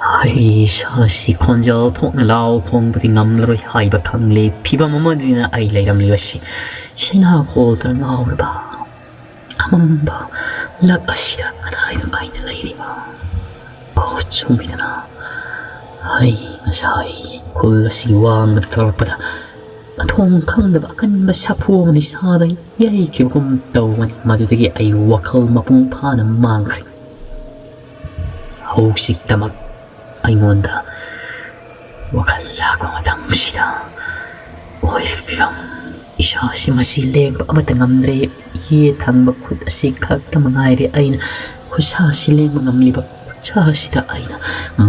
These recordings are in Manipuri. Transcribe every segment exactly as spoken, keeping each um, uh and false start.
ꯑꯩ ꯏꯁꯥꯁꯤ ꯈꯣꯟꯖꯦꯜ ꯊꯣꯛꯅ ꯂꯥꯎ ꯈꯣꯡꯕꯗꯤ ꯉꯝꯂꯔꯣꯏ ꯍꯥꯏꯕ ꯈꯪꯂꯦ꯫ ꯐꯤꯕꯝ ꯑꯃꯗꯅ ꯑꯩ ꯂꯩꯔꯝꯂꯤꯕꯁꯤ ꯁꯩꯅꯥꯈꯣꯜꯗ ꯉꯥꯎꯔꯕ ꯑꯃꯝꯕ ꯂꯛ ꯑꯁꯤꯗ ꯀꯗꯥꯏꯗ ꯑꯩꯅ ꯂꯩꯔꯤꯕ? ꯑꯣ, ꯆꯨꯝꯃꯤꯗꯅ, ꯑꯩ ꯉꯁꯥꯏ ꯈꯨꯜ ꯑꯁꯤꯒꯤ ꯋꯥꯡꯃꯗ ꯊꯣꯛꯂꯛꯄꯗ ꯃꯊꯣꯡ ꯈꯪꯗꯕ ꯑꯀꯟꯕ ꯁꯥꯐꯨ ꯑꯃꯅ ꯏꯁꯥꯗ ꯌꯩꯈꯤꯕꯒꯨꯝ ꯇꯧꯕꯅꯤ꯫ ꯃꯗꯨꯗꯒꯤ ꯑꯩ ꯋꯥꯈꯜ ꯃꯄꯨꯡ ꯐꯥꯅ ꯃꯥꯡꯈ꯭ꯔꯦ꯫ ꯍꯧꯖꯤꯛꯇꯃꯛ ꯑꯩꯉꯣꯟꯗ ꯋꯥꯈꯜ ꯂꯥꯛꯄ ꯃꯇꯝꯁꯤꯗ ꯑꯣꯏꯔꯤꯕ ꯐꯤꯕꯝ, ꯏꯁꯥꯁꯤ ꯃꯁꯤ ꯂꯦꯡꯕ ꯑꯃꯠꯇ ꯉꯝꯗ꯭ꯔꯦ꯫ ꯌꯦꯠ ꯊꯪꯕ ꯈꯨꯠ ꯑꯁꯤ ꯈꯛꯇ ꯃꯉꯥꯏꯔꯦ ꯑꯩꯅ ꯈꯨꯠꯁꯥꯁꯤ ꯂꯦꯡꯕ ꯉꯝꯂꯤꯕ꯫ ꯈꯨꯠꯁꯥꯁꯤꯗ ꯑꯩꯅ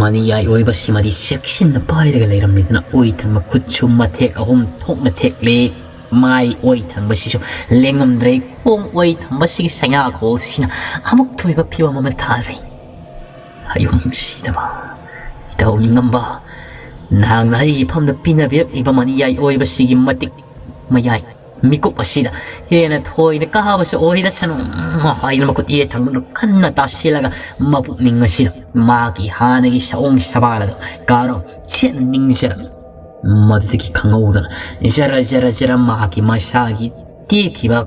ꯃꯅꯤꯌꯥꯏ ꯑꯣꯏꯕꯁꯤꯃꯗꯤ ꯆꯦꯛꯁꯤꯟꯅ ꯄꯥꯏꯔꯒ ꯂꯩꯔꯝꯂꯤꯗꯨꯅ ꯑꯣꯏ ꯊꯪꯕ ꯈꯨꯠꯁꯨ ꯃꯊꯦꯛ ꯑꯍꯨꯝ ꯊꯣꯛꯅ ꯊꯦꯛꯂꯦ꯫ ꯃꯥꯏ ꯑꯣꯏ ꯊꯪꯕꯁꯤꯁꯨ ꯂꯦꯡꯉꯝꯗ꯭ꯔꯦ꯫ ꯈꯣꯡ ꯑꯣꯏ ꯊꯪꯕꯁꯤꯒꯤ ꯁꯩꯅꯥꯈꯣꯜꯁꯤꯅ ꯑꯃꯨꯛ ꯊꯣꯏꯕ ꯐꯤꯕꯝ ꯑꯃ ꯊꯥꯔꯦ꯫ ꯑꯌꯨꯝ ꯅꯨꯡꯁꯤꯗꯕ ꯏꯇꯧ ꯅꯤꯡꯉꯝꯕ, ꯅꯍꯥꯛꯅ ꯑꯩꯒꯤ ꯏꯐꯝꯗ ꯄꯤꯅꯕꯤꯔꯛꯂꯤꯕ ꯃꯅꯤꯌꯥꯏ ꯑꯣꯏꯕꯁꯤꯒꯤ ꯃꯇꯤꯛ ꯃꯌꯥꯏ ꯃꯤꯀꯨꯞ ꯑꯁꯤꯗ ꯍꯦꯟꯅ ꯊꯣꯏꯅ ꯀꯥꯕꯁꯨ ꯑꯣꯏꯔꯁꯅꯨ ꯍꯥꯏꯗꯨꯅ ꯃꯈꯨꯠ ꯌꯦꯠ ꯊꯪꯕꯗꯨ ꯀꯟꯅ ꯇꯥꯁꯤꯜꯂꯒ ꯃꯄꯨꯛꯅꯤꯡ ꯑꯁꯤꯗ ꯃꯥꯒꯤ ꯍꯥꯟꯅꯒꯤ ꯁꯑꯣꯡ ꯁꯕꯥꯜ ꯑꯗꯨ ꯀꯥꯔꯣ ꯁꯦꯠꯅ ꯅꯤꯡꯖꯔꯝꯃꯤ꯫ ꯃꯗꯨꯗꯒꯤ ꯈꯪꯍꯧꯗꯅ ꯖꯔ ꯖꯔ ꯖꯔ ꯃꯍꯥꯛꯀꯤ ꯃꯁꯥꯒꯤ ꯇꯦꯛꯈꯤꯕ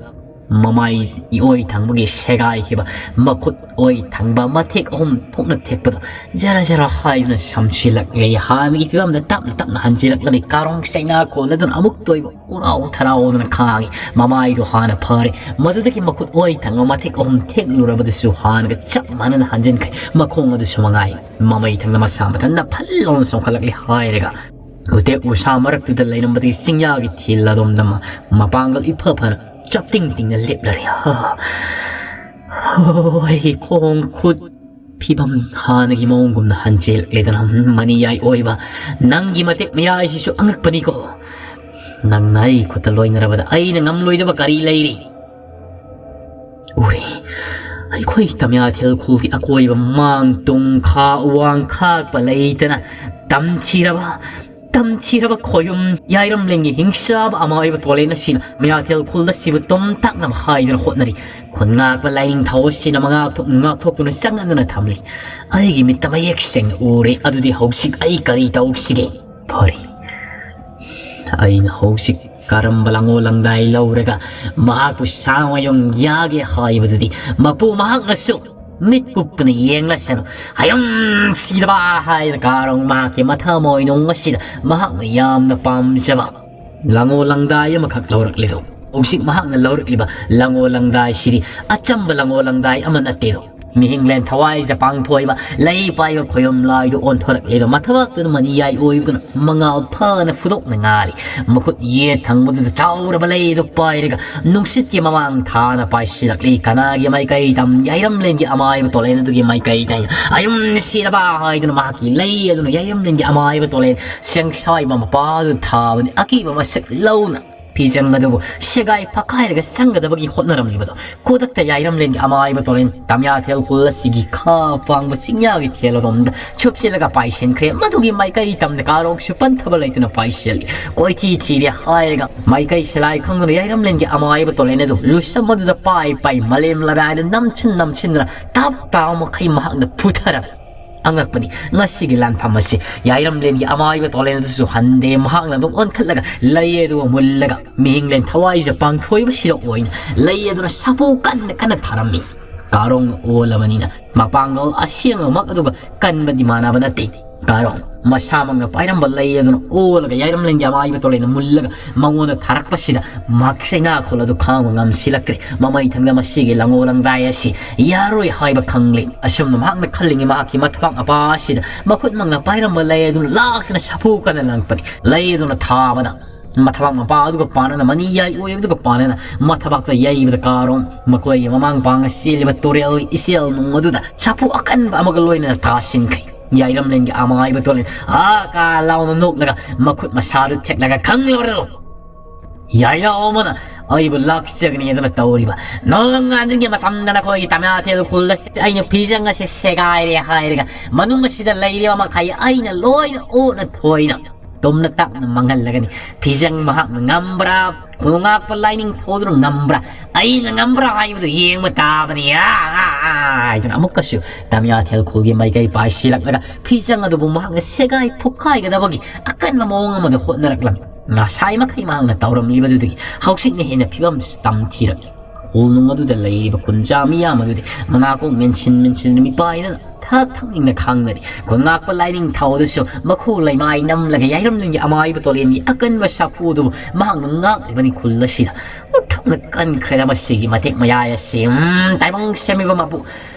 ꯃꯃꯥꯏ ꯑꯣꯏ ꯊꯪꯕꯒꯤ ꯁꯦꯒꯥꯏꯈꯤꯕ ꯃꯈꯨꯠ ꯑꯣꯏ ꯊꯪꯕ ꯃꯊꯦꯛ ꯑꯍꯨꯝ ꯊꯣꯛꯅ ꯊꯦꯛꯄꯗꯣ ꯖꯔ ꯖꯔ ꯍꯥꯏꯗꯨꯅ ꯁꯝꯁꯤꯜꯂꯛꯂꯦ꯫ ꯍꯥꯟꯅꯒꯤ ꯐꯤꯕꯝꯗ ꯇꯞꯅ ꯇꯞꯅ ꯍꯟꯖꯤꯜꯂꯛꯂꯝꯃꯤ꯫ ꯀꯥꯔꯣꯡ ꯆꯩꯅꯥ ꯀꯣꯟꯅꯗꯨꯅ ꯑꯃꯨꯛ ꯇꯣꯏꯕ ꯎꯔꯥꯎ ꯊꯔꯥꯎꯗꯨꯅ ꯈꯥꯡꯉꯤ꯫ ꯃꯃꯥꯏꯗꯣ ꯍꯥꯟꯅ ꯐꯔꯦ꯫ ꯃꯗꯨꯗꯒꯤ ꯃꯈꯨꯠ ꯑꯣꯏ ꯊꯪꯕ ꯃꯊꯦꯛ ꯑꯍꯨꯝ ꯊꯦꯛꯂꯨꯔꯕꯗꯨꯁꯨ ꯍꯥꯟꯅꯒ ꯆꯞ ꯃꯥꯟꯅꯅ ꯍꯟꯖꯤꯟꯈ꯭ꯔꯦ꯫ ꯃꯈꯣꯡ ꯑꯗꯨꯁꯨ ꯃꯉꯥꯏ꯫ ꯃꯃꯩ ꯊꯪꯅ ꯃꯁꯥ ꯃꯊꯟꯇ ꯐꯜ ꯂꯥꯎꯅ ꯆꯣꯡꯈꯠꯂꯛꯂꯦ ꯍꯥꯏꯔꯒ ꯎꯇꯦꯛ ꯎꯁꯥ ꯃꯔꯛꯇꯨꯗ ꯂꯩꯔꯝꯕꯗꯒꯤ ꯆꯤꯡꯌꯥꯒꯤ ꯊꯤꯜ ꯑꯗꯣꯝꯗ ꯃ-, ꯃꯄꯥꯡꯒꯜ ꯏꯐ ꯐꯅ ꯆꯞꯇꯤꯡ ꯇꯤꯡꯅ ꯂꯦꯞꯂꯔꯦ꯫ ꯍꯥ, ꯍꯣꯏ, ꯈꯣꯡ ꯈꯨꯠ ꯐꯤꯕꯝ ꯍꯥꯟꯅꯒꯤ ꯃꯑꯣꯡꯒꯨꯝꯅ ꯍꯟꯖꯤꯜꯂꯛꯂꯦꯗꯅ꯫ ꯃꯅꯤꯌꯥꯏ ꯑꯣꯏꯕ, ꯅꯪꯒꯤ ꯃꯇꯦꯛ ꯃꯌꯥꯏꯁꯤꯁꯨ ꯑꯉꯛꯄꯅꯤꯀꯣ꯫ ꯅꯪꯅ ꯑꯩ ꯈꯨꯠꯇ ꯂꯣꯏꯅꯔꯕꯗ ꯑꯩꯅ ꯉꯝꯂꯣꯏꯗꯕ ꯀꯔꯤ ꯂꯩꯔꯤ? ꯎꯔꯦ, ꯑꯩꯈꯣꯏ ꯇꯃꯤꯌꯥꯊꯦꯜ ꯈꯨꯜꯒꯤ ꯑꯀꯣꯏꯕ ꯃꯥꯡ ꯇꯨꯡ ꯈꯥ ꯋꯥꯡ ꯈꯥꯛꯄ ꯂꯩꯇꯅ ꯇꯝꯊꯤꯔꯕ ꯇꯝꯊꯤꯔꯕ ꯈꯣꯌꯨꯝ ꯌꯥꯏꯔꯝꯂꯦꯟꯒꯤ ꯍꯤꯡꯁꯥꯕ ꯑꯃꯥꯏꯕ ꯇꯣꯂꯦꯟ ꯑꯁꯤꯅ ꯃꯌꯥꯊꯦꯜ ꯈꯨꯜ ꯑꯁꯤꯕꯨ ꯇꯨꯝ ꯇꯥꯛꯅꯕ ꯍꯥꯏꯗꯨꯅ ꯍꯣꯠꯅꯔꯤ꯫ ꯈꯨꯟ ꯉꯥꯛꯄ ꯂꯥꯏꯅꯤꯡꯊꯧ ꯑꯁꯤꯅ ꯃꯉꯥꯛꯊꯣꯛ-, ꯉꯥꯛꯊꯣꯛꯇꯨꯅ ꯆꯪꯅꯗꯨꯅ ꯊꯝꯂꯤ꯫ ꯑꯩꯒꯤ ꯃꯤꯠꯇ ꯃꯌꯦꯛ ꯁꯦꯡꯅ ꯎꯔꯦ꯫ ꯑꯗꯨꯗꯤ ꯍꯧꯖꯤꯛ ꯑꯩ ꯀꯔꯤ ꯇꯧꯁꯤꯒꯦ? ꯐꯔꯦ, ꯑꯩꯅ ꯍꯧꯖꯤꯛ ꯀꯔꯝꯕ ꯂꯥꯡꯑꯣ ꯂꯥꯡꯗꯥꯏ ꯂꯧꯔꯒ ꯃꯍꯥꯛꯄꯨ ꯁꯥ ꯃꯌꯨꯡ ꯌꯥꯒꯦ ꯍꯥꯏꯕꯗꯨꯗꯤ ꯃꯄꯨ ꯃꯍꯥꯛꯅꯁꯨ ꯃꯤꯠ ꯀꯨꯞꯇꯨꯅ ꯌꯦꯡꯂꯁꯅꯨ꯫ ꯍꯌꯨꯝ ꯁꯤꯗꯕ ꯍꯥꯏꯅ ꯀꯥꯔꯣꯡ ꯃꯍꯥꯛꯀꯤ ꯃꯊꯃꯣꯏꯅꯨꯡ ꯑꯁꯤꯗ ꯃꯍꯥꯛꯅ ꯌꯥꯝꯅ ꯄꯥꯝꯖꯕ ꯂꯥꯡꯑꯣ ꯂꯥꯡꯗꯥꯏ ꯑꯃꯈꯛ ꯂꯧꯔꯛꯂꯤꯗꯣ꯫ ꯍꯧꯖꯤꯛ ꯃꯍꯥꯛꯅ ꯂꯧꯔꯛꯂꯤꯕ ꯂꯥꯡꯑꯣ ꯂꯥꯡꯗꯥꯏꯁꯤꯗꯤ ꯑꯆꯝꯕ ꯂꯥꯡꯑꯣ ꯂꯥꯡꯗꯥꯏ ꯑꯃ ꯅꯠꯇꯦꯗꯣ꯫ ꯃꯤꯍꯤꯡꯂꯦꯟ ꯊꯋꯥꯏꯖ ꯄꯥꯡꯊꯣꯏꯕ ꯂꯩ ꯄꯥꯏꯕ ꯈꯣꯌꯨꯝ ꯂꯥꯏꯗꯨ ꯑꯣꯟꯊꯣꯔꯛꯂꯦꯗꯣ꯫ ꯃꯊꯕꯥꯛꯇꯨꯗ ꯃꯅꯤꯌꯥꯏ ꯑꯣꯏꯕꯗꯨꯅ ꯃꯉꯥꯜ ꯐꯅ ꯐꯨꯗꯣꯛꯅ ꯉꯥꯜꯂꯤ꯫ ꯃꯈꯨꯠ ꯌꯦꯠ ꯊꯪꯕꯗꯨꯗ ꯆꯥꯎꯔꯕ ꯂꯩ ꯑꯗꯨ ꯄꯥꯏꯔꯒ ꯅꯨꯡꯁꯤꯠꯀꯤ ꯃꯃꯥꯡ ꯊꯥꯅ ꯄꯥꯏꯁꯤꯜꯂꯛꯂꯤ꯫ ꯀꯅꯥꯒꯤ ꯃꯥꯏꯀꯩ ꯇꯝ? ꯌꯥꯏꯔꯝꯂꯦꯟꯒꯤ ꯑꯃꯥꯏꯕ ꯇꯣꯂꯦꯟ ꯑꯗꯨꯒꯤ ꯃꯥꯏꯀꯩꯗ꯫ ꯑꯌꯨꯝ ꯁꯤꯔꯕ ꯍꯥꯏꯗꯨꯅ ꯃꯍꯥꯛꯀꯤ ꯂꯩ ꯑꯗꯨꯅ ꯌꯥꯏꯔꯝꯂꯦꯟꯒꯤ ꯑꯃꯥꯏꯕ ꯇꯣꯂꯦꯟ ꯁꯦꯡꯁꯥꯏꯕ ꯃꯄꯥꯗꯨ ꯊꯥꯕꯅꯤ꯫ ꯑꯀꯤꯕ ꯃꯁꯛ ꯂꯧꯅ ꯐꯤꯖꯪ ꯑꯗꯨꯕꯨ ꯁꯦꯒꯥꯏ ꯐꯛꯀꯥꯏꯔꯒ ꯆꯪꯒꯗꯕꯒꯤ ꯍꯣꯠꯅꯔꯝꯂꯤꯕꯗꯣ꯫ ꯈꯨꯗꯛꯇ ꯌꯥꯏꯔꯝꯂꯦꯟꯒꯤ ꯑꯃꯥꯏꯕ ꯇꯣꯔꯦꯟ ꯇꯝꯌꯥꯊꯦꯜ ꯈꯨꯜ ꯑꯁꯤꯒꯤ ꯈꯥ ꯄꯥꯡꯕ ꯆꯤꯡꯌꯥꯒꯤ ꯊꯦꯜ ꯑꯗꯣꯝꯗ ꯁꯨꯞꯆꯤꯜꯂꯒ ꯄꯥꯏꯁꯤꯟꯈ꯭ꯔꯦ꯫ ꯃꯗꯨꯒꯤ ꯃꯥꯏꯀꯩ ꯇꯝꯅ ꯀꯥꯔꯣꯡꯁꯨ ꯄꯟꯊꯕ ꯂꯩꯇꯅ ꯄꯥꯏꯁꯤꯜꯂꯤ꯫ ꯀꯣꯏꯊꯤ ꯊꯤꯔꯦ ꯍꯥꯏꯔꯒ ꯃꯥꯏꯀꯩ ꯁꯂꯥꯏ ꯈꯪꯗꯨꯅ ꯌꯥꯏꯔꯝꯂꯦꯟꯒꯤ ꯑꯃꯥꯏꯕ ꯇꯣꯔꯦꯟ ꯑꯗꯨ ꯂꯨꯁꯝ ꯑꯗꯨꯗ ꯄꯥꯏ ꯄꯥꯏ ꯃꯥꯂꯦꯝ ꯂꯔꯥꯏꯗ ꯅꯝꯁꯤꯟ ꯅꯝꯁꯤꯟꯗꯨꯅ ꯇꯞ ꯇꯥꯕ ꯃꯈꯩ ꯃꯍꯥꯛꯅ ꯐꯨꯊꯔꯝꯃꯤ꯫ ꯑꯉꯛꯄꯅꯤ, ꯉꯁꯤꯒꯤ ꯂꯥꯟꯐꯝ ꯑꯁꯤ ꯌꯥꯏꯔꯝꯂꯦꯟꯒꯤ ꯑꯃꯥꯏꯕ ꯇꯣꯔꯦꯟ ꯑꯗꯨꯁꯨ ꯍꯟꯗꯦ꯫ ꯃꯍꯥꯛꯅ ꯑꯗꯨꯝ ꯑꯣꯟꯈꯠꯂꯒ ꯂꯩ ꯑꯗꯨ ꯃꯨꯜꯂꯒ ꯃꯤꯍꯤꯡꯂꯦꯟ ꯊꯋꯥꯏꯖ ꯄꯥꯡꯊꯣꯏꯕꯁꯤꯗ ꯑꯣꯏꯅ ꯂꯩ ꯑꯗꯨꯅ ꯁꯥꯐꯨ ꯀꯟꯅ ꯀꯟꯅ ꯊꯥꯔꯝꯃꯤ꯫ ꯀꯥꯔꯣꯡꯅ ꯑꯣꯜꯂꯕꯅꯤꯅ ꯃꯄꯥꯡꯒꯜ ꯑꯁꯦꯡꯕꯃꯛ ꯑꯗꯨꯒ ꯀꯟꯕꯗꯤ ꯃꯥꯟꯅꯕ ꯅꯠꯇꯦ꯫ ꯀꯥꯔꯣꯡ ꯃꯁꯥꯃꯛꯅ ꯄꯥꯏꯔꯝꯕ ꯂꯩ ꯑꯗꯨꯅ ꯑꯣꯜꯂꯒ ꯌꯥꯏꯔꯝꯂꯦꯟꯒꯤ ꯑꯃꯥꯏꯕ ꯇꯣꯔꯦꯟꯅ ꯃꯨꯜꯂꯒ ꯃꯉꯣꯟꯗ ꯊꯥꯔꯛꯄꯁꯤꯗ ꯃꯍꯥꯛ ꯆꯩꯅꯥꯈꯣꯜ ꯑꯗꯨ ꯈꯥꯡꯕ ꯉꯝꯁꯤꯜꯂꯛꯇ꯭ꯔꯦ꯫ ꯃꯃꯩꯊꯪꯗ ꯃꯁꯤꯒꯤ ꯂꯥꯡꯑꯣ ꯂꯥꯡꯗꯥꯏ ꯑꯁꯤ ꯌꯥꯔꯣꯏ ꯍꯥꯏꯕ ꯈꯪꯂꯦ꯫ ꯑꯁꯨꯝꯅ ꯃꯍꯥꯛꯅ ꯈꯜꯂꯤꯉꯩ ꯃꯍꯥꯛꯀꯤ ꯃꯊꯕꯥꯛ ꯃꯄꯥ ꯑꯁꯤꯗ ꯃꯈꯨꯠꯃꯛꯅ ꯄꯥꯏꯔꯝꯕ ꯂꯩ ꯑꯗꯨꯅ ꯂꯥꯛꯇꯨꯅ ꯁꯥꯐꯨ ꯀꯟꯅ ꯂꯪꯉꯛꯄꯅꯤ꯫ ꯂꯩ ꯑꯗꯨꯅ ꯊꯥꯕꯗ ꯃꯊꯕꯥꯛ ꯃꯄꯥ ꯑꯗꯨꯒ ꯄꯥꯟꯅꯅ ꯃꯅꯤ ꯌꯥꯏ ꯑꯣꯏ ꯑꯗꯨꯒ ꯄꯥꯟꯅꯅ ꯃꯊꯕꯥꯛꯇ ꯌꯩꯕꯗ ꯀꯥꯔꯣꯡ ꯃꯈꯣꯏꯒꯤ ꯃꯃꯥꯡ ꯄꯥꯡꯅ ꯆꯦꯜꯂꯤꯕ ꯇꯨꯔꯦꯜ ꯏꯆꯦꯜ ꯅꯨꯡ ꯑꯗꯨꯗ ꯁꯥꯐꯨ ꯑꯀꯟꯕ ꯑꯃꯒ ꯂꯣꯏꯅꯅ ꯇꯥꯁꯤꯟꯈ꯭ꯔꯦ꯫ ꯌꯥꯏꯔꯝꯂꯦꯟꯒꯤ ꯑꯃꯥꯏꯕ ꯇꯣꯔꯦꯟ ꯑꯥ ꯀꯥ ꯂꯥꯎꯅ ꯅꯣꯛꯂꯒ ꯃꯈꯨꯠ ꯃꯁꯥꯗꯨ ꯊꯦꯛꯂꯒ ꯈꯪꯂꯕ꯭ꯔꯣ? ꯌꯥꯏꯔꯥꯎ ꯑꯃꯅ ꯑꯩꯕꯨ ꯂꯥꯛꯆꯒꯅꯤ ꯑꯗꯨꯅ ꯇꯧꯔꯤꯕ ꯅꯣꯡꯉꯥꯟꯗꯨꯒꯤ ꯃꯇꯝꯗ ꯅꯈꯣꯏꯒꯤ ꯇꯝꯌꯥꯊꯦꯜ ꯈꯨꯜ ꯑꯁꯤ ꯑꯩꯅ ꯐꯤꯖꯪ ꯑꯁꯤ ꯁꯦꯒꯥꯏꯔꯦ ꯍꯥꯏꯔꯒ ꯃꯅꯨꯡ ꯑꯁꯤꯗ ꯂꯩꯔꯤꯕ ꯃꯈꯩ ꯑꯩꯅ ꯂꯣꯏꯅ ꯑꯣꯠꯅ ꯊꯣꯏꯅ ꯇꯨꯝꯅ ꯇꯥꯛꯅ ꯃꯥꯡꯍꯜꯂꯒꯅꯤ꯫ ꯐꯤꯖꯪ ꯃꯍꯥꯛꯅ ꯉꯝꯕ꯭ꯔꯥ, ꯈꯣꯡꯉꯥꯛꯄ ꯂꯥꯏꯅꯤꯡꯊꯧꯗꯨꯅ ꯉꯝꯕ꯭ꯔꯥ, ꯑꯩꯅ ꯉꯝꯕ꯭ꯔꯥ ꯍꯥꯏꯕꯗꯨ ꯌꯦꯡꯕ ꯇꯥꯕꯅꯤ, ꯑꯥ, ꯑꯥ, ꯑꯥ, ꯍꯥꯏꯗꯨꯅ ꯑꯃꯨꯛꯀꯁꯨ ꯇꯃꯤꯌꯥꯊꯦꯜ ꯈꯨꯜꯒꯤ ꯃꯥꯏꯀꯩ ꯄꯥꯏꯁꯤꯜꯂꯛꯂꯒ ꯐꯤꯖꯪ ꯑꯗꯨꯕꯨ ꯃꯍꯥꯛꯅ ꯁꯦꯒꯥꯏ ꯐꯨꯀꯥꯏꯒꯗꯕꯒꯤ ꯑꯀꯟꯕ ꯃꯑꯣꯡ ꯑꯃꯗ ꯍꯣꯠꯅꯔꯛꯂꯝꯃꯤ꯫ ꯉꯁꯥꯏ ꯃꯈꯩ ꯃꯍꯥꯛꯅ ꯇꯧꯔꯝꯂꯤꯕꯗꯨꯗꯒꯤ ꯍꯧꯖꯤꯛꯅ ꯍꯦꯟꯅ ꯐꯤꯕꯝ ꯇꯝꯊꯤꯔꯛꯂꯤ꯫ ꯈꯨꯜꯅꯨꯡ ꯑꯗꯨꯗ ꯂꯩꯔꯤꯕ ꯈꯨꯟꯖꯥ ꯃꯤꯌꯥꯝ ꯑꯗꯨꯗꯤ ꯃꯅꯥꯀꯣꯡ ꯃꯦꯟꯁꯤꯟ ꯃꯦꯟꯁꯤꯟꯗꯨꯅ ꯃꯤꯄꯥꯏꯗꯅ ꯊꯛ ꯊꯛꯅꯤꯡꯅ ꯈꯥꯡꯅꯔꯤ꯫ ꯈꯨꯟꯉꯥꯛꯄ ꯂꯥꯏꯅꯤꯡꯊꯧ ꯑꯗꯨꯁꯨ ꯃꯈꯨ ꯂꯩꯃꯥꯏ ꯅꯝꯂꯒ ꯌꯥꯏꯔꯝꯂꯦꯟꯒꯤ ꯑꯃꯥꯏꯕ ꯇꯣꯂꯦꯟꯒꯤ ꯑꯀꯟꯕ ꯁꯥꯐꯨ ꯑꯗꯨꯕꯨ ꯃꯍꯥꯛꯅ ꯉꯥꯛꯂꯤꯕꯅꯤ꯫ ꯈꯨꯜ ꯑꯁꯤꯗ ꯑꯣꯟꯊꯣꯛꯅ ꯀꯟꯈ꯭ꯔꯦꯗ ꯃꯁꯤꯒꯤ ꯃꯇꯦꯛ ꯃꯌꯥꯏ ꯑꯁꯤ꯫ ꯎꯝ, ꯇꯥꯏꯕꯪ ꯁꯦꯝꯃꯤꯕ ꯃꯄꯨ,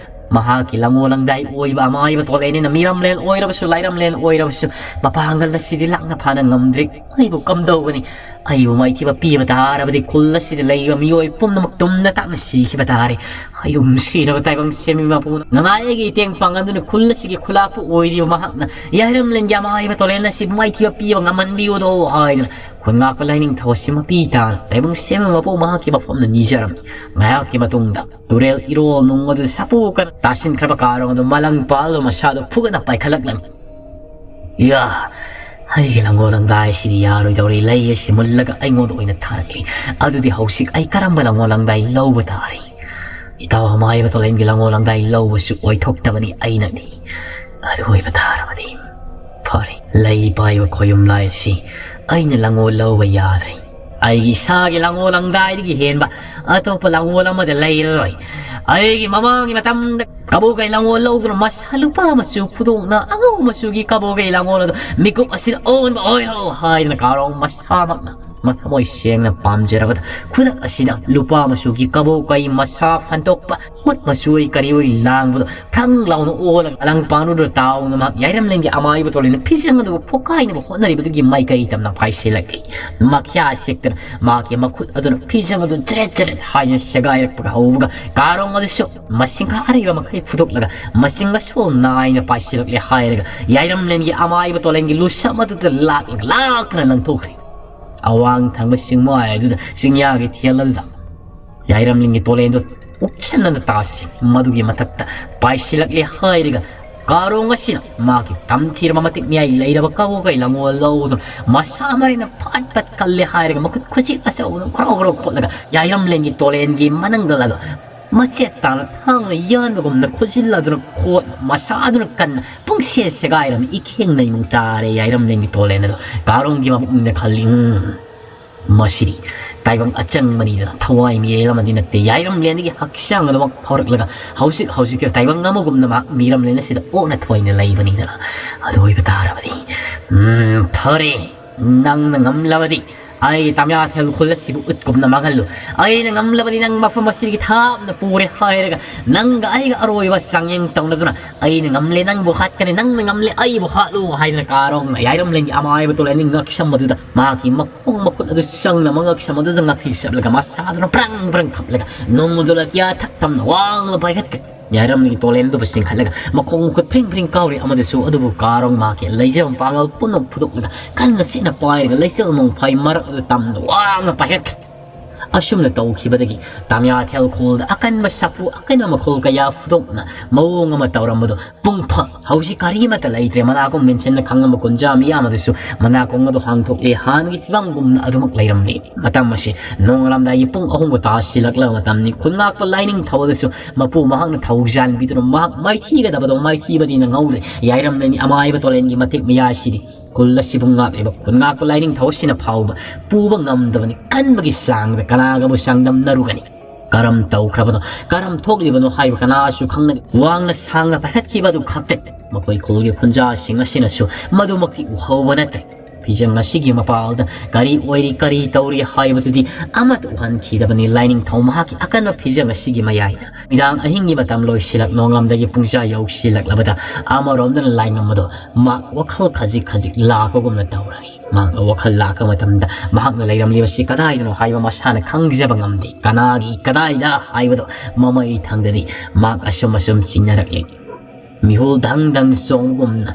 ꯃꯍꯥꯛꯀꯤ ꯂꯪꯉꯣ ꯂꯪꯗꯥꯏ ꯑꯣꯏꯕ ꯑꯃꯥꯏꯕ ꯇꯣꯂꯦꯟꯅꯤꯅ ꯃꯤꯔꯝꯂꯦꯟ ꯑꯣꯏꯔꯕꯁꯨ ꯂꯥꯏꯔꯝꯂꯦꯟ ꯑꯣꯏꯔꯕꯁꯨ ꯃꯄꯥꯡꯒꯜ ꯑꯁꯤꯗꯤ ꯂꯥꯛꯅ ꯐꯥꯅ ꯉꯝꯗ꯭ꯔꯤ꯫ ꯑꯩꯕꯨ ꯀꯝꯗꯧꯒꯅꯤ? ꯑꯩꯕꯨ ꯃꯥꯏꯊꯤꯕ ꯄꯤꯕ ꯇꯥꯔꯕꯗꯤ ꯈꯨꯜ ꯑꯁꯤꯗ ꯂꯩꯔꯤꯕ ꯃꯤꯑꯣꯏ ꯄꯨꯝꯅꯃꯛ ꯇꯨꯝꯅ ꯇꯥꯛꯅ ꯁꯤꯈꯤꯕ ꯇꯥꯔꯦ꯫ ꯑꯌꯨꯝ ꯁꯤꯔꯕ ꯇꯥꯏꯕꯪ ꯁꯦꯝꯕꯤ ꯃꯄꯨꯅ ꯉꯉꯥꯏ ꯑꯩꯒꯤ ꯏꯇꯦꯡ ꯄꯥꯡꯒꯟꯗꯨꯅ ꯈꯨꯜ ꯑꯁꯤꯒꯤ ꯈꯨꯂꯥꯛꯄꯨ ꯑꯣꯏꯔꯤꯕ ꯃꯍꯥꯛꯅ ꯌꯥꯏꯔꯝꯂꯦꯟꯒꯤ ꯑꯃꯥꯏꯕ ꯇꯣꯂꯦꯟ ꯑꯁꯤꯕꯨ ꯃꯥꯏꯊꯤꯕ ꯄꯤꯕ ꯉꯝꯍꯟꯕꯤꯌꯨꯗꯣ ꯍꯥꯏꯗꯨꯅ ꯈꯨꯟꯉꯥꯛꯄ ꯂꯥꯏꯅꯤꯡꯊꯧ ꯑꯁꯤ ꯃꯄꯤ ꯇꯥꯅ ꯇꯥꯏꯕꯪ ꯁꯦꯝꯕ ꯃꯄꯨ ꯃꯍꯥꯛꯀꯤ ꯃꯐꯝꯗ ꯅꯤꯖꯔꯝꯃꯤ꯫ ꯉꯥꯏꯍꯥꯛꯀꯤ ꯃꯇꯨꯡꯗ ꯇꯨꯔꯦꯜ ꯏꯔꯣꯜ ꯅꯨꯡ ꯑꯗꯨ ꯁꯥꯄꯨ ꯀꯟꯅ ꯇꯥꯁꯤꯟꯈ꯭ꯔꯕ ꯀꯥꯔꯣꯡ ꯑꯗꯨ ꯃꯂꯪ ꯄꯥꯜꯂ ꯃꯁꯥꯗꯨ ꯐꯨꯒꯠꯅ ꯄꯥꯏꯈꯠꯂꯛꯂꯝꯃꯤ꯫ ꯌꯥ, ꯑꯩꯒꯤ ꯂꯪꯒꯣꯜ ꯂꯪꯗꯥꯏ ꯑꯁꯤꯗꯤ ꯌꯥꯔꯣꯏꯗꯧꯔꯤ꯫ ꯂꯩ ꯑꯁꯤ ꯃꯨꯜꯂꯒ ꯑꯩꯉꯣꯟꯗ ꯑꯣꯏꯅ ꯊꯥꯔꯛꯂꯤ꯫ ꯑꯗꯨꯗꯤ ꯍꯧꯖꯤꯛ ꯑꯩ ꯀꯔꯝꯕ ꯂꯪꯒꯣꯜ ꯂꯪꯗꯥꯏ ꯂꯧꯕ ꯇꯥꯔꯤ? ꯏꯇꯥꯎ ꯑꯃꯥꯏꯕ ꯇꯣꯂꯦꯟꯒꯤ ꯂꯪꯒꯣꯜ ꯂꯪꯗꯥꯏ ꯂꯧꯕꯁꯨ ꯑꯣꯏꯊꯣꯛꯇꯕꯅꯤ ꯑꯩꯅꯗꯤ꯫ ꯑꯗꯨ ꯑꯣꯏꯕ ꯇꯥꯔꯕꯗꯤ ꯐꯔꯦ꯫ ꯂꯩ ꯄꯥꯏꯕ ꯈꯣꯌꯨꯝ ꯂꯥꯏ ꯑꯁꯤ ꯑꯩꯅ ꯂꯪꯒꯣꯜ ꯂꯧꯕ ꯌꯥꯗ꯭ꯔꯤ꯫ ꯑꯩꯒꯤ ꯏꯁꯥꯒꯤ ꯂꯪꯒꯣꯜ ꯂꯪꯗꯥꯏꯗꯒꯤ ꯍꯦꯟꯕ ꯑꯇꯣꯞꯄ ꯂꯪꯒꯣꯜ ꯑꯃꯗ ꯂꯩꯔꯔꯣꯏ꯫ ꯑꯩꯒꯤ ꯃꯃꯥꯡꯒꯤ ꯃꯇꯝꯗ ꯀꯕꯣꯀꯩ ꯂꯪꯒꯣꯜ ꯂꯧꯗꯨꯅ ꯃꯁꯥ ꯂꯨꯄꯥ ꯃꯆꯨ ꯐꯨꯗꯣꯛꯅ ꯑꯉꯧ ꯃꯆꯨꯒꯤ ꯀꯕꯣꯀꯩ ꯂꯪꯒꯣꯜ ꯑꯗꯨ ꯃꯤꯀꯨꯞ ꯑꯁꯤꯗ ꯑꯣꯟꯕ ꯑꯣꯏꯔꯣ ꯍꯥꯏꯗꯨꯅ ꯀꯥꯔꯣꯡ ꯃꯁꯥꯃꯛꯅ ꯃꯊꯃꯣꯏ ꯁꯦꯡꯅ ꯄꯥꯝꯖꯔꯕꯗ ꯈꯨꯗꯛ ꯑꯁꯤꯗ ꯂꯨꯄꯥ ꯃꯆꯨꯒꯤ ꯀꯕꯣꯀꯩ ꯃꯁꯥ ꯐꯟꯗꯣꯛꯄ ꯈꯨꯠ ꯃꯆꯨ ꯑꯣꯏ ꯀꯔꯤ ꯑꯣꯏ ꯂꯥꯡꯕꯗꯣ ꯐ꯭ꯔꯪ ꯂꯥꯎꯅ ꯑꯣꯜꯂꯒ ꯑꯂꯪ ꯄꯥꯟꯗꯨꯗ ꯇꯥꯎꯅ ꯃꯍꯥꯛ ꯌꯥꯏꯔꯝꯂꯦꯟꯒꯤ ꯑꯃꯥꯏꯕ ꯇꯣꯂꯦꯟꯅ ꯐꯤꯖꯪ ꯑꯗꯨꯕꯨ ꯐꯣꯀꯥꯏꯅꯕ ꯍꯣꯠꯅꯔꯤꯕꯗꯨꯒꯤ ꯃꯥꯏꯀꯩ ꯇꯝꯅ ꯄꯥꯏꯁꯤꯜꯂꯛꯂꯤ꯫ ꯃꯈ꯭ꯌꯥ ꯁꯤꯛꯇꯅ ꯃꯍꯥꯛꯀꯤ ꯃꯈꯨꯠ ꯑꯗꯨꯅ ꯐꯤꯖꯪ ꯑꯗꯨ ꯆꯔꯦꯠ ꯆꯔꯦꯠ ꯍꯥꯏꯗꯨꯅ ꯁꯦꯒꯥꯏꯔꯛꯄꯒ ꯍꯧꯕꯒ ꯀꯥꯔꯣꯡ ꯑꯗꯨꯁꯨ ꯃꯁꯤꯡꯈꯥ ꯑꯔꯩꯕ ꯃꯈꯩ ꯐꯨꯗꯣꯛꯂꯒ ꯃꯁꯤꯡ ꯑꯁꯣꯜ ꯅꯥꯏꯅ ꯄꯥꯏꯁꯤꯜꯂꯛꯂꯦ ꯍꯥꯏꯔꯒ ꯌꯥꯏꯔꯝꯂꯦꯟꯒꯤ ꯑꯃꯥꯏꯕ ꯇꯣꯂꯦꯟꯒꯤ ꯂꯨꯁꯝ ꯑꯗꯨꯗ ꯂꯥꯛꯂꯒ ꯂꯥꯛꯇꯅ ꯂꯪꯊꯣꯛꯈ꯭ꯔꯦ꯫ ꯑꯋꯥꯡ ꯊꯪꯕ ꯆꯤꯡꯃꯥꯏ ꯑꯗꯨꯗ ꯆꯤꯡꯌꯥꯒꯤ ꯊꯦꯜ ꯑꯗꯨꯗ ꯌꯥꯏꯔꯝꯂꯦꯟꯒꯤ ꯇꯣꯂꯦꯟꯗꯨ ꯎꯞꯁꯟꯅꯅ ꯇꯥꯁꯤ ꯃꯗꯨꯒꯤ ꯃꯊꯛꯇ ꯄꯥꯏꯁꯤꯜꯂꯛꯂꯦ ꯍꯥꯏꯔꯒ ꯀꯥꯔꯣꯡ ꯑꯁꯤꯅ ꯃꯥꯒꯤ ꯇꯝꯊꯤꯔꯕ ꯃꯇꯤꯛ ꯃꯌꯥꯏ ꯂꯩꯔꯕ ꯀꯕꯣꯀꯩ ꯂꯪꯒꯣꯜ ꯂꯧꯗꯨꯅ ꯃꯁꯥ ꯃꯔꯦꯅ ꯐꯠ ꯐꯠ ꯀꯜꯂꯦ ꯍꯥꯏꯔꯒ ꯃꯈꯨꯠ ꯈꯨꯠꯁꯤꯠ ꯑꯆꯧꯕꯗꯨꯅ ꯈ꯭ꯔꯣ ꯈ꯭ꯔꯣ ꯈꯣꯠꯂꯒ ꯌꯥꯏꯔꯝꯂꯦꯟꯒꯤ ꯇꯣꯂꯦꯟꯒꯤ ꯃꯅꯪꯒꯜ ꯑꯗꯨ ꯃꯆꯦꯠ ꯇꯥꯅ ꯊꯥꯡꯅ ꯌꯥꯟꯕꯒꯨꯝꯅ ꯈꯨꯠꯁꯤꯜꯂꯗꯨꯅ ꯈꯣꯠꯅ ꯃꯁꯥꯗꯨꯅ ꯀꯟꯅ ꯄꯨꯡꯁꯦ ꯁꯦꯒꯥꯏꯔꯝꯃꯤ꯫ ꯏꯈꯦꯡ ꯅꯩꯃꯨꯛ ꯇꯥꯔꯦ ꯌꯥꯏꯔꯝꯂꯦꯟꯒꯤ ꯇꯣꯂꯦꯟ ꯑꯗꯣ ꯀꯥꯔꯣꯡꯒꯤ ꯃꯕꯨꯛꯅꯤꯡꯗ ꯈꯜꯂꯤ꯫ "ꯎꯝ, ꯃꯁꯤꯗꯤ ꯇꯥꯏꯕꯪ ꯑꯆꯪꯕꯅꯤꯗꯅ ꯊꯋꯥꯏ ꯃꯤꯔꯦꯜ ꯑꯃꯗꯤ ꯅꯠꯇꯦ"꯫ ꯌꯥꯏꯔꯝꯂꯦꯟꯗꯒꯤ ꯍꯛꯆꯥꯡ ꯑꯗꯨꯃꯛ ꯐꯥꯎꯔꯛꯂꯒ ꯍꯧꯖꯤꯛ ꯍꯧꯖꯤꯛꯀꯤ ꯇꯥꯏꯕꯪ ꯑꯃꯒꯨꯝꯅ ꯃꯍꯥꯛ ꯃꯤꯔꯝꯂꯦꯟ ꯑꯁꯤꯗ ꯑꯣꯛꯅ ꯊꯣꯏꯅ ꯂꯩꯕꯅꯤꯗꯅ꯫ ꯑꯗꯨ ꯑꯣꯏꯕ ꯇꯥꯔꯕꯗꯤ, ꯎꯝ, ꯐꯔꯦ, ꯅꯪꯅ ꯉꯝꯂꯕꯗꯤ ꯑꯩꯒꯤ ꯇꯥꯃꯤꯌꯥꯊꯦꯜ ꯈꯨꯜ ꯑꯁꯤꯕꯨ ꯎꯠꯀꯨꯝꯅ ꯃꯥꯡꯍꯜꯂꯨ꯫ ꯑꯩꯅ ꯉꯝꯂꯕꯗꯤ ꯅꯪ ꯃꯐꯝ ꯑꯁꯤꯗꯒꯤ ꯊꯥꯞꯅ ꯄꯨꯔꯦ ꯍꯥꯏꯔꯒ ꯅꯪꯒ ꯑꯩꯒ ꯑꯔꯣꯏꯕ ꯆꯥꯡꯌꯦꯡ ꯇꯧꯅꯗꯨꯅ ꯑꯩꯅ ꯉꯝꯂꯦ ꯅꯪꯕꯨ ꯍꯥꯠꯀꯅꯤ, ꯅꯪꯅ ꯉꯝꯂꯦ ꯑꯩꯕꯨ ꯍꯥꯠꯂꯨ ꯍꯥꯏꯗꯅ ꯀꯥꯔꯣꯡꯅ ꯌꯥꯏꯔꯝꯂꯦꯟꯒꯤ ꯑꯃꯥꯏꯕ ꯇꯣꯂꯦꯟꯒꯤ ꯉꯛꯁꯝ ꯑꯗꯨꯗ ꯃꯍꯥꯛꯀꯤ ꯃꯈꯣꯡ ꯃꯈꯨꯠ ꯑꯗꯨ ꯆꯪꯅ ꯃꯉꯛꯁꯝ ꯑꯗꯨꯗ ꯉꯥꯛꯊꯤ ꯆꯠꯂꯒ ꯃꯁꯥꯗꯨꯅ ꯄ꯭ꯔꯪ ꯄ꯭ꯔꯪ ꯈꯞꯂꯒ ꯅꯣꯡꯃꯗꯨ ꯂꯥꯇꯤꯌꯥ ꯊꯛ ꯊꯝꯅ ꯋꯥꯡꯅ ꯄꯥꯏꯈꯠꯈ꯭ꯔꯦ꯫ ꯌꯥꯏꯔꯝꯂꯦꯟꯒꯤ ꯇꯣꯂꯦꯟ ꯑꯗꯨꯕꯨ ꯆꯤꯡꯈꯠꯂꯒ ꯃꯈꯣꯡ ꯃꯈꯨꯠ ꯐ꯭ꯔꯤꯡ ꯐ꯭ꯔꯤꯡ ꯀꯥꯎꯔꯤ ꯑꯃꯗꯁꯨ ꯑꯗꯨꯕꯨ ꯀꯥꯔꯣꯡ ꯃꯍꯥꯛꯀꯤ ꯂꯩꯖꯕ ꯄꯥꯡꯒꯜ ꯄꯨꯝꯅꯃꯛ ꯐꯨꯗꯣꯛꯂꯒ ꯀꯟꯅ ꯆꯤꯛꯅ ꯄꯥꯏꯔꯒ ꯂꯩꯆꯤꯜ ꯅꯣꯡꯐꯥꯏ ꯃꯔꯛ ꯑꯗꯨ ꯇꯝꯅ ꯋꯥꯡꯅ ꯄꯥꯏꯈꯠꯈ꯭ꯔꯦ꯫ ꯑꯁꯨꯝꯅ ꯇꯧꯈꯤꯕꯗꯒꯤ ꯇꯥꯃꯤꯌꯥꯊꯦꯜ ꯈꯨꯜꯗ ꯑꯀꯟꯕ ꯁꯥꯐꯨ ꯑꯀꯟꯕ ꯃꯈꯣꯜ ꯀꯌꯥ ꯐꯨꯗꯣꯛꯅ ꯃꯑꯣꯡ ꯑꯃ ꯇꯧꯔꯝꯕꯗꯨ ꯄꯨꯡꯐꯝ ꯍꯧꯖꯤꯛ ꯀꯔꯤꯃꯠꯇ ꯂꯩꯇ꯭ꯔꯦ꯫ ꯃꯅꯥꯀꯣꯡ ꯃꯦꯟꯁꯤꯟꯅ ꯈꯪꯂꯝꯕ ꯀꯨꯟꯖꯥ ꯃꯤꯌꯥꯝ ꯑꯗꯨꯁꯨ ꯃꯅꯥꯀꯣꯡ ꯑꯗꯨ ꯍꯥꯡꯗꯣꯛꯂꯦ꯫ ꯍꯥꯟꯅꯒꯤ ꯐꯤꯕꯝꯒꯨꯝꯅ ꯑꯗꯨꯃꯛ ꯂꯩꯔꯝꯂꯦ꯫ ꯃꯇꯝ ꯑꯁꯤ ꯅꯣꯡꯉꯥꯜꯂꯝꯗꯥꯏꯒꯤ ꯄꯨꯡ ꯑꯍꯨꯝꯒ ꯇꯥꯁꯤꯜꯂꯛꯂꯕ ꯃꯇꯝꯅꯤ꯫ ꯈꯨꯟꯉꯥꯛꯄ ꯂꯥꯏꯅꯤꯡꯊꯧ ꯑꯗꯨꯁꯨ ꯃꯄꯨ ꯃꯍꯥꯛꯅ ꯊꯧꯖꯥꯟꯕꯤꯗꯨꯅ ꯃꯍꯥꯛ ꯃꯥꯏꯊꯤꯒꯗꯕꯗꯣ ꯃꯥꯏꯊꯤꯕꯗꯤ ꯅꯪꯍꯧꯗ꯭ꯔꯦ꯫ ꯌꯥꯏꯔꯝꯂꯦꯟꯒꯤ ꯑꯃꯥꯏꯕ ꯇꯣꯂꯦꯟꯒꯤ ꯃꯇꯤꯛ ꯃꯌꯥꯏꯁꯤꯗꯤ ꯈꯨꯜ ꯑꯁꯤꯕꯨ ꯉꯥꯛꯂꯤꯕ ꯈꯨꯟꯉꯥꯛꯄ ꯂꯥꯏꯅꯤꯡꯊꯧ ꯑꯁꯤꯅ ꯐꯥꯎꯕ ꯄꯨꯕ ꯉꯝꯗꯕꯅꯤ꯫ ꯀꯟꯕꯒꯤ ꯆꯥꯡꯗ ꯀꯅꯥꯒꯕꯨ ꯆꯥꯡꯗꯝꯅꯔꯨꯒꯅꯤ? ꯀꯔꯝ ꯇꯧꯈ꯭ꯔꯕꯅꯣ, ꯀꯔꯝ ꯊꯣꯛꯂꯤꯕꯅꯣ ꯍꯥꯏꯕ ꯀꯅꯥꯁꯨ ꯈꯪꯅꯗꯦ꯫ ꯋꯥꯡꯅ ꯁꯥꯡꯅ ꯄꯥꯏꯈꯠꯈꯤꯕ ꯑꯗꯨ ꯈꯛꯇꯅꯤ꯫ ꯃꯈꯣꯏ ꯈꯨꯜꯒꯤ ꯈꯨꯟꯖꯥꯁꯤꯡ ꯑꯁꯤꯅꯁꯨ ꯃꯗꯨꯃꯛꯇꯤ ꯎꯍꯧꯕ ꯅꯠꯇꯦ꯫ ꯐꯤꯖꯪ ꯑꯁꯤꯒꯤ ꯃꯄꯥꯜꯗ ꯀꯔꯤ ꯑꯣꯏꯔꯤ, ꯀꯔꯤ ꯇꯧꯔꯤ ꯍꯥꯏꯕꯗꯨꯗꯤ ꯑꯃꯠꯇ ꯎꯍꯟꯈꯤꯗꯕꯅꯤ꯫ ꯂꯥꯏꯅꯤꯡꯊꯧ ꯃꯍꯥꯛꯀꯤ ꯑꯀꯟꯕ ꯐꯤꯖꯪ ꯑꯁꯤꯒꯤ ꯃꯌꯥꯏꯅ ꯅꯨꯃꯤꯗꯥꯡ ꯑꯍꯤꯡꯒꯤ ꯃꯇꯝ ꯂꯣꯏꯁꯤꯜꯂꯛ ꯅꯣꯡꯉꯥꯜꯂꯝꯗꯥꯏꯒꯤ ꯄꯨꯡꯖꯥ ꯌꯧꯁꯤꯜꯂꯛꯂꯕꯗ ꯑꯃꯔꯣꯝꯗꯅ ꯂꯥꯏꯉꯝ ꯑꯗꯣ ꯃꯍꯥꯛ ꯋꯥꯈꯜ ꯈꯖꯤꯛ ꯈꯖꯤꯛ ꯂꯥꯛꯄꯒꯨꯝꯅ ꯇꯧꯔꯅꯤ꯫ ꯃꯍꯥꯛꯅ ꯋꯥꯈꯜ ꯂꯥꯛꯄ ꯃꯇꯝꯗ ꯃꯍꯥꯛꯅ ꯂꯩꯔꯝꯂꯤꯕꯁꯤ ꯀꯗꯥꯏꯗꯅꯣ ꯍꯥꯏꯕ ꯃꯁꯥꯅ ꯈꯪꯖꯕ ꯉꯝꯗꯦ꯫ ꯀꯅꯥꯒꯤ ꯀꯗꯥꯏꯗ ꯍꯥꯏꯕꯗꯣ ꯃꯃꯩ ꯊꯪꯗꯗꯤ ꯃꯍꯥꯛ ꯑꯁꯨꯝ ꯑꯁꯨꯝ ꯆꯤꯡꯅꯔꯛꯂꯤ꯫ ꯃꯤꯍꯨꯜ ꯙꯪ ꯙꯪ ꯆꯣꯡꯕꯒꯨꯝꯅ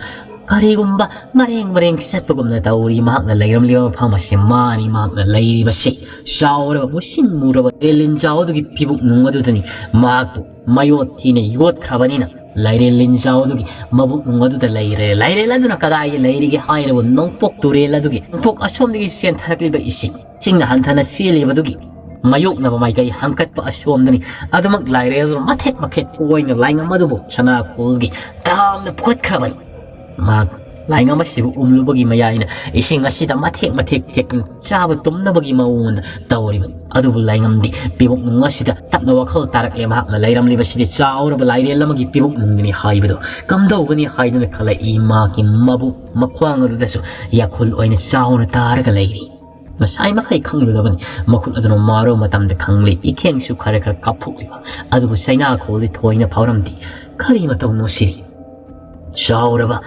ꯀꯔꯤꯒꯨꯝꯕ ꯃꯔꯦꯡ ꯃꯔꯦꯡ ꯆꯠꯄꯒꯨꯝꯅ ꯇꯧꯔꯤ꯫ ꯃꯍꯥꯛꯅ ꯂꯩꯔꯝꯂꯤꯕ ꯃꯐꯝ ꯑꯁꯤ ꯃꯥꯅꯤ꯫ ꯃꯍꯥꯛꯅ ꯂꯩꯔꯤꯕꯁꯤ ꯆꯥꯎꯔꯕ ꯃꯨꯁꯤꯟ ꯃꯨꯔꯕ ꯂꯦꯂꯤꯟꯖꯥꯎ ꯑꯗꯨꯒꯤ ꯐꯤꯕꯨꯛ ꯅꯨꯡ ꯑꯗꯨꯗꯅꯤ꯫ ꯃꯍꯥꯛꯄꯨ ꯃꯌꯣꯠ ꯊꯤꯅ ꯌꯣꯠꯈ꯭ꯔꯕꯅꯤꯅ ꯂꯥꯏꯔꯦꯜ ꯂꯤꯟꯖꯥꯎ ꯑꯗꯨꯒꯤ ꯃꯕꯨꯛ ꯅꯨꯡ ꯑꯗꯨꯗ ꯂꯩꯔꯦ꯫ ꯂꯥꯏꯔꯦꯜ ꯑꯗꯨꯅ ꯀꯗꯥꯏꯗ ꯂꯩꯔꯤꯒꯦ ꯍꯥꯏꯔꯕ, ꯅꯣꯡꯄꯣꯛ ꯇꯨꯔꯦꯜ ꯑꯗꯨꯒꯤ, ꯅꯣꯡꯄꯣꯛ ꯑꯁꯣꯝꯗꯒꯤ ꯆꯦꯟꯊꯔꯛꯂꯤꯕ ꯏꯁꯤꯡ, ꯏꯁꯤꯡꯅ ꯍꯟꯊꯅ ꯆꯦꯜꯂꯤꯕꯗꯨꯒꯤ ꯃꯥꯌꯣꯛꯅꯕ ꯃꯥꯏꯀꯩ ꯍꯪꯀꯠꯄ ꯑꯁꯣꯝꯗꯅꯤ꯫ ꯑꯗꯨꯃꯛ ꯂꯥꯏꯔꯦꯜ ꯑꯗꯨꯅ ꯃꯊꯦꯛ ꯃꯊꯦꯛ ꯑꯣꯏꯅ ꯂꯥꯏꯉꯝ ꯑꯗꯨꯕꯨ ꯁꯅꯥ ꯀꯣꯜꯒꯤ ꯗꯥꯝꯅ ꯐꯨꯒꯠꯈ꯭ꯔꯕꯅꯤ꯫ ꯃꯍꯥꯛ ꯂꯥꯏꯉꯝ ꯑꯁꯤꯕꯨ ꯎꯝꯂꯨꯕꯒꯤ ꯃꯌꯥꯏꯅ ꯏꯁꯤꯡ ꯑꯁꯤꯗ ꯃꯊꯦꯛ ꯃꯊꯦꯛ ꯊꯦꯛꯇꯨꯅ ꯆꯥꯕ ꯇꯨꯝꯅꯕꯒꯤ ꯃꯑꯣꯡꯗ ꯇꯧꯔꯤꯕꯅꯤ꯫ ꯑꯗꯨꯕꯨ ꯂꯥꯏꯉꯝꯗꯤ ꯄꯤꯕꯨꯛ ꯅꯨꯡ ꯑꯁꯤꯗ ꯇꯞꯅ ꯋꯥꯈꯜ ꯇꯥꯔꯛꯂꯦ꯫ ꯃꯍꯥꯛꯅ ꯂꯩꯔꯝꯂꯤꯕꯁꯤꯗꯤ ꯆꯥꯎꯔꯕ ꯂꯥꯏꯔꯦꯜ ꯑꯃꯒꯤ ꯄꯤꯕꯨꯛ ꯅꯨꯡꯗꯅꯤ ꯍꯥꯏꯕꯗꯨ ꯀꯝꯗꯧꯒꯅꯤ ꯍꯥꯏꯗꯨꯅ ꯈꯜꯂꯛꯏ꯫ ꯃꯍꯥꯛꯀꯤ ꯃꯕꯨꯛ ꯃꯈ꯭ꯋꯥꯡ ꯑꯗꯨꯗꯁꯨ ꯌꯥꯈꯨꯜ ꯑꯣꯏꯅ ꯆꯥꯎꯅ ꯇꯥꯔꯒ ꯂꯩꯔꯤ꯫ ꯉꯁꯥꯏ ꯃꯈꯩ ꯈꯪꯂꯨꯗꯕꯅꯤ꯫ ꯃꯈꯨꯠ ꯑꯗꯨꯅ ꯃꯥꯔꯣ ꯃꯇꯝꯗ ꯈꯪꯂꯤ꯫ ꯏꯈꯦꯡꯁꯨ ꯈꯔ ꯈꯔ ꯀꯥꯞꯊꯣꯛꯂꯤꯕ꯫ ꯑꯗꯨꯕꯨ ꯆꯩꯅꯥꯈꯣꯜꯗꯤ ꯊꯣꯏꯅ ꯐꯥꯎꯔꯝꯗꯦ꯫ ꯀꯔꯤ ꯃꯇꯧꯅꯣ ꯁꯤꯗꯤ? ꯆꯥꯎꯔꯕ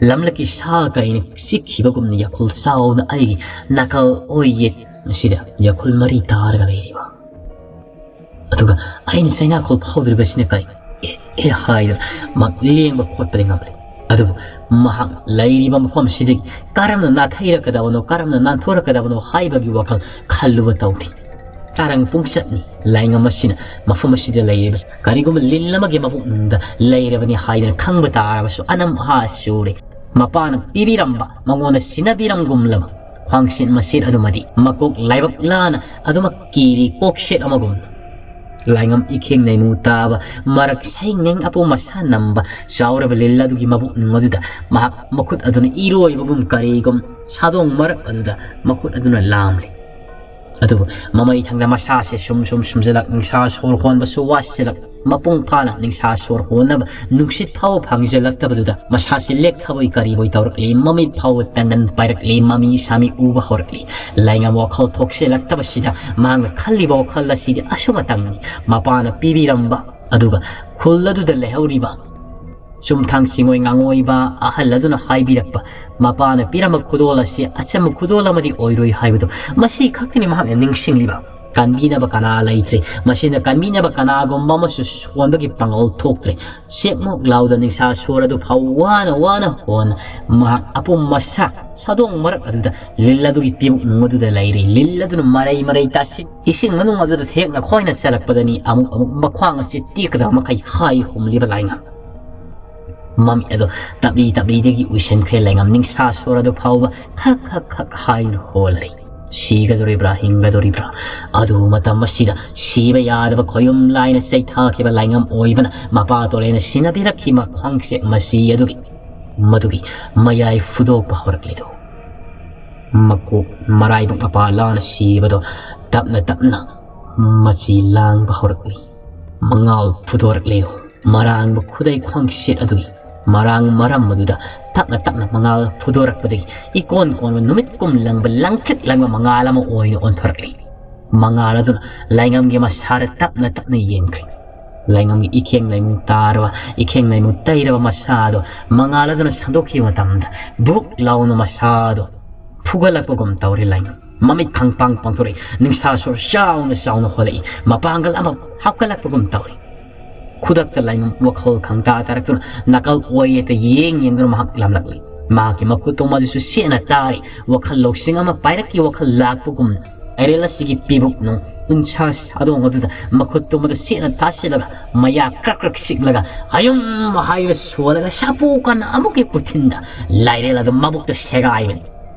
ꯂꯝꯂꯛꯀꯤ ꯁꯥ ꯀꯩꯅ ꯆꯤꯛꯈꯤꯕꯒꯨꯝꯅ ꯌꯥꯈꯨꯜ ꯆꯥꯎꯅ ꯑꯩꯒꯤ ꯅꯥꯀꯜ ꯑꯣꯏ ꯌꯦꯠ ꯑꯁꯤꯗ ꯌꯥꯈꯨꯜ ꯃꯔꯤ ꯇꯥꯔꯒ ꯂꯩꯔꯤꯕ꯫ ꯑꯗꯨꯒ ꯑꯩꯅ ꯆꯩꯅꯥꯈꯣꯜ ꯐꯥꯎꯗ꯭ꯔꯤꯕꯁꯤꯅ ꯀꯩ? ꯑꯦ, ꯑꯦ ꯍꯥꯏꯗꯨꯅ ꯃꯍꯥꯛ ꯂꯦꯡꯕ ꯈꯣꯠꯄꯗꯤ ꯉꯝꯂꯦ꯫ ꯑꯗꯨꯕꯨ ꯃꯍꯥꯛ ꯂꯩꯔꯤꯕ ꯃꯐꯝꯁꯤꯗꯒꯤ ꯀꯔꯝꯅ ꯅꯥꯊꯩꯔꯛꯀꯗꯕꯅꯣ, ꯀꯔꯝꯅ ꯅꯥꯟꯊꯣꯔꯛꯀꯗꯕꯅꯣ ꯍꯥꯏꯕꯒꯤ ꯋꯥꯈꯜ ꯈꯜꯂꯨꯕ ꯇꯧꯗꯦ꯫ ꯇꯔꯪ ꯄꯨꯡꯆꯠꯅꯤ꯫ ꯂꯥꯏꯉꯝ ꯑꯁꯤꯅ ꯃꯐꯝ ꯑꯁꯤꯗ ꯂꯩꯔꯤꯕ ꯀꯔꯤꯒꯨꯝꯕ ꯂꯤꯟ ꯑꯃꯒꯤ ꯃꯕꯨꯛꯅꯨꯡꯗ ꯂꯩꯔꯕꯅꯤ ꯍꯥꯏꯗꯅ ꯈꯪꯕ ꯇꯥꯔꯕꯁꯨ ꯑꯅꯝ ꯑꯍꯥ ꯆꯨꯔꯦ꯫ ꯃꯄꯥꯅ ꯄꯤꯕꯤꯔꯝꯕ, ꯃꯉꯣꯟꯗ ꯁꯤꯟꯅꯕꯤꯔꯝꯒꯨꯝꯂꯕ ꯈ꯭ꯋꯥꯡꯁꯤꯠ ꯃꯁꯤꯠ ꯑꯗꯨꯃꯗꯤ ꯃꯀꯣꯛ ꯂꯥꯏꯕꯛ ꯂꯥꯅ ꯑꯗꯨꯃꯛ ꯀꯤꯔꯤ ꯀꯣꯛꯁꯦꯠ ꯑꯃꯒꯨꯝꯅ꯫ ꯂꯥꯏꯉꯝ ꯏꯈꯦꯡ ꯅꯩꯃꯨ ꯇꯥꯕ ꯃꯔꯛ ꯁꯩꯉꯦꯡ ꯑꯄꯨ ꯃꯁꯥ ꯅꯝꯕ ꯆꯥꯎꯔꯕ ꯂꯤꯜ ꯑꯗꯨꯒꯤ ꯃꯕꯨꯛꯅꯨꯡ ꯑꯗꯨꯗ ꯃꯍꯥꯛ ꯃꯈꯨꯠ ꯑꯗꯨꯅ ꯏꯔꯣꯏꯕꯒꯨꯝ ꯀꯔꯤꯒꯨꯝ ꯁꯥꯗꯣꯡ ꯃꯔꯛ ꯑꯗꯨꯗ ꯃꯈꯨꯠ ꯑꯗꯨꯅ ꯂꯥꯝꯂꯤ꯫ ꯑꯗꯨꯕꯨ ꯃꯃꯩ ꯊꯪꯗ ꯃꯁꯥꯁꯦ ꯁꯨꯝ ꯁꯨꯝ ꯁꯨꯝꯖꯤꯜꯂꯛ, ꯅꯤꯡꯁꯥ ꯁꯣꯔ ꯍꯣꯟꯕꯁꯨ ꯋꯥꯁꯤꯜꯂꯛ, ꯃꯄꯨꯡ ꯐꯥꯅ ꯅꯤꯡꯁꯥ ꯁꯣꯔ ꯍꯣꯟꯅꯕ ꯅꯨꯡꯁꯤꯠ ꯐꯥꯎꯕ ꯐꯪꯖꯤꯜꯂꯛꯇꯕꯗꯨꯗ ꯃꯁꯥꯁꯤ ꯂꯦꯛꯊꯕꯣꯏ ꯀꯔꯤꯕꯣꯏ ꯇꯧꯔꯛꯂꯤ꯫ ꯃꯃꯤꯠ ꯐꯥꯎꯕ ꯇꯟꯗꯟ ꯄꯥꯏꯔꯛꯂꯤ꯫ ꯃꯃꯤ ꯁꯥꯃꯤ ꯎꯕ ꯍꯧꯔꯛꯂꯤ꯫ ꯂꯥꯏꯉꯝ ꯋꯥꯈꯜ ꯊꯣꯛꯆꯤꯜꯂꯛꯇꯕꯁꯤꯗ ꯃꯍꯥꯛꯅ ꯈꯜꯂꯤꯕ ꯋꯥꯈꯜ ꯑꯁꯤꯗꯤ ꯑꯁꯨꯝꯅꯇꯪꯅꯤ꯫ ꯃꯄꯥꯅ ꯄꯤꯕꯤꯔꯝꯕ, ꯑꯗꯨꯒ ꯈꯨꯜ ꯑꯗꯨꯗ ꯂꯩꯍꯧꯔꯤꯕ ꯆꯨꯝꯊꯥꯡ ꯆꯤꯡꯉꯣꯏ ꯉꯥꯡꯉꯣꯏꯕ ꯑꯍꯜ ꯑꯗꯨꯅ ꯍꯥꯏꯕꯤꯔꯛꯄ, ꯃꯄꯥꯅ ꯄꯤꯔꯝꯕ ꯈꯨꯗꯣꯜ ꯑꯁꯤ ꯑꯆꯝꯕ ꯈꯨꯗꯣꯜ ꯑꯃꯗꯤ ꯑꯣꯏꯔꯣꯏ ꯍꯥꯏꯕꯗꯨ, ꯃꯁꯤ ꯈꯛꯇꯅꯤ ꯃꯍꯥꯛꯅ ꯅꯤꯡꯁꯤꯡꯂꯤꯕ꯫ ꯀꯟꯕꯤꯅꯕ ꯀꯅꯥ ꯂꯩꯇ꯭ꯔꯦ꯫ ꯃꯁꯤꯅ ꯀꯟꯕꯤꯅꯕ ꯀꯅꯥꯒꯨꯝꯕ ꯑꯃꯁꯨ ꯁꯣꯟꯕꯒꯤ ꯄꯥꯡꯒꯜ ꯊꯣꯛꯇ꯭ꯔꯦ꯫ ꯆꯦꯛꯃꯨꯛ ꯂꯥꯎꯗ ꯅꯤꯡꯁꯥ ꯁꯣꯔ ꯑꯗꯨ ꯐꯥꯎ ꯋꯥꯅ ꯋꯥꯅ ꯍꯣꯟ ꯃꯍꯥꯛ ꯑꯄꯨꯝ ꯃꯁꯥ ꯁꯥꯗꯣꯡ ꯃꯔꯛ ꯑꯗꯨꯗ ꯂꯤꯜ ꯑꯗꯨꯒꯤ ꯄꯤꯕꯨꯛ ꯅꯨꯡ ꯑꯗꯨꯗ ꯂꯩꯔꯦ꯫ ꯂꯤꯜ ꯑꯗꯨꯅ ꯃꯔꯩ ꯃꯔꯩ ꯇꯥꯁꯤꯟ ꯏꯁꯤꯡ ꯃꯅꯨꯡ ꯑꯗꯨꯗ ꯊꯦꯛꯅ ꯈꯣꯏꯅ ꯆꯦꯜꯂꯛꯄꯗꯅꯤ ꯑꯃꯨꯛ ꯑꯃꯨꯛ ꯃꯈ꯭ꯋꯥꯡ ꯑꯁꯤ ꯇꯦꯛꯀꯗꯕ ꯃꯈꯩ ꯍꯥꯏ ꯍꯨꯝꯂꯤꯕ ꯂꯥꯏꯉꯝ꯫ ꯃꯃꯤꯠ ꯑꯗꯣ ꯇꯞꯂꯤ ꯇꯞꯂꯤꯗꯒꯤ ꯎꯏꯁꯤꯟꯈ꯭ꯔꯦ꯫ ꯂꯥꯏꯉꯝ ꯅꯤꯡꯁꯥ ꯁꯣꯔ ꯑꯗꯨ ꯐꯥꯎꯕ ꯈꯛ ꯈꯛ ꯈꯛ ꯍꯥꯏꯅ ꯍꯣꯜꯂꯤ꯫ ꯁꯤꯒꯗꯧꯔꯤꯕ꯭ꯔꯥ, ꯍꯤꯡꯒꯗꯧꯔꯤꯕ꯭ꯔꯥ? ꯑꯗꯨ ꯃꯇꯝ ꯑꯁꯤꯗ ꯁꯤꯕ ꯌꯥꯗꯕ ꯈꯣꯌꯨꯝ ꯂꯥꯏꯅ ꯆꯩꯊꯥꯈꯤꯕ ꯂꯥꯏꯉꯝ ꯑꯣꯏꯕꯅ ꯃꯄꯥ ꯇꯣꯂꯦꯅ ꯁꯤꯟꯅꯕꯤꯔꯛꯈꯤꯕ ꯈ꯭ꯋꯥꯡꯆꯦꯠ ꯃꯆꯤ ꯑꯗꯨꯒꯤ, ꯃꯗꯨꯒꯤ ꯃꯌꯥꯏ ꯐꯨꯗꯣꯛꯄ ꯍꯧꯔꯛꯂꯤꯗꯨ꯫ ꯃꯀꯣꯛ ꯃꯔꯥꯏꯕꯛ ꯃꯄꯥ ꯂꯥꯅ ꯁꯤꯕꯗꯣ ꯇꯞꯅ ꯇꯞꯅ ꯃꯆꯤ ꯂꯥꯡꯕ ꯍꯧꯔꯛꯂꯤ꯫ ꯃꯉꯥꯜ ꯐꯨꯗꯣꯔꯛꯂꯤ꯫ ꯃꯔꯥꯡꯕ ꯈꯨꯗꯩ ꯈ꯭ꯋꯥꯡꯆꯦꯠ ꯑꯗꯨꯒꯤ ꯃꯔꯥꯡ ꯃꯔꯝ ꯑꯗꯨꯗ ꯇꯞꯅ ꯇꯞꯅ ꯃꯉꯥꯜ ꯐꯨꯗꯣꯔꯛꯄꯗꯒꯤ ꯏꯀꯣꯟ ꯀꯣꯟꯕ ꯅꯨꯃꯤꯠ ꯀꯨꯝ ꯂꯪꯕ ꯂꯪꯇ꯭ꯔꯤꯛ ꯂꯪꯕ ꯃꯉꯥꯜ ꯑꯃ ꯑꯣꯏꯅ ꯑꯣꯟꯊꯣꯔꯛꯂꯤ꯫ ꯃꯉꯥꯜ ꯑꯗꯨꯅ ꯂꯥꯏꯉꯝꯒꯤ ꯃꯁꯥꯗ ꯇꯞꯅ ꯇꯞꯅ ꯌꯦꯟꯈ꯭ꯔꯦ꯫ ꯂꯥꯏꯉꯝꯒꯤ ꯏꯈꯦꯡ ꯂꯩꯃꯨ ꯇꯥꯔꯕ, ꯏꯈꯦꯡ ꯂꯩꯃꯨ ꯇꯩꯔꯕ ꯃꯁꯥꯗꯣ ꯃꯉꯥꯜ ꯑꯗꯨꯅ ꯁꯟꯗꯣꯛꯈꯤꯕ ꯃꯇꯝꯗ ꯕꯨꯛ ꯂꯥꯎꯅ ꯃꯁꯥꯗꯣ ꯐꯨꯒꯠꯂꯛꯄꯒꯨꯝ ꯇꯧꯔꯦ꯫ ꯂꯥꯏꯉꯝ ꯃꯃꯤꯠ ꯈꯪꯄꯥꯡ ꯄꯥꯡꯊꯣꯔꯛꯏ, ꯅꯤꯡꯁꯥ ꯁꯣꯔ ꯆꯥꯎꯅ ꯆꯥꯎꯅ ꯍꯣꯜꯂꯛꯏ, ꯃꯄꯥꯡꯒꯜ ꯑꯃ ꯍꯥꯞꯀꯠꯂꯛꯄꯒꯨꯝ ꯇꯧꯔꯤ꯫ ꯈꯨꯗꯛꯇ ꯂꯥꯏꯉꯝ ꯋꯥꯈꯜ ꯈꯪꯇꯥ ꯇꯥꯔꯛꯇꯨꯅ ꯅꯥꯀꯜ ꯑꯣꯏ ꯌꯦꯠꯇ ꯌꯦꯡ ꯌꯦꯡꯗꯨꯅ ꯃꯍꯥꯛ ꯂꯝꯂꯛꯂꯤ꯫ ꯃꯍꯥꯛꯀꯤ ꯃꯈꯨꯠꯇꯣ ꯃꯗꯨꯁꯨ ꯁꯦꯠꯅ ꯇꯥꯔꯤ꯫ ꯋꯥꯈꯜ ꯂꯧꯁꯤꯡ ꯑꯃ ꯄꯥꯏꯔꯛꯀꯤ ꯋꯥꯈꯜ ꯂꯥꯛꯄꯒꯨꯝꯅ ꯂꯥꯏꯔꯦꯜ ꯑꯁꯤꯒꯤ ꯄꯤꯕꯨꯛ ꯅꯨꯡ ꯎꯟꯁꯥ ꯁꯥꯗꯣꯡ ꯑꯗꯨꯗ ꯃꯈꯨꯠꯇꯨ ꯃꯗꯨ ꯆꯦꯠꯅ ꯇꯥꯁꯤꯜꯂꯒ ꯃꯌꯥ ꯀ꯭ꯔꯛ ꯀ꯭ꯔꯛ ꯁꯤꯛꯂꯒ ꯍꯌꯨꯝ ꯍꯥꯏꯔ ꯁꯣꯜꯂꯒ ꯁꯥꯄꯨ ꯀꯟꯅ ꯑꯃꯨꯛꯀꯤ ꯈꯨꯊꯤꯟꯗ ꯂꯥꯏꯔꯦꯜ ꯑꯗꯨ ꯃꯕꯨꯛꯇ ꯁꯦꯒꯥꯏꯕꯅꯤ꯫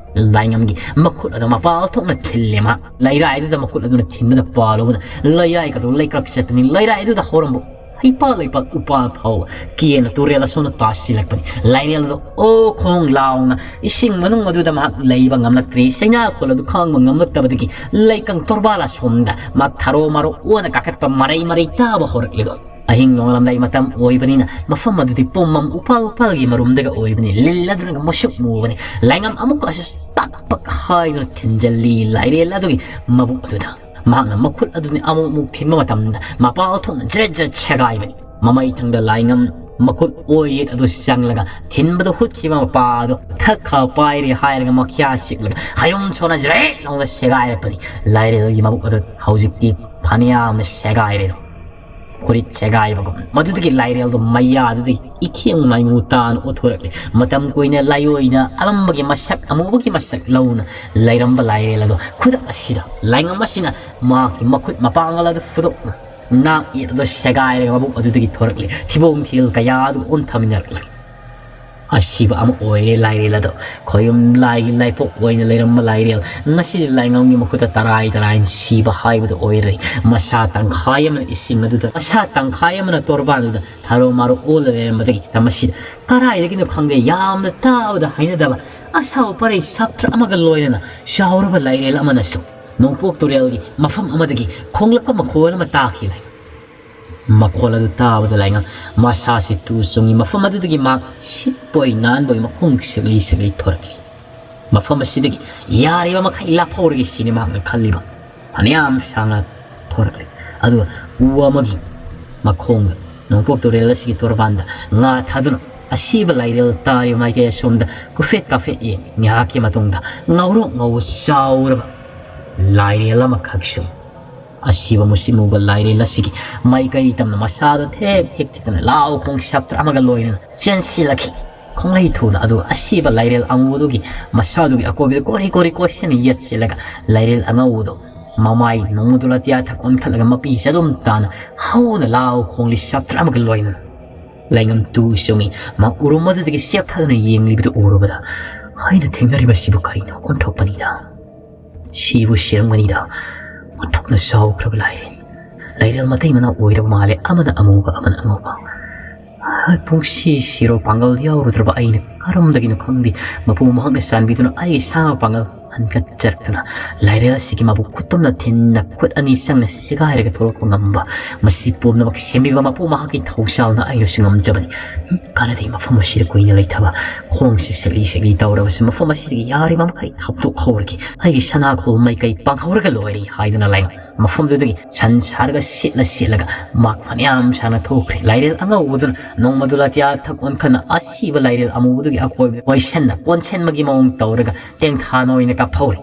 ꯂꯥꯏꯉꯝꯒꯤ ꯃꯈꯨꯠ ꯑꯗꯨ ꯃꯄꯥꯜ ꯊꯣꯛꯅ ꯊꯤꯜꯂꯦ꯫ ꯃꯍꯥꯛ ꯂꯩꯔꯥꯏꯗꯨꯗ ꯃꯈꯨꯠ ꯑꯗꯨꯅ ꯊꯤꯟꯕꯗ ꯄꯥꯜꯂꯨꯕꯅ ꯂꯩꯔꯥꯏ ꯑꯗꯨ ꯂꯩꯀ꯭ꯔꯛ ꯆꯠꯄꯅꯤ꯫ ꯂꯩꯔꯥꯏꯗꯨꯗ ꯍꯧꯔꯝꯕ ꯍꯩꯄꯥꯜ ꯂꯩꯄꯥꯛ ꯎꯄꯥꯜ ꯐꯥꯎꯕ ꯀꯦꯅ ꯇꯨꯔꯦꯜ ꯑꯁꯣꯝꯗ ꯇꯥꯁꯤꯜꯂꯛꯄꯅꯤ꯫ ꯂꯥꯏꯔꯦꯜ ꯑꯗꯨ ꯑꯣ ꯈꯣꯡ ꯂꯥꯎꯅ ꯏꯁꯤꯡ ꯃꯅꯨꯡ ꯑꯗꯨꯗ ꯃꯍꯥꯛ ꯂꯩꯕ ꯉꯝꯂꯛꯇ꯭ꯔꯦ꯫ ꯆꯩꯅꯥꯈꯣꯜ ꯑꯗꯨ ꯈꯥꯡꯕ ꯉꯝꯂꯛꯇꯕꯗꯒꯤ ꯂꯩꯀꯪ ꯇꯣꯔꯕꯥꯜ ꯑꯁꯣꯝꯗ ꯃꯍꯥꯛ ꯊꯔꯣ ꯃꯔꯣ ꯑꯣꯅ ꯀꯥꯈꯠꯄ ꯃꯔꯩ ꯃꯔꯩ ꯇꯥꯕ ꯍꯧꯔꯛꯂꯤꯗꯣ꯫ ꯑꯍꯤꯡ ꯅꯣꯡꯂꯝꯗꯥꯏ ꯃꯇꯝ ꯑꯣꯏꯕꯅꯤꯅ ꯃꯐꯝ ꯑꯗꯨꯗꯤ ꯄꯨꯝꯃꯝ ꯎꯄꯥꯜ ꯎꯄꯥꯜꯒꯤ ꯃꯔꯨꯝꯗꯒ ꯑꯣꯏꯕꯅꯤ꯫ ꯂꯤꯜ ꯑꯗꯨꯅꯒ ꯃꯨꯁꯨꯛ ꯃꯨꯕꯅꯤ꯫ ꯂꯥꯏꯉꯝ ꯑꯃꯨꯛꯀꯁꯨ ꯄꯛ ꯄꯛ ꯍꯥꯏꯗꯨꯅ ꯊꯤꯟꯖꯜꯂꯤ ꯂꯥꯏꯔꯦꯜ ꯑꯗꯨꯒꯤ ꯃꯕꯨꯛ ꯑꯗꯨꯗ꯫ ꯃꯍꯥꯛꯅ ꯃꯈꯨꯠ ꯑꯗꯨꯅꯤ ꯑꯃꯨꯛ ꯑꯃꯨꯛ ꯊꯤꯟꯕ ꯃꯇꯝꯗ ꯃꯄꯥꯜ ꯊꯣꯛꯅ ꯖ꯭ꯔꯦꯠ ꯖ꯭ꯔꯦꯠ ꯁꯦꯒꯥꯏꯕꯅꯤ꯫ ꯃꯃꯩ ꯊꯪꯗ ꯂꯥꯏꯉꯝ ꯃꯈꯨꯠ ꯑꯣꯏ ꯌꯦꯠ ꯑꯗꯨ ꯆꯪꯂꯒ ꯊꯤꯟꯕꯗ ꯍꯨꯠꯈꯤꯕ ꯃꯄꯥ ꯑꯗꯨ ꯊꯛ ꯈꯥ ꯄꯥꯏꯔꯦ ꯍꯥꯏꯔꯒ ꯃꯈ꯭ꯌꯥ ꯁꯤꯛꯂꯒ ꯍꯌꯨꯝ ꯁꯣꯟꯅ ꯖ꯭ꯔꯦꯠ ꯂꯥꯎꯅ ꯁꯦꯒꯥꯏꯔꯛꯄꯅꯤ꯫ ꯂꯥꯏꯔꯦꯜꯒꯤ ꯃꯕꯨꯛ ꯑꯗꯨ ꯍꯧꯖꯤꯛꯇꯤ ꯐꯅꯌꯥꯝꯅ ꯁꯦꯒꯥꯏꯔꯦ꯫ ꯐꯨꯔꯤꯠ ꯁꯦꯒꯥꯏꯕꯒꯨꯝ꯫ ꯃꯗꯨꯗꯒꯤ ꯂꯥꯏꯔꯦꯜꯗꯣ ꯃꯌꯥꯗꯨꯗꯒꯤ ꯏꯈꯦꯡ ꯂꯥꯏꯃꯨ ꯇꯥꯅ ꯑꯣꯊꯣꯔꯛꯂꯦ꯫ ꯃꯇꯝ ꯀꯨꯏꯅ ꯂꯥꯏꯑꯣꯏꯅ ꯑꯃꯝꯕꯒꯤ ꯃꯁꯛ, ꯑꯃꯨꯕꯒꯤ ꯃꯁꯛ ꯂꯧꯅ ꯂꯩꯔꯝꯕ ꯂꯥꯏꯔꯦꯜ ꯑꯗꯣ ꯈꯨꯗꯛ ꯑꯁꯤꯗ ꯂꯥꯏꯉꯝ ꯑꯁꯤꯅ ꯃꯍꯥꯛꯀꯤ ꯃꯈꯨꯠ ꯃꯄꯥꯡꯒꯜ ꯑꯗꯨ ꯐꯨꯗꯣꯛꯅ ꯅꯥꯛ ꯌꯦꯠ ꯑꯗꯨ ꯁꯦꯒꯥꯏꯔꯒ ꯃꯕꯨꯛ ꯑꯗꯨꯗꯒꯤ ꯊꯣꯔꯛꯂꯦ꯫ ꯊꯤꯕꯣꯡ ꯊꯤꯔꯤꯜ ꯀꯌꯥ ꯑꯗꯨ ꯑꯣꯟꯊꯃꯤꯟꯅꯔꯛꯂꯦ꯫ ꯑꯁꯤꯕ ꯑꯃ ꯑꯣꯏꯔꯦ ꯂꯥꯏꯔꯦꯜ ꯑꯗꯣ꯫ ꯈꯣꯌꯨꯝ ꯂꯥꯏꯒꯤ ꯂꯥꯏꯄꯣꯛ ꯑꯣꯏꯅ ꯂꯩꯔꯝꯕ ꯂꯥꯏꯔꯦꯜ ꯉꯁꯤꯗꯤ ꯂꯥꯏꯉꯝꯒꯤ ꯃꯈꯨꯠꯇ ꯇꯔꯥꯏ ꯇꯔꯥꯏꯅ ꯁꯤꯕ ꯍꯥꯏꯕꯗꯨ ꯑꯣꯏꯔꯦ꯫ ꯃꯁꯥ ꯇꯪꯈꯥꯏ ꯑꯃꯅ ꯏꯁꯤꯡ ꯑꯗꯨꯗ, ꯃꯁꯥ ꯇꯪꯈꯥꯏ ꯑꯃꯅ ꯇꯣꯔꯕꯥꯟꯗꯨꯗ ꯊꯥꯔꯣ ꯃꯥꯔꯣ ꯑꯣꯜꯂ ꯂꯩꯔꯝꯕꯗꯒꯤ ꯃꯁꯤꯗ ꯀꯔꯥꯏꯗꯒꯤꯅꯣ ꯈꯪꯗꯦ, ꯌꯥꯝꯅ ꯇꯥꯕꯗ ꯍꯩꯅꯗꯕ ꯑꯁꯥꯎ ꯄꯔꯩ ꯁꯥꯞꯇ꯭ꯔ ꯑꯃꯒ ꯂꯣꯏꯅꯅ ꯆꯥꯎꯔꯕ ꯂꯥꯏꯔꯦꯜ ꯑꯃꯅꯁꯨ ꯅꯣꯡꯄꯣꯛ ꯇꯨꯔꯦꯜꯒꯤ ꯃꯐꯝ ꯑꯃꯗꯒꯤ ꯈꯣꯡꯂꯛꯄ ꯃꯈꯣꯜ ꯑꯃ ꯇꯥꯈꯤ꯫ ꯂꯥꯏ ꯃꯈꯣꯜ ꯑꯗꯨ ꯇꯥꯕꯗ ꯂꯥꯏꯉꯝ ꯃꯁꯥꯁꯤ ꯇꯨ ꯆꯨꯡꯉꯤ꯫ ꯃꯐꯝ ꯑꯗꯨꯗꯒꯤ ꯃꯍꯥꯛ ꯁꯤꯠꯄꯣꯏ ꯅꯥꯟꯕꯣꯏ ꯃꯈꯣꯡ ꯁꯤꯛꯂꯤ ꯁꯤꯛꯂꯤ ꯊꯣꯔꯛꯂꯤ꯫ ꯃꯐꯝ ꯑꯁꯤꯗꯒꯤ ꯌꯥꯔꯤꯕ ꯃꯈꯩ ꯂꯥꯞꯍꯧꯔꯒꯦ ꯁꯤꯅꯤ ꯃꯍꯥꯛꯅ ꯈꯜꯂꯤꯕ꯫ ꯐꯅꯌꯥꯝ ꯁꯥꯡꯅ ꯊꯣꯔꯛꯂꯤ꯫ ꯑꯗꯨꯒ ꯎ ꯑꯃꯒꯤ ꯃꯈꯣꯡꯗ ꯅꯣꯡꯄꯣꯛ ꯇꯨꯔꯦꯜ ꯑꯁꯤꯒꯤ ꯇꯣꯔꯕꯥꯟꯗ ꯉꯥ ꯊꯥꯗꯨꯅ ꯑꯁꯤꯕ ꯂꯥꯏꯔꯦꯜ ꯇꯥꯔꯤꯕ ꯃꯥꯏꯀꯩ ꯑꯁꯣꯝꯗ ꯀꯨꯐꯦꯠ ꯀꯥꯐꯦꯠ ꯌꯦꯡ꯫ ꯉꯥꯏꯍꯥꯛꯀꯤ ꯃꯇꯨꯡꯗ ꯉꯧꯔꯣꯛ ꯉꯧꯕ ꯆꯥꯎꯔꯕ ꯂꯥꯏꯔꯦꯜ ꯑꯃꯈꯛꯁꯨ ꯑꯁꯤꯕ ꯃꯨꯁꯤꯠ ꯃꯨꯕ ꯂꯥꯏꯔꯦꯜ ꯑꯁꯤꯒꯤ ꯃꯥꯏꯀꯩ ꯇꯝꯅ ꯃꯁꯥꯗꯣ ꯊꯦꯛ ꯊꯦꯛ ꯊꯦꯛꯇꯨꯅ ꯂꯥꯎ ꯈꯣꯡ ꯁꯥꯞꯇ꯭ꯔ ꯑꯃꯒ ꯂꯣꯏꯅꯅ ꯆꯦꯟꯁꯤꯜꯂꯛꯈꯤ꯫ ꯈꯣꯡꯂꯩ ꯊꯨꯅ ꯑꯗꯨ ꯑꯁꯤꯕ ꯂꯥꯏꯔꯦꯜ ꯑꯉꯧꯕꯗꯨꯒꯤ ꯃꯁꯥꯗꯨꯒꯤ ꯑꯀꯣꯏꯕꯗ ꯀꯣꯔꯤ ꯀꯣꯔꯤ ꯀꯣꯏꯁꯤꯟ ꯌꯦꯠꯁꯤꯜꯂꯒ ꯂꯥꯏꯔꯦꯜ ꯑꯉꯧꯕꯗꯣ ꯃꯃꯥꯏ ꯅꯣꯡꯃꯗꯨ ꯂꯥꯇꯤꯌꯥ ꯊꯛ ꯑꯣꯟꯈꯠꯂꯒ ꯃꯄꯤ ꯆꯗꯨꯝ ꯇꯥꯅ ꯍꯧꯅ ꯂꯥꯎ ꯈꯣꯡꯂꯤ ꯁꯥꯞꯇ꯭ꯔ ꯑꯃꯒ ꯂꯣꯏꯅꯅ ꯂꯥꯏꯉꯝ ꯇꯨ ꯆꯨꯡꯉꯤ꯫ ꯃꯥ ꯎꯔꯨꯝ ꯑꯗꯨꯗꯒꯤ ꯆꯦꯞꯊꯗꯨꯅ ꯌꯦꯡꯂꯤꯕꯗꯨ ꯎꯔꯨꯕꯗ, "ꯑꯩꯅ ꯊꯦꯡꯅꯔꯤꯕꯁꯤꯕꯨ ꯀꯔꯤꯅꯣ? ꯑꯣꯟꯊꯣꯛꯄꯅꯤꯗ꯫ ꯁꯤꯕꯨ ꯁꯤꯔꯝꯒꯅꯤꯗ꯫ ꯑꯣꯟꯊꯣꯛꯅ ꯆꯥꯎꯈ꯭ꯔꯕ ꯂꯥꯏꯔꯦꯟ꯫ ꯂꯥꯏꯔꯦꯜ ꯃꯇꯩ ꯃꯅꯥꯎ ꯑꯣꯏꯔꯕ ꯃꯥꯜꯂꯦ꯫ ꯑꯃꯅ ꯑꯃꯨꯕ, ꯑꯃꯅ ꯑꯉꯧꯕ꯫ ꯍꯥꯏ, ꯄꯨꯡꯁꯤ ꯁꯤꯔꯣ ꯄꯥꯡꯒꯜ ꯌꯥꯎꯔꯨꯗ꯭ꯔꯕ ꯑꯩꯅ ꯀꯔꯝꯗꯒꯤꯅꯣ ꯈꯪꯗꯦ꯫ ꯃꯄꯨ ꯃꯍꯥꯛꯅ ꯆꯥꯟꯕꯤꯗꯨꯅ ꯑꯩꯒꯤ ꯁꯥ ꯄꯥꯡꯒꯜ ꯍꯟꯒꯠꯆꯔꯛꯇꯨꯅ ꯂꯥꯏꯔꯦꯜ ꯑꯁꯤꯒꯤ ꯃꯕꯨꯛ ꯈꯨꯠꯇꯨꯝꯅ ꯊꯤꯟꯅ ꯈꯨꯠ ꯑꯅꯤ ꯆꯪꯅ ꯁꯦꯒꯥꯏꯔꯒ ꯊꯣꯛꯂꯛꯄ ꯉꯝꯕ, ꯃꯁꯤ ꯄꯨꯝꯅꯃꯛ ꯁꯦꯝꯕꯤꯕ ꯃꯄꯨ ꯃꯍꯥꯛꯀꯤ ꯊꯧꯖꯥꯜꯅ ꯑꯩꯅꯁꯨ ꯉꯝꯖꯕꯅꯤ꯫ ꯀꯥꯟꯅꯗꯦ, ꯃꯐꯝ ꯑꯁꯤꯗ ꯀꯨꯏꯅ ꯂꯩꯊꯕ, ꯈꯣꯡꯁꯦ ꯁꯦꯛꯂꯤ ꯁꯦꯛꯂꯤ ꯇꯧꯔꯕꯁꯨ ꯃꯐꯝ ꯑꯁꯤꯗꯒꯤ ꯌꯥꯔꯤꯕ ꯃꯈꯩ ꯊꯥꯞꯇꯣꯛꯍꯧꯔꯒꯦ꯫ ꯑꯩꯒꯤ ꯁꯅꯥꯈꯣꯜ ꯃꯥꯏꯀꯩ ꯄꯥꯡꯍꯧꯔꯒ ꯂꯣꯏꯔꯦ" ꯍꯥꯏꯗꯨꯅ ꯂꯥꯏꯉꯝ ꯃꯐꯝꯗꯨꯗꯒꯤ ꯁꯟ ꯁꯥꯔꯒ ꯁꯤꯠꯂ ꯁꯤꯠꯂꯒ ꯃꯍꯥꯛ ꯐꯅꯌꯥꯝ ꯁꯥꯡꯅ ꯊꯣꯛꯈ꯭ꯔꯦ꯫ ꯂꯥꯏꯔꯦꯜ ꯑꯉꯧꯕꯗꯨꯅ ꯅꯣꯡꯃꯗꯨ ꯂꯥꯇꯤꯌꯥ ꯊꯛ ꯑꯣꯟꯈꯠꯅ ꯑꯁꯤꯕ ꯂꯥꯏꯔꯦꯜ ꯑꯃꯨꯕꯗꯨꯒꯤ ꯑꯀꯣꯏꯕꯗ ꯀꯣꯏꯁꯟꯅ ꯀꯣꯟꯁꯟꯕꯒꯤ ꯃꯑꯣꯡ ꯇꯧꯔꯒ ꯇꯦꯡꯊꯥꯅ ꯑꯣꯏꯅ ꯀꯥꯞꯍꯧꯔꯦ꯫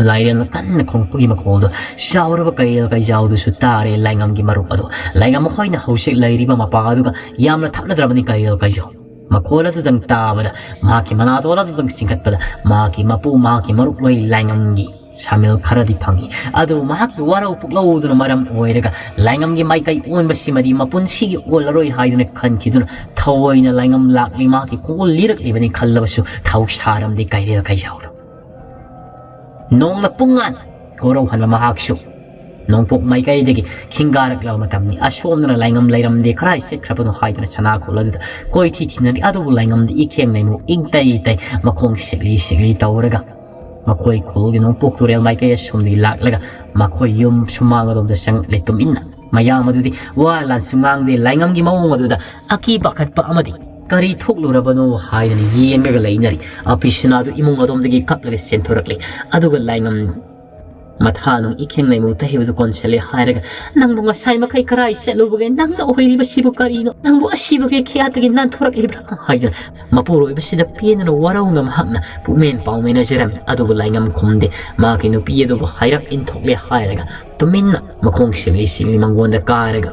ꯂꯥꯏꯔꯦꯜꯅ ꯀꯟꯅ ꯈꯣꯡꯂꯛꯄꯒꯤ ꯃꯈꯣꯜꯗꯣ ꯆꯥꯎꯔꯕ ꯀꯩꯔꯦꯜ ꯀꯩꯖꯥꯎꯗꯨꯁꯨ ꯇꯥꯔꯦ꯫ ꯂꯥꯏꯉꯝꯒꯤ ꯃꯔꯨꯞ ꯑꯗꯣ, ꯂꯥꯏꯉꯝ ꯃꯈꯣꯏꯅ ꯍꯧꯖꯤꯛ ꯂꯩꯔꯤꯕ ꯃꯄꯥ ꯑꯗꯨꯒ ꯌꯥꯝꯅ ꯊꯥꯞꯅꯗ꯭ꯔꯕꯅꯤ ꯀꯩꯔꯦꯜ ꯀꯩꯖꯥꯎ꯫ ꯃꯈꯣꯜ ꯑꯗꯨꯗꯪ ꯇꯥꯕꯗ, ꯃꯍꯥꯛꯀꯤ ꯃꯅꯥꯇꯣꯟ ꯑꯗꯨꯗꯪ ꯆꯤꯡꯈꯠꯄꯗ, ꯃꯍꯥꯛꯀꯤ ꯃꯄꯨ, ꯃꯍꯥꯛꯀꯤ ꯃꯔꯨꯞ ꯂꯣꯏ ꯂꯥꯏꯉꯝꯒꯤ ꯁꯥꯃꯦꯜ ꯈꯔꯗꯤ ꯐꯪꯏ꯫ ꯑꯗꯨꯕꯨ ꯃꯍꯥꯛꯀꯤ ꯋꯥꯔꯧ ꯄꯨꯛꯂꯧꯗꯨꯅ ꯃꯔꯝ ꯑꯣꯏꯔꯒ ꯂꯥꯏꯉꯝꯒꯤ ꯃꯥꯏꯀꯩ ꯑꯣꯟꯕꯁꯤꯃꯗꯤ ꯃꯄꯨꯟꯁꯤꯒꯤ ꯑꯣꯜꯂꯔꯣꯏ ꯍꯥꯏꯗꯨꯅ ꯈꯟꯈꯤꯗꯨꯅ ꯊꯑꯣꯏꯅ ꯂꯥꯏꯉꯝ ꯂꯥꯛꯂꯤ ꯃꯍꯥꯛꯀꯤ ꯀꯣꯜ ꯂꯤꯔꯛꯂꯤꯕꯅꯤ ꯈꯜꯂꯕꯁꯨ ꯊꯧ ꯁꯥꯔꯝꯗꯦ ꯀꯩꯔꯦꯜ ꯀꯩꯖꯥꯎꯗꯣ꯫ ꯅꯣꯡꯅ ꯄꯨꯡꯉꯥꯟ ꯀꯣꯔꯧꯍꯟꯕ ꯃꯍꯥꯛꯁꯨ ꯅꯣꯡꯄꯣꯛ ꯃꯥꯏꯀꯩꯗꯒꯤ ꯈꯤꯡꯒꯥꯔꯛꯂꯕ ꯃꯇꯝꯅꯤ꯫ ꯑꯁꯣꯝꯗꯅ ꯂꯥꯏꯉꯝ ꯂꯩꯔꯝꯗꯦ, ꯀꯔꯥꯏ ꯆꯠꯈ꯭ꯔꯕꯅꯣ ꯍꯥꯏꯗꯨꯅ ꯁꯅꯥ ꯈꯨꯜ ꯑꯗꯨꯗ ꯀꯣꯏꯊꯤ ꯊꯤꯅꯔꯤ꯫ ꯑꯗꯨꯕꯨ ꯂꯥꯏꯉꯝꯗꯤ ꯏꯈꯦꯡ ꯂꯩꯃꯨ ꯏꯪ ꯇꯩ ꯇꯩ ꯃꯈꯣꯡ ꯁꯤꯛꯂꯤ ꯁꯤꯛꯂꯤ ꯇꯧꯔꯒ ꯃꯈꯣꯏ ꯈꯨꯜꯒꯤ ꯅꯣꯡꯄꯣꯛ ꯇꯨꯔꯦꯜ ꯃꯥꯏꯀꯩ ꯑꯁꯣꯝꯗꯒꯤ ꯂꯥꯛꯂꯒ ꯃꯈꯣꯏ ꯌꯨꯝ ꯁꯨꯃꯥꯡ ꯑꯗꯣꯝꯗ ꯆꯪꯂꯛꯂꯦ ꯇꯨꯃꯤꯟꯅ꯫ ꯃꯌꯥꯝ ꯑꯗꯨꯗꯤ ꯋꯥ ꯂꯥꯟꯁꯨ ꯉꯥꯡꯗꯦ꯫ ꯂꯥꯏꯉꯝꯒꯤ ꯃꯑꯣꯡ ꯑꯗꯨꯗ ꯑꯀꯤ ꯄꯥꯈꯠꯄ ꯑꯃꯗꯤ ꯀꯔꯤ ꯊꯣꯛꯂꯨꯔꯕꯅꯣ ꯍꯥꯏꯗꯅ ꯌꯦꯡꯂꯒ ꯂꯩꯅꯔꯤ꯫ ꯑꯄꯤꯁꯅꯥꯗꯨ ꯏꯃꯨꯡ ꯑꯗꯣꯝꯗꯒꯤ ꯀꯞꯂꯒ ꯆꯦꯟꯊꯣꯔꯛꯂꯤ꯫ ꯑꯗꯨꯒ ꯂꯥꯏꯉꯝ ꯃꯊꯥ ꯅꯨꯡ ꯏꯈꯦꯡ ꯂꯩꯃꯨ ꯇꯩꯕꯗꯨ ꯀꯣꯟꯁꯤꯜꯂꯦ ꯍꯥꯏꯔꯒ, "ꯅꯪꯕꯨ ꯉꯁꯥꯏ ꯃꯈꯩ ꯀꯔꯥꯏ ꯆꯠꯂꯨꯕꯒꯦ? ꯅꯪꯅ ꯑꯣꯏꯔꯤꯕꯁꯤꯕꯨ ꯀꯔꯤꯅꯣ? ꯅꯪꯕꯨ ꯑꯁꯤꯕꯒꯤ ꯈꯤꯌꯥꯠꯇꯒꯤ ꯅꯥꯟꯊꯣꯔꯛꯂꯤꯕ꯭ꯔꯥ?" ꯍꯥꯏꯗꯅ ꯃꯄꯨꯔꯣꯏꯕꯁꯤꯗ ꯄꯦꯟꯗꯅ ꯋꯥꯔꯧꯅ ꯃꯍꯥꯛꯅ ꯄꯨꯛꯃꯦꯟ ꯄꯥꯎꯃꯦꯟꯅꯖꯔꯝꯃꯤ꯫ ꯑꯗꯨꯕꯨ ꯂꯥꯏꯉꯝ ꯈꯨꯝꯗꯦ꯫ ꯃꯍꯥꯛꯀꯤ ꯅꯨꯄꯤ ꯑꯗꯨꯕꯨ ꯍꯥꯏꯔꯞ ꯏꯟꯊꯣꯛꯂꯦ ꯍꯥꯏꯔꯒ ꯇꯨꯃꯤꯟꯅ ꯃꯈꯣꯡ ꯁꯤꯛꯂꯤ ꯁꯤꯛꯂꯤ ꯃꯪꯒꯣꯟꯗ ꯀꯥꯔꯒ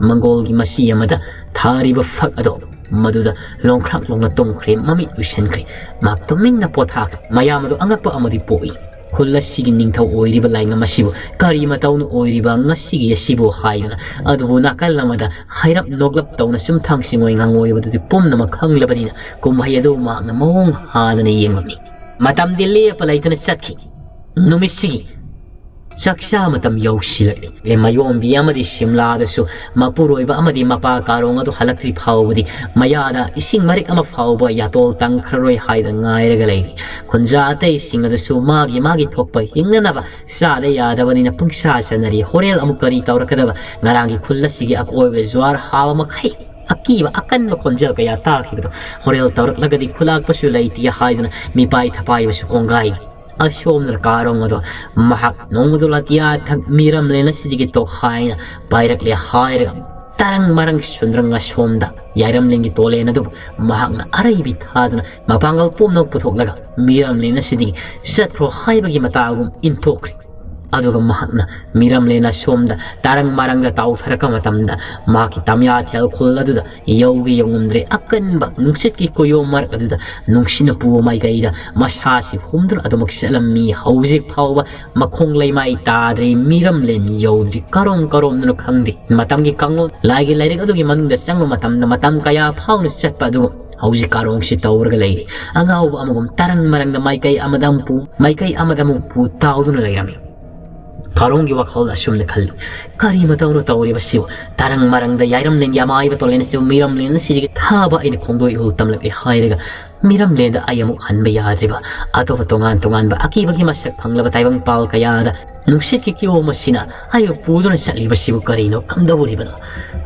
ꯃꯪꯒꯣꯜꯒꯤ ꯃꯁꯤ ꯑꯃꯗ ꯊꯥꯔꯤꯕ ꯐꯛ ꯑꯗꯣ ꯃꯗꯨꯗ ꯂꯣꯡꯈ꯭ꯔꯥꯛ ꯂꯣꯡꯅ ꯇꯨꯝꯈ꯭ꯔꯦ, ꯃꯃꯤꯠ ꯎꯏꯁꯤꯟꯈ꯭ꯔꯦ꯫ ꯃꯍꯥꯛ ꯇꯨꯃꯤꯟꯅ ꯄꯣꯊꯥꯈ꯭ꯔꯦ꯫ ꯃꯌꯥꯝ ꯑꯗꯨ ꯑꯉꯛꯄ ꯑꯃꯗꯤ ꯄꯣꯛꯏ꯫ ꯈꯨꯜ ꯑꯁꯤꯒꯤ ꯅꯤꯡꯊꯧ ꯑꯣꯏꯔꯤꯕ ꯂꯥꯏꯉꯝ ꯑꯁꯤꯕꯨ ꯀꯔꯤ ꯃꯇꯧꯅ ꯑꯣꯏꯔꯤꯕ ꯉꯁꯤꯒꯤ ꯑꯁꯤꯕꯨ ꯍꯥꯏꯗꯨꯅ꯫ ꯑꯗꯨꯕꯨ ꯅꯥꯀꯜ ꯑꯃꯗ ꯍꯥꯏꯔꯞ ꯅꯣꯛꯂꯞ ꯇꯧꯅ ꯆꯨꯝꯊꯥꯡ ꯆꯤꯡꯉꯣꯏ ꯉꯥꯡꯉꯣꯏ ꯑꯗꯨꯗꯤ ꯄꯨꯝꯅꯃꯛ ꯈꯪꯂꯕꯅꯤꯅ ꯀꯨꯝꯍꯩ ꯑꯗꯨ ꯃꯍꯥꯛꯅ ꯃꯑꯣꯡ ꯍꯥꯗꯅ ꯌꯦꯡꯂꯝꯃꯤ꯫ ꯃꯇꯝꯗꯤ ꯂꯦꯞꯄ ꯂꯩꯇꯅ ꯆꯠꯈꯤ꯫ ꯅꯨꯃꯤꯠꯁꯤꯒꯤ ꯆꯥꯛꯆꯥ ꯃꯇꯝ ꯌꯧꯁꯤꯜꯂꯛꯂꯤ꯫ ꯃꯌꯣꯝꯕꯤ ꯑꯃꯗꯤ ꯁꯤꯝꯂꯥꯗꯁꯨ ꯃꯄꯨꯔꯣꯏꯕ ꯑꯃꯗꯤ ꯃꯄꯥ ꯀꯥꯔꯣꯡ ꯑꯗꯨ ꯍꯜꯂꯛꯇ꯭ꯔꯤ ꯐꯥꯎꯕꯗꯤ ꯃꯌꯥꯗ ꯏꯁꯤꯡ ꯃꯔꯤꯛ ꯑꯃ ꯐꯥꯎꯕ ꯌꯥꯇꯣꯜ ꯇꯪꯈ꯭ꯔꯔꯣꯏ ꯍꯥꯏꯗꯅ ꯉꯥꯏꯔꯒ ꯂꯩꯔꯤ꯫ ꯈꯨꯟꯖꯥ ꯑꯇꯩꯁꯤꯡ ꯑꯗꯨꯁꯨ ꯃꯥꯒꯤ ꯃꯥꯒꯤ ꯊꯣꯛꯄ ꯍꯤꯡꯅꯅꯕ ꯆꯥꯗ ꯌꯥꯗꯕꯅꯤꯅ ꯄꯪꯁꯥ ꯆꯥꯅꯔꯤ꯫ ꯍꯣꯔꯦꯜ ꯑꯃꯨꯛ ꯀꯔꯤ ꯇꯧꯔꯛꯀꯗꯕ? ꯉꯔꯥꯡꯒꯤ ꯈꯨꯜ ꯑꯁꯤꯒꯤ ꯑꯀꯣꯏꯕꯗ ꯖ꯭ꯋꯥꯔ ꯍꯥꯕ ꯃꯈꯩ ꯑꯀꯤꯕ ꯑꯀꯟꯕ ꯈꯣꯟꯖꯦꯜ ꯀꯌꯥ ꯇꯥꯈꯤꯕꯗꯣ ꯍꯣꯔꯦꯜ ꯇꯧꯔꯛꯂꯒꯗꯤ ꯈꯨꯂꯥꯛꯄꯁꯨ ꯂꯩꯇꯦ ꯍꯥꯏꯗꯨꯅ ꯃꯤꯄꯥꯏ ꯊꯄꯥꯏꯕꯁꯨ ꯀꯣꯡꯒꯥꯏꯅꯤ꯫ ꯑꯁꯣꯝꯗꯅ ꯀꯥꯔꯣꯡ ꯑꯗꯣ ꯃꯍꯥꯛ ꯅꯣꯡꯃꯗꯣ ꯂꯥꯇꯤꯌꯥ ꯊꯛ ꯃꯤꯔꯝꯂꯦꯟ ꯑꯁꯤꯗꯒꯤ ꯇꯣꯈꯥꯏꯅ ꯄꯥꯏꯔꯛꯂꯦ ꯍꯥꯏꯔꯒ ꯇꯔꯪ ꯃꯔꯪ ꯁꯨꯟꯗ꯭ꯔꯪ ꯑꯁꯣꯝꯗ ꯌꯥꯏꯔꯝꯂꯦꯟꯒꯤ ꯇꯣꯂꯦꯟ ꯑꯗꯨꯕꯨ ꯃꯍꯥꯛꯅ ꯑꯔꯩꯕꯤ ꯊꯥꯗꯅ ꯃꯄꯥꯡꯒꯜ ꯄꯨꯝꯅꯃꯛ ꯄꯨꯊꯣꯛꯂꯒ ꯃꯤꯔꯝꯂꯦꯟ ꯑꯁꯤꯗꯒꯤ ꯆꯠꯈ꯭ꯔꯣ ꯍꯥꯏꯕꯒꯤ ꯃꯇꯥꯒꯨꯝ ꯏꯟꯊꯣꯛꯈ꯭ꯔꯦ꯫ ꯑꯗꯨꯒ ꯃꯍꯥꯛꯅ ꯃꯤꯔꯝꯂꯦꯟ ꯑꯁꯣꯝꯗ ꯇꯔꯪ ꯃꯔꯪꯗ ꯇꯥꯎꯊꯔꯛꯄ ꯃꯇꯝꯗ, ꯃꯍꯥꯛꯀꯤ ꯇꯝꯌꯥꯊꯦꯜ ꯈꯨꯜ ꯑꯗꯨꯗ ꯌꯧꯒꯦ ꯌꯧꯉꯝꯗ꯭ꯔꯦ꯫ ꯑꯀꯟꯕ ꯅꯨꯡꯁꯤꯠꯀꯤ ꯀꯣꯌꯣꯝ ꯃꯔꯛ ꯑꯗꯨꯗ ꯅꯨꯡꯁꯤꯠꯅ ꯄꯨꯕ ꯃꯥꯏꯀꯩꯗ ꯃꯁꯥꯁꯤ ꯍꯨꯝꯗꯨꯅ ꯑꯗꯨꯃꯛ ꯆꯠꯂꯝꯃꯤ꯫ ꯍꯧꯖꯤꯛ ꯐꯥꯎꯕ ꯃꯈꯣꯡ ꯂꯩꯃꯥꯏ ꯇꯥꯗ꯭ꯔꯤ, ꯃꯤꯔꯝꯂꯦꯟ ꯌꯧꯗ꯭ꯔꯤ꯫ ꯀꯔꯣꯝ ꯀꯔꯣꯝꯗꯅꯣ ꯈꯪꯗꯦ꯫ ꯃꯇꯝꯒꯤ ꯀꯥꯡꯂꯣꯟ, ꯂꯥꯏꯒꯤ ꯂꯥꯏꯔꯤꯛ ꯑꯗꯨꯒꯤ ꯃꯅꯨꯡꯗ ꯆꯪꯕ ꯃꯇꯝꯗ ꯃꯇꯝ ꯀꯌꯥ ꯐꯥꯎꯅ ꯆꯠꯄ ꯑꯗꯨꯒ ꯍꯧꯖꯤꯛ ꯀꯥꯔꯣꯡꯁꯤ ꯇꯧꯔꯒ ꯂꯩꯔꯤ꯫ ꯑꯉꯥꯎꯕ ꯑꯃꯒꯨꯝ ꯇꯔꯪ ꯃꯔꯪꯗ ꯃꯥꯏꯀꯩ ꯑꯃꯗ ꯑꯃꯨꯛ ꯄꯨ, ꯃꯥꯏꯀꯩ ꯑꯃꯗ ꯑꯃꯨꯛ ꯄꯨ ꯇꯥꯎꯗꯨꯅ ꯂꯩꯔꯝꯃꯤ꯫ ꯀꯥꯔꯣꯡꯒꯤ ꯋꯥꯈꯜꯗ ꯑꯁꯨꯝꯅ ꯈꯜꯂꯤ, "ꯀꯔꯤ ꯃꯇꯧꯅꯣ ꯇꯧꯔꯤꯕꯁꯤꯕꯨ? ꯇꯔꯪ ꯃꯔꯪꯗ ꯌꯥꯏꯔꯝꯂꯦꯟꯒꯤ ꯑꯃꯥꯏꯕ ꯇꯣꯂꯦꯟ ꯑꯁꯤꯕꯨ ꯃꯤꯔꯝꯂꯦꯟ ꯑꯁꯤꯗꯒꯤ ꯊꯥꯕ ꯑꯩꯅ ꯈꯣꯡꯗꯣꯏ ꯏꯍꯨꯜ ꯇꯝꯂꯛꯂꯦ ꯍꯥꯏꯔꯒ ꯃꯤꯔꯝꯂꯦꯟꯗ ꯑꯩ ꯑꯃꯨꯛ ꯍꯟꯕ ꯌꯥꯗ꯭ꯔꯤꯕ, ꯑꯇꯣꯞꯄ ꯇꯣꯉꯥꯟ ꯇꯣꯉꯥꯟꯕ ꯑꯀꯤꯕꯒꯤ ꯃꯁꯛ ꯐꯪꯂꯕ ꯇꯥꯏꯕꯪ ꯄꯥꯜ ꯀꯌꯥꯗ ꯅꯨꯡꯁꯤꯠꯀꯤ ꯀꯤꯌꯣꯝ ꯑꯁꯤꯅ ꯑꯩꯕꯨ ꯄꯨꯗꯨꯅ ꯆꯠꯂꯤꯕꯁꯤꯕꯨ ꯀꯔꯤꯅꯣ ꯀꯝꯗꯧꯔꯤꯕꯅꯣ?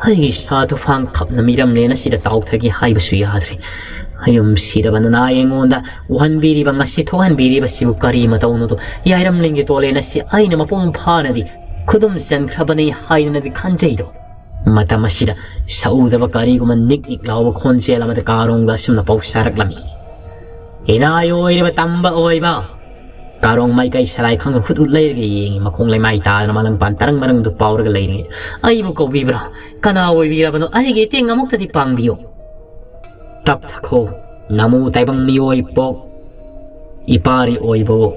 ꯑꯩꯒꯤ ꯁꯥ ꯇꯨꯐꯥꯡ ꯈꯞꯅ ꯃꯤꯔꯝꯂꯦꯟ ꯑꯁꯤꯗ ꯇꯥꯎꯊꯒꯦ ꯍꯥꯏꯕꯁꯨ ꯌꯥꯗ꯭ꯔꯦ꯫ ꯑꯌꯨꯝ ꯁꯤꯔꯕ ꯅꯅꯥꯏ ꯑꯩꯉꯣꯟꯗ ꯎꯍꯟꯕꯤꯔꯤꯕ, ꯉꯁꯤ ꯊꯣꯛꯍꯟꯕꯤꯔꯤꯕꯁꯤꯕꯨ ꯀꯔꯤ ꯃꯇꯧꯅꯣꯗꯣ? ꯌꯥꯏꯔꯝꯂꯦꯟꯒꯤ ꯇꯣꯂꯦꯟ ꯑꯁꯤ ꯑꯩꯅ ꯃꯄꯨꯡ ꯐꯥꯅꯗꯤ ꯈꯨꯗꯨꯝ ꯆꯟꯈ꯭ꯔꯕꯅꯤ ꯍꯥꯏꯗꯅꯗꯤ ꯈꯟꯖꯩꯗꯣ?" ꯃꯇꯝ ꯑꯁꯤꯗ ꯁꯛꯎꯗꯕ ꯀꯔꯤꯒꯨꯝꯕ ꯅꯤꯛ ꯅꯤꯛ ꯂꯥꯎꯕ ꯈꯣꯟꯖꯦꯜ ꯑꯃꯗ ꯀꯥꯔꯣꯡꯗ ꯑꯁꯨꯝꯅ ꯄꯥꯎꯁꯥꯔꯛꯂꯝꯃꯤ, "ꯏꯅꯥꯏ ꯑꯣꯏꯔꯤꯕ ꯇꯝꯕ ꯑꯣꯏꯕ!" ꯀꯥꯔꯣꯡ ꯃꯥꯏꯀꯩ ꯁꯂꯥꯏ ꯈꯪꯅ ꯍꯨꯠ ꯍꯨꯠ ꯂꯩꯔꯒ ꯌꯦꯡꯉꯤ꯫ ꯃꯈꯣꯡ ꯂꯩꯃꯥꯏ ꯇꯥꯗꯅ ꯃꯥꯂꯪ ꯄꯥꯟ ꯇꯔꯪ ꯃꯔꯪꯗꯨ ꯄꯥꯎꯔꯒ ꯂꯩꯔꯤ꯫ "ꯑꯩꯕꯨ ꯀꯧꯕꯤꯕ꯭ꯔꯥ? ꯀꯅꯥ ꯑꯣꯏꯕꯤꯔꯕꯅꯣ? ꯑꯩꯒꯤ ꯏꯇꯦꯡ ꯑꯃꯨꯛꯇꯗꯤ ꯄꯥꯡꯕꯤꯌꯨ!" "ꯇꯞꯊꯈꯣ, ꯅꯃꯨ ꯇꯥꯏꯕꯪ ꯃꯤꯑꯣꯏ ꯄꯣꯛ, ꯏꯄꯥꯔꯤ ꯑꯣꯏꯕꯋꯣ꯫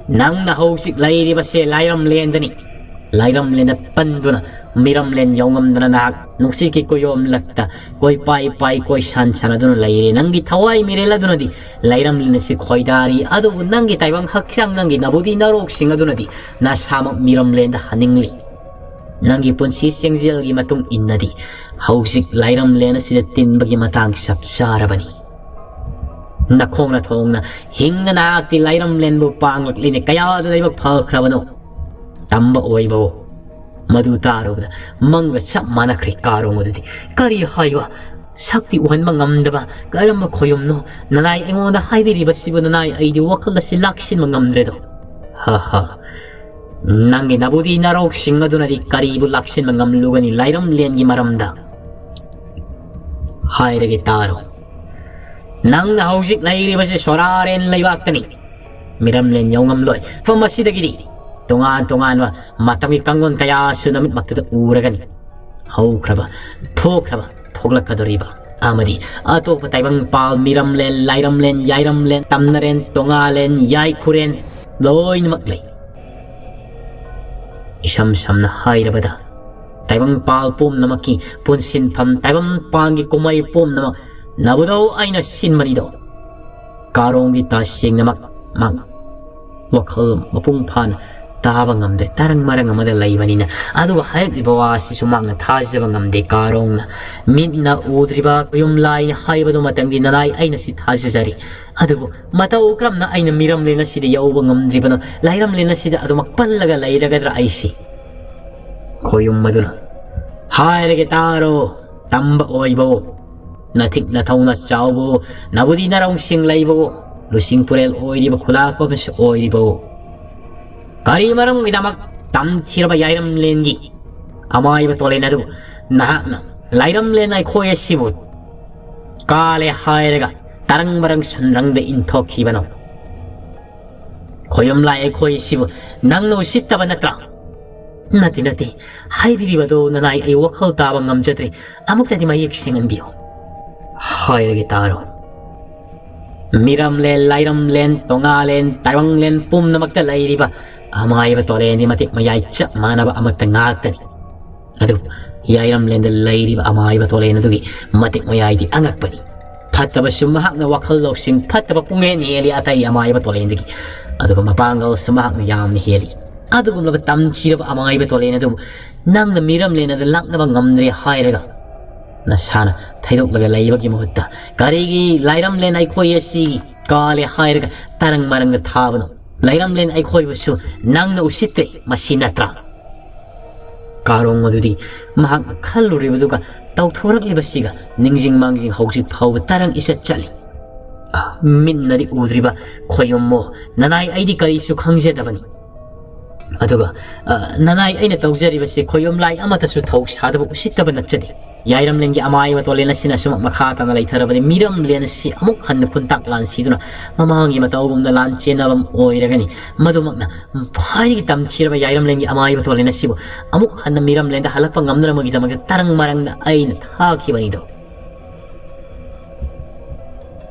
ꯅꯪꯅ ꯍꯧꯖꯤꯛ ꯂꯩꯔꯤꯕꯁꯦ ꯂꯥꯏꯔꯝꯂꯦꯟꯗꯅꯤ꯫ ꯂꯥꯏꯔꯝꯂꯦꯟꯗ ꯄꯟꯗꯨꯅ ꯃꯤꯔꯝꯂꯦꯟ ꯌꯧꯉꯝꯗꯅ ꯅꯍꯥꯛ ꯅꯨꯡꯁꯤꯠꯀꯤ ꯀꯣꯌꯣꯝꯂꯛꯇ ꯀꯣꯏ ꯄꯥꯏ ꯄꯥꯏ ꯀꯣꯏ ꯁꯥꯟ ꯁꯥꯟꯅꯗꯨꯅ ꯂꯩꯔꯦ꯫ ꯅꯪꯒꯤ ꯊꯋꯥꯏ ꯃꯤꯔꯦꯜ ꯑꯗꯨꯅꯗꯤ ꯂꯥꯏꯔꯝꯂꯦꯟ ꯑꯁꯤ ꯈꯣꯏꯗꯥꯔꯤ, ꯑꯗꯨꯕꯨ ꯅꯪꯒꯤ ꯇꯥꯏꯕꯪ ꯍꯛꯆꯥꯡ, ꯅꯪꯒꯤ ꯅꯕꯨꯗꯤ ꯅꯔꯣꯛꯁꯤꯡ ꯑꯗꯨꯅꯗꯤ ꯅꯁꯥꯃꯛ ꯃꯤꯔꯝꯂꯦꯟꯗ ꯍꯟꯅꯤꯡꯂꯤ꯫ ꯅꯪꯒꯤ ꯄꯨꯟꯁꯤ ꯆꯦꯡꯖꯦꯜꯒꯤ ꯃꯇꯨꯡ ꯏꯟꯅꯗꯤ ꯍꯧꯖꯤꯛ ꯂꯥꯏꯔꯝꯂꯦꯟ ꯑꯁꯤꯗ ꯇꯤꯟꯕꯒꯤ ꯃꯇꯥꯡ ꯆꯞ ꯆꯥꯔꯕꯅꯤ꯫ ꯅꯈꯣꯡꯅ ꯊꯣꯡꯅ ꯍꯤꯡꯅ ꯅꯍꯥꯛꯇꯤ ꯂꯥꯏꯔꯝꯂꯦꯟꯕꯨ ꯄꯥꯡꯂꯛꯂꯤꯅꯦ꯫ ꯀꯌꯥꯗ ꯂꯥꯏꯕꯛ ꯐꯈ꯭ꯔꯕꯅꯣ, ꯇꯝꯕ ꯑꯣꯏꯕꯣ!" ꯃꯗꯨ ꯇꯥꯔꯨꯕꯗ ꯃꯪꯒ ꯆꯞ ꯃꯥꯟꯅꯈ꯭ꯔꯦ ꯀꯥꯔꯣꯡ ꯑꯗꯨꯗꯤ꯫ "ꯀꯔꯤ ꯍꯥꯏꯕ? ꯁꯛꯇꯤ ꯎꯍꯟꯕ ꯉꯝꯗꯕ ꯀꯔꯝꯕ ꯈꯣꯌꯨꯝꯅꯣ? ꯅꯅꯥꯏ ꯑꯩꯉꯣꯟꯗ ꯍꯥꯏꯕꯤꯔꯤꯕꯁꯤꯕꯨ? ꯅꯅꯥꯏ, ꯑꯩꯗꯤ ꯋꯥꯈꯜ ꯑꯁꯤ ꯂꯥꯛꯁꯤꯟꯕ ꯉꯝꯗ꯭ꯔꯦꯗꯣ꯫ ꯍꯥ ꯍꯥ꯫ ꯅꯪꯒꯤ ꯅꯕꯨꯗꯤ ꯅꯔꯧꯁꯤꯡ ꯑꯗꯨꯅꯗꯤ ꯀꯔꯤꯕꯨ ꯂꯥꯛꯁꯤꯟꯕ ꯉꯝꯂꯨꯒꯅꯤ ꯂꯥꯏꯔꯝꯂꯦꯟꯒꯤ ꯃꯔꯝꯗ? ꯍꯥꯏꯔꯒꯦ ꯇꯥꯔꯣ꯫ ꯅꯪꯅ ꯍꯧꯖꯤꯛ ꯂꯩꯔꯤꯕꯁꯤ ꯁꯣꯔꯥꯔꯦꯟ ꯂꯩꯕꯥꯛꯇꯅꯤ꯫ ꯃꯤꯔꯝꯂꯦꯟ ꯌꯧꯉꯝꯂꯣꯏ꯫ ꯃꯐꯝ ꯑꯁꯤꯗꯒꯤꯗꯤ ꯇꯣꯉꯥꯟ ꯇꯣꯉꯥꯟꯕ ꯃꯇꯝꯒꯤ ꯀꯥꯡꯂꯣꯟ ꯀꯌꯥꯁꯨ ꯅꯃꯤꯠꯃꯛꯇꯗ ꯎꯔꯒꯅꯤ꯫ ꯍꯧꯈ꯭ꯔꯕ, ꯊꯣꯛꯈ꯭ꯔꯕ, ꯊꯣꯛꯂꯛꯀꯗꯧꯔꯤꯕ ꯑꯃꯗꯤ ꯑꯇꯣꯞꯄ ꯇꯥꯏꯕꯪꯄꯥꯜ, ꯃꯤꯔꯝꯂꯦꯟ, ꯂꯥꯏꯔꯝꯂꯦꯟ, ꯌꯥꯏꯔꯝꯂꯦꯟ, ꯇꯝꯅꯔꯦꯟ, ꯇꯣꯉꯥꯂꯦꯟ, ꯌꯥꯏꯈꯨꯔꯦꯟ, ꯂꯣꯏꯅꯃꯛ ꯂꯩ꯫ ꯏꯁꯝ ꯁꯝꯅ ꯍꯥꯏꯔꯕꯗ, ꯇꯥꯏꯕꯪꯄꯥꯜ ꯄꯨꯝꯅꯃꯛꯀꯤ ꯄꯨꯟꯁꯤꯟꯐꯝ, ꯇꯥꯏꯕꯪꯄꯥꯟꯒꯤ ꯀꯨꯝꯍꯩ ꯄꯨꯝꯅꯃꯛ ꯅꯕꯨꯙꯧ ꯑꯩꯅ ꯁꯤꯟꯕꯅꯤꯗꯣ꯫ ꯀꯥꯔꯣꯡꯒꯤ ꯇꯁꯦꯡꯅꯃꯛ ꯃꯥ ꯋꯥꯈꯜ ꯃꯄꯨꯡ ꯐꯥꯅ ꯇꯥꯕ ꯉꯝꯗ꯭ꯔꯦ, ꯇꯔꯪ ꯃꯔꯪ ꯑꯃꯗ ꯂꯩꯕꯅꯤꯅ꯫ ꯑꯗꯨꯒ ꯍꯥꯏꯔꯛꯂꯤꯕ ꯋꯥꯁꯤꯁꯨ ꯃꯍꯥꯛꯅ ꯊꯥꯖꯕ ꯉꯝꯗꯦ꯫ ꯀꯥꯔꯣꯡꯅ ꯃꯤꯠꯅ ꯎꯗ꯭ꯔꯤꯕ ꯈꯣꯌꯨꯝ ꯂꯥꯏ ꯍꯥꯏꯕꯗꯨ ꯃꯇꯝꯒꯤ ꯅꯅꯥꯏ ꯑꯩꯅ ꯁꯤ ꯊꯥꯖꯖꯔꯤ꯫ ꯑꯗꯨꯕꯨ ꯃꯇꯧ ꯀꯔꯝꯅ ꯑꯩꯅ ꯃꯤꯔꯝꯂꯦꯟ ꯑꯁꯤꯗ ꯌꯧꯕ ꯉꯝꯗ꯭ꯔꯤꯕꯅꯣ? ꯂꯥꯏꯔꯝꯂꯦꯟ ꯑꯁꯤꯗ ꯑꯗꯨꯃꯛ ꯄꯜꯂꯒ ꯂꯩꯔꯒꯗ꯭ꯔꯥ ꯑꯩꯁꯤ? ꯈꯣꯌꯨꯝ ꯑꯗꯨꯅ, ꯍꯥꯏꯔꯒꯦ ꯇꯥꯔꯣ, ꯇꯝꯕ ꯑꯣꯏꯕꯋꯣ, ꯅꯊꯤꯛ ꯅꯊꯧꯅ ꯆꯥꯎꯕꯋꯣ, ꯅꯕꯨꯗꯤ ꯅꯔꯧꯁꯤꯡ ꯂꯩꯕꯋꯣ, ꯂꯨꯆꯤꯡ ꯄꯨꯔꯦꯜ ꯑꯣꯏꯔꯤꯕ ꯈꯨꯂꯥꯛꯄ ꯑꯃꯁꯨ ꯑꯣꯏꯔꯤꯕꯋꯣ, ꯀꯔꯤ ꯃꯔꯝꯒꯤꯗꯃꯛ ꯇꯝꯊꯤꯔꯕ ꯌꯥꯏꯔꯝꯂꯦꯟꯒꯤ ꯑꯃꯥꯏꯕ ꯇꯣꯂꯦꯟ ꯑꯗꯨ ꯅꯍꯥꯛꯅ ꯂꯥꯏꯔꯝꯂꯦꯟ ꯑꯩꯈꯣꯏ ꯑꯁꯤꯕꯨ ꯀꯥꯂꯦ ꯍꯥꯏꯔꯒ ꯇꯔꯪ ꯃꯔꯪ ꯁꯨꯟꯔꯪꯗ ꯏꯟꯊꯣꯛꯈꯤꯕꯅꯣ? ꯈꯣꯌꯨꯝ ꯂꯥꯏ ꯑꯩꯈꯣꯏ ꯑꯁꯤꯕꯨ ꯅꯪꯅ ꯎꯁꯤꯠꯇꯕ ꯅꯠꯇ꯭ꯔꯥ? ꯅꯠꯇꯦ, ꯅꯠꯇꯦ꯫ ꯍꯥꯏꯕꯤꯔꯤꯕꯗꯣ ꯅꯅꯥꯏ ꯑꯩ ꯋꯥꯈꯜ ꯇꯥꯕ ꯉꯝꯖꯗ꯭ꯔꯦ꯫ ꯑꯃꯨꯛꯇꯗꯤ ꯃꯌꯦꯛ ꯁꯦꯡꯍꯟꯕꯤꯌꯨ꯫ ꯍꯥꯏꯔꯒꯦ ꯇꯥꯔꯣ꯫ ꯃꯤꯔꯝꯂꯦꯟ, ꯂꯥꯏꯔꯝꯂꯦꯟ, ꯇꯣꯉꯥꯂꯦꯟ, ꯇꯥꯏꯕꯪꯂꯦꯟ ꯄꯨꯝꯅꯃꯛꯇ ꯂꯩꯔꯤꯕ ꯑꯃꯥꯏꯕ ꯇꯣꯂꯦꯟꯗꯤ ꯃꯇꯤꯛ ꯃꯌꯥꯏ ꯆꯞ ꯃꯥꯟꯅꯕ ꯑꯃꯠꯇ ꯉꯥꯛꯇꯅꯤ꯫ ꯑꯗꯨꯕꯨ ꯌꯥꯏꯔꯝꯂꯦꯟꯗ ꯂꯩꯔꯤꯕ ꯑꯃꯥꯏꯕ ꯇꯣꯂꯦꯟ ꯑꯗꯨꯒꯤ ꯃꯇꯤꯛ ꯃꯌꯥꯏꯗꯤ ꯑꯉꯛꯄꯅꯤ꯫ ꯐꯠꯇꯕꯁꯨ ꯃꯍꯥꯛꯅ ꯋꯥꯈꯜ ꯂꯧꯁꯤꯡ ꯐꯠꯇꯕ ꯄꯨꯡꯍꯦꯟ ꯍꯦꯜꯂꯤ ꯑꯇꯩ ꯑꯃꯥꯏꯕ ꯇꯣꯂꯦꯟꯗꯒꯤ꯫ ꯑꯗꯨꯒ ꯃꯄꯥꯡꯒꯜꯁꯨ ꯃꯍꯥꯛꯅ ꯌꯥꯝꯅ ꯍꯦꯜꯂꯤ꯫ ꯑꯗꯨꯒꯨꯝꯂꯕ ꯇꯝꯊꯤꯔꯕ ꯑꯃꯥꯏꯕ ꯇꯣꯂꯦꯟ ꯑꯗꯨꯕꯨ ꯅꯪꯅ ꯃꯤꯔꯝꯂꯦꯟ ꯑꯗꯨ ꯂꯥꯛꯅꯕ ꯉꯝꯗ꯭ꯔꯦ ꯍꯥꯏꯔꯒ ꯅꯁꯥꯅ ꯊꯩꯗꯣꯛꯂꯒ ꯂꯩꯕꯒꯤ ꯃꯍꯨꯠꯇ ꯀꯔꯤꯒꯤ ꯂꯥꯏꯔꯝꯂꯦꯟ ꯑꯩꯈꯣꯏ ꯑꯁꯤ ꯀꯥꯂꯦ ꯍꯥꯏꯔꯒ ꯇꯔꯪ ꯃꯔꯪꯗ ꯊꯥꯕꯅꯣ? ꯂꯥꯏꯔꯝꯂꯦꯟ ꯑꯩꯈꯣꯏꯕꯨꯁꯨ ꯅꯪꯅ ꯎꯁꯤꯠꯇ꯭ꯔꯦ, ꯃꯁꯤ ꯅꯠꯇ꯭ꯔꯥ? ꯀꯥꯔꯣꯡ ꯑꯗꯨꯗꯤ ꯃꯍꯥꯛꯅ ꯈꯜꯂꯨꯔꯤꯕꯗꯨꯒ ꯇꯧꯊꯣꯔꯛꯂꯤꯕꯁꯤꯒ ꯅꯤꯡꯁꯤꯡ ꯃꯥꯡꯖꯤꯡ ꯍꯧꯖꯤꯛ ꯐꯥꯎꯕ ꯇꯔꯪ ꯏꯆꯠ ꯆꯠꯂꯤ꯫ ꯑ, ꯃꯤꯠꯅꯗꯤ ꯎꯗ꯭ꯔꯤꯕ ꯈꯣꯌꯨꯝꯃꯣ, ꯅꯅꯥꯏ ꯑꯩꯗꯤ ꯀꯔꯤꯁꯨ ꯈꯪꯖꯗꯕꯅꯤ꯫ ꯑꯗꯨꯒ, ꯑ, ꯅꯅꯥꯏ ꯑꯩꯅ ꯇꯧꯖꯔꯤꯕꯁꯤ ꯈꯣꯌꯨꯝ ꯂꯥꯏ ꯑꯃꯠꯇꯁꯨ ꯊꯧ ꯁꯥꯗꯕ ꯎꯁꯤꯠꯇꯕ ꯅꯠꯆꯗꯦ꯫ ꯌꯥꯏꯔꯝꯂꯦꯟꯒꯤ ꯑꯃꯥꯏꯕ ꯇꯣꯂꯦꯟ ꯑꯁꯤꯅ ꯁꯨꯃꯛ ꯃꯈꯥ ꯇꯥꯅ ꯂꯩꯊꯔꯕꯗꯤ ꯃꯤꯔꯝꯂꯦꯟ ꯑꯁꯤ ꯑꯃꯨꯛ ꯍꯟꯅ ꯈꯨꯟꯇꯥꯛ ꯂꯥꯟꯁꯤꯗꯨꯅ ꯃꯃꯥꯡꯒꯤ ꯃꯇꯧꯒꯨꯝꯅ ꯂꯥꯟ ꯆꯦꯟꯅꯕ ꯑꯃ ꯑꯣꯏꯔꯒꯅꯤ꯫ ꯃꯗꯨꯃꯛꯅ ꯈ꯭ꯋꯥꯏꯗꯒꯤ ꯇꯝꯊꯤꯔꯕ ꯌꯥꯏꯔꯝꯂꯦꯟꯒꯤ ꯑꯃꯥꯏꯕ ꯇꯣꯂꯦꯟ ꯑꯁꯤꯕꯨ ꯑꯃꯨꯛ ꯍꯟꯅ ꯃꯤꯔꯝꯂꯦꯟꯗ ꯍꯜꯂꯛꯄ ꯉꯝꯅꯅꯕꯒꯤꯗꯃꯛꯇ ꯇꯔꯪ ꯃꯔꯪꯗ ꯑꯩꯅ ꯊꯥꯈꯤꯕꯅꯤꯗꯣ꯫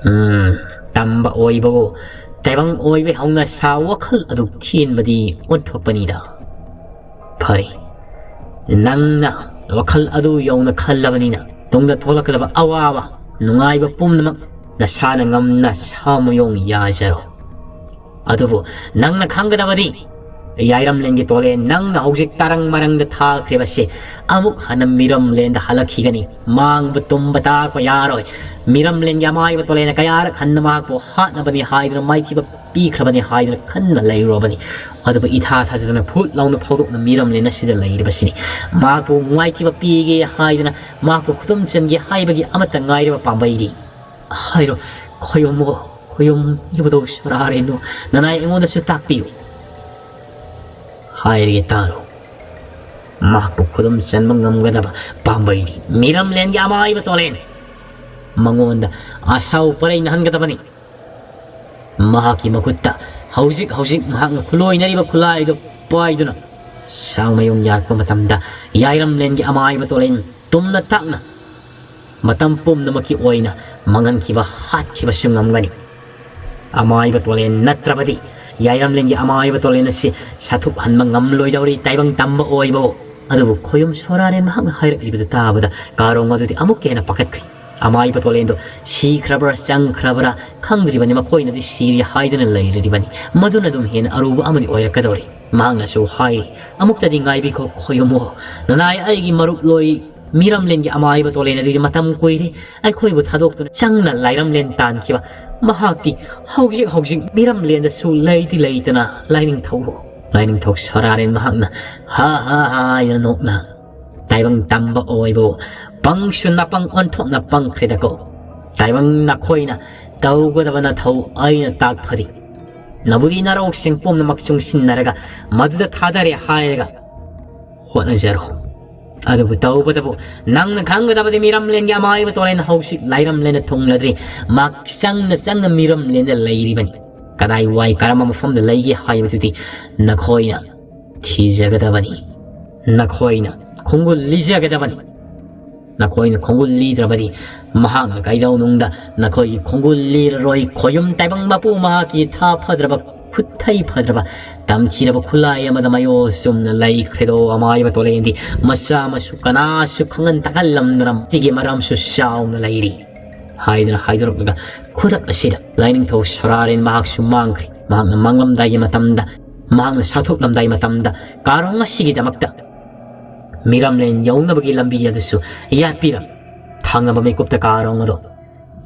ꯎꯝ, ꯇꯝꯕ ꯑꯣꯏꯕꯕꯨ ꯇꯥꯏꯕꯪ ꯑꯣꯏꯕ ꯍꯧꯅ ꯁꯥ ꯋꯥꯈꯜ ꯑꯗꯨ ꯊꯦꯟꯕꯗꯤ ꯑꯣꯟꯊꯣꯛꯄꯅꯤꯗ꯫ ꯐꯔꯦ, ꯅꯪꯅ ꯋꯥꯈꯜ ꯑꯗꯨ ꯌꯧꯅ ꯈꯜꯂꯕꯅꯤꯅ ꯇꯨꯡꯗ ꯊꯣꯛꯂꯛꯀꯗꯕ ꯑꯋꯥꯕ ꯅꯨꯡꯉꯥꯏꯕ ꯄꯨꯝꯅꯃꯛ ꯅꯁꯥꯅ ꯉꯝꯅ ꯁꯥꯃꯌꯣꯡ ꯌꯥꯖꯔꯣ꯫ ꯑꯗꯨꯕꯨ ꯅꯪꯅ ꯈꯪꯒꯗꯕꯗꯤ ꯌꯥꯏꯔꯝꯂꯦꯟꯒꯤ ꯇꯣꯂꯦꯟ ꯅꯪꯅ ꯍꯧꯖꯤꯛ ꯇꯔꯪ ꯃꯔꯪꯗ ꯊꯥꯈ꯭ꯔꯤꯕꯁꯤ ꯑꯃꯨꯛ ꯍꯟꯅ ꯃꯤꯔꯝꯂꯦꯟꯗ ꯍꯜꯂꯛꯈꯤꯒꯅꯤ꯫ ꯃꯥꯡꯕ ꯇꯨꯝꯕ ꯇꯥꯛꯄ ꯌꯥꯔꯣꯏ꯫ ꯃꯤꯔꯝꯂꯦꯟꯒꯤ ꯑꯃꯥꯏꯕ ꯇꯣꯂꯦꯟꯅ ꯀꯌꯥꯔꯛ ꯍꯟꯅ ꯃꯍꯥꯛꯄꯨ ꯍꯥꯠꯅꯕꯅꯤ ꯍꯥꯏꯗꯨꯅ ꯃꯥꯏꯊꯤꯕ ꯄꯤꯈ꯭ꯔꯕꯅꯤ ꯍꯥꯏꯗꯨꯅ ꯈꯟꯅ ꯂꯩꯔꯨꯔꯕꯅꯤ꯫ ꯑꯗꯨꯕꯨ ꯏꯊꯥ ꯊꯥꯖꯗꯅ ꯐꯨꯠ ꯂꯥꯎꯅ ꯐꯥꯎꯗꯣꯛꯅ ꯃꯤꯔꯝꯂꯦꯟ ꯑꯁꯤꯗ ꯂꯩꯔꯤꯕꯁꯤꯅꯤ꯫ ꯃꯍꯥꯛꯄꯨ ꯃꯥꯏꯊꯤꯕ ꯄꯤꯒꯦ ꯍꯥꯏꯗꯨꯅ ꯃꯍꯥꯛꯄꯨ ꯈꯨꯗꯨꯝ ꯆꯟꯒꯦ ꯍꯥꯏꯕꯒꯤ ꯑꯃꯠꯇ ꯉꯥꯏꯔꯕ ꯄꯥꯝꯕꯩꯗꯤ꯫ ꯍꯥꯏꯔꯣ, ꯈꯣꯌꯨꯝꯃꯣ, ꯈꯣꯌꯨꯝ ꯏꯕꯗꯧ ꯁꯔꯥꯔꯦꯅꯣ, ꯅꯅꯥꯏ ꯑꯩꯉꯣꯟꯗꯁꯨ ꯇꯥꯛꯄꯤꯌꯨ ꯍꯥꯏꯔꯒꯦ ꯇꯥꯔꯣ꯫ ꯃꯍꯥꯛꯄꯨ ꯈꯨꯗꯨꯝ ꯆꯟꯕ ꯉꯝꯒꯗꯕ ꯄꯥꯝꯕꯩꯗꯤ ꯃꯤꯔꯝꯂꯦꯟꯒꯤ ꯑꯃꯥꯏꯕ ꯇꯣꯂꯦꯟ ꯃꯉꯣꯟꯗ ꯑꯁꯥꯎ ꯄꯔꯩ ꯅꯍꯟꯒꯗꯕꯅꯤ꯫ ꯃꯍꯥꯛꯀꯤ ꯃꯈꯨꯠꯇ ꯍꯧꯖꯤꯛ ꯍꯧꯖꯤꯛ ꯃꯍꯥꯛꯅ ꯈꯨꯂꯣꯏꯅꯔꯤꯕ ꯈꯨꯠꯂꯥꯏꯗꯨ ꯄꯥꯏꯗꯨꯅ ꯁꯥꯡꯃꯌꯣꯡ ꯌꯥꯔꯛꯄ ꯃꯇꯝꯗ ꯌꯥꯏꯔꯝꯂꯦꯟꯒꯤ ꯑꯃꯥꯏꯕ ꯇꯣꯂꯦꯟ ꯇꯨꯝꯅ ꯇꯥꯛꯅ ꯃꯇꯝ ꯄꯨꯝꯅꯃꯛꯀꯤ ꯑꯣꯏꯅ ꯃꯥꯡꯍꯟꯈꯤꯕ ꯍꯥꯠꯈꯤꯕꯁꯨ ꯉꯝꯒꯅꯤ꯫ ꯑꯃꯥꯏꯕ ꯇꯣꯂꯦꯟ ꯅꯠꯇ꯭ꯔꯕꯗꯤ ꯌꯥꯏꯔꯝꯂꯦꯟꯒꯤ ꯑꯃꯥꯏꯕ ꯇꯣꯂꯦꯟ ꯑꯁꯤ ꯁꯥꯊꯨꯛꯍꯟꯕ ꯉꯝꯂꯣꯏꯗꯧꯔꯤ ꯇꯥꯏꯕꯪ ꯇꯝꯕ ꯑꯣꯏꯕꯕꯨ꯫ ꯑꯗꯨꯕꯨ ꯈꯣꯌꯨꯝ ꯁꯣꯔꯥꯔꯦꯟ ꯃꯍꯥꯛꯅ ꯍꯥꯏꯔꯛꯂꯤꯕꯗꯨ ꯇꯥꯕꯗ ꯀꯥꯔꯣꯡ ꯑꯗꯨꯗꯤ ꯑꯃꯨꯛꯀ ꯍꯦꯟꯅ ꯄꯥꯈꯠꯈ꯭ꯔꯦ꯫ ꯑꯃꯥꯏꯕ ꯇꯣꯂꯦꯟꯗꯣ ꯁꯤꯈ꯭ꯔꯕ꯭ꯔꯥ ꯆꯪꯈ꯭ꯔꯕ꯭ꯔꯥ ꯈꯪꯗ꯭ꯔꯤꯕꯅꯤ꯫ ꯃꯈꯣꯏꯅꯗꯤ ꯁꯤꯔꯦ ꯍꯥꯏꯗꯨꯅ ꯂꯩꯔꯤꯕꯅꯤ꯫ ꯃꯗꯨꯅ ꯑꯗꯨꯝ ꯍꯦꯟꯅ ꯑꯔꯨꯕ ꯑꯃꯗꯤ ꯑꯣꯏꯔꯛꯀꯗꯧꯔꯤ꯫ ꯃꯍꯥꯛꯅꯁꯨ ꯍꯥꯏꯔꯤ, "ꯑꯃꯨꯛꯇꯗꯤ ꯉꯥꯏꯕꯤꯈꯣ ꯈꯣꯌꯨꯝꯃꯣ꯫ ꯅꯅꯥꯏ ꯑꯩꯒꯤ ꯃꯔꯨꯞꯂꯣꯏ ꯃꯤꯔꯝꯂꯦꯟꯒꯤ ꯑꯃꯥꯏꯕ ꯇꯣꯂꯦꯟ ꯑꯗꯨꯗꯤ ꯃꯇꯝ ꯀꯨꯏꯔꯦ ꯑꯩꯈꯣꯏꯕꯨ ꯊꯥꯗꯣꯛꯇꯨꯅ ꯆꯪꯅ ꯂꯥꯏꯔꯝꯂꯦꯟ ꯇꯥꯟꯈꯤꯕ꯫ ꯃꯍꯥꯛꯇꯤ ꯍꯧꯖꯤꯛ ꯍꯧꯖꯤꯛ ꯃꯤꯔꯝꯂꯦꯟꯗꯁꯨ ꯂꯩꯗꯤ ꯂꯩꯇꯅ ꯂꯥꯏꯅꯤꯡꯊꯧ, ꯂꯥꯏꯅꯤꯡꯊꯧ ꯁꯣꯔꯥꯔꯦꯟ ꯃꯍꯥꯛꯅ ꯍꯥ ꯍꯥ ꯍꯥ ꯍꯥꯏꯅ ꯅꯣꯛꯅ ꯇꯥꯏꯕꯪ ꯇꯝꯕ ꯑꯣꯏꯕꯨ ꯄꯪꯁꯨ ꯅꯄꯪ ꯑꯣꯟꯊꯣꯛꯅ ꯄꯪꯈ꯭ꯔꯦꯗꯀꯣ꯫ ꯇꯥꯏꯕꯪ ꯅꯈꯣꯏꯅ ꯇꯧꯒꯗꯕ ꯅꯊꯧ ꯑꯩꯅ ꯇꯥꯛꯄꯗꯤ ꯅꯕꯨꯗꯤ ꯅꯔꯧꯁꯤꯡ ꯄꯨꯝꯅꯃꯛ ꯆꯨꯡꯁꯤꯟꯅꯔꯒ ꯃꯗꯨꯗ ꯊꯥꯗꯔꯦ ꯍꯥꯏꯔꯒ ꯍꯣꯠꯅꯖꯔꯣ꯫ ꯑꯗꯨꯕꯨ ꯇꯧꯕꯇꯕꯨ ꯅꯪꯅ ꯈꯪꯒꯗꯕꯗꯤ ꯃꯤꯔꯝꯂꯦꯟꯒꯤ ꯑꯃꯥꯏꯕ ꯇꯣꯔꯦꯟ ꯍꯧꯖꯤꯛ ꯂꯥꯏꯔꯝꯂꯦꯟꯗ ꯊꯨꯡꯂꯗ꯭ꯔꯤ꯫ ꯃꯍꯥꯛ ꯆꯪꯅ ꯆꯪꯅ ꯃꯤꯔꯝꯂꯦꯟꯗ ꯂꯩꯔꯤꯕꯅꯤ꯫ ꯀꯗꯥꯏ ꯋꯥꯏ ꯀꯔꯝꯕ ꯃꯐꯝꯗ ꯂꯩꯒꯦ ꯍꯥꯏꯕꯗꯨꯗꯤ ꯅꯈꯣꯏꯅ ꯊꯤꯖꯒꯗꯕꯅꯤ꯫ ꯅꯈꯣꯏꯅ ꯈꯣꯡꯒꯨꯜ ꯂꯤꯖꯒꯗꯕꯅꯤ꯫ ꯅꯈꯣꯏꯅ ꯈꯣꯡꯒꯨꯜ ꯂꯤꯗ꯭ꯔꯕꯗꯤ ꯃꯍꯥꯛꯅ ꯀꯩꯗꯧꯅꯨꯡꯗ ꯅꯈꯣꯏꯒꯤ ꯈꯣꯡꯒꯨꯜ ꯂꯤꯔꯔꯣꯏ꯫ ꯈꯣꯌꯨꯝ ꯇꯥꯏꯕꯪ ꯃꯄꯨ ꯃꯍꯥꯛꯀꯤ ꯊꯥ ꯐꯗ꯭ꯔꯕ ꯈꯨꯠꯊꯩ ꯐꯗ꯭ꯔꯕ ꯇꯝꯊꯤꯔꯕ ꯈꯨꯠꯂꯥꯏ ꯑꯃꯗ ꯃꯌꯣ ꯆꯨꯝꯅ ꯂꯩꯈ꯭ꯔꯦꯗꯣ꯫ ꯑꯃꯥꯏꯕ ꯇꯣꯂꯦꯟꯗꯤ ꯃꯆꯥ ꯃꯁꯨ ꯀꯅꯥꯁꯨ ꯈꯪꯍꯟ ꯇꯥꯛꯍꯜꯂꯝꯗꯅ ꯁꯤꯒꯤ ꯃꯔꯝꯁꯨ ꯆꯥꯎꯅ ꯂꯩꯔꯤ ꯍꯥꯏꯗꯨꯅ ꯍꯥꯏꯗꯣꯔꯛꯂꯒ ꯈꯨꯗꯛ ꯑꯁꯤꯗ ꯂꯥꯏꯅꯤꯡꯊꯧ ꯁꯣꯔꯥꯔꯦꯟ ꯃꯍꯥꯛꯁꯨ ꯃꯥꯡꯈ꯭ꯔꯦ꯫ ꯃꯍꯥꯛꯅ ꯃꯥꯡꯂꯝꯗꯥꯏꯒꯤ ꯃꯇꯝꯗ, ꯃꯍꯥꯛꯅ ꯁꯥꯊꯣꯛꯂꯝꯗꯥꯏ ꯃꯇꯝꯗ ꯀꯥꯔꯣꯡ ꯑꯁꯤꯒꯤꯗꯃꯛꯇ ꯃꯤꯔꯝꯂꯦꯟ ꯌꯧꯅꯕꯒꯤ ꯂꯝꯕꯤ ꯑꯗꯨꯁꯨ ꯌꯥꯠꯄꯤꯔꯝꯃꯤ꯫ ꯊꯪꯅꯕ ꯃꯤꯀꯨꯞꯇ ꯀꯥꯔꯣꯡ ꯑꯗꯣ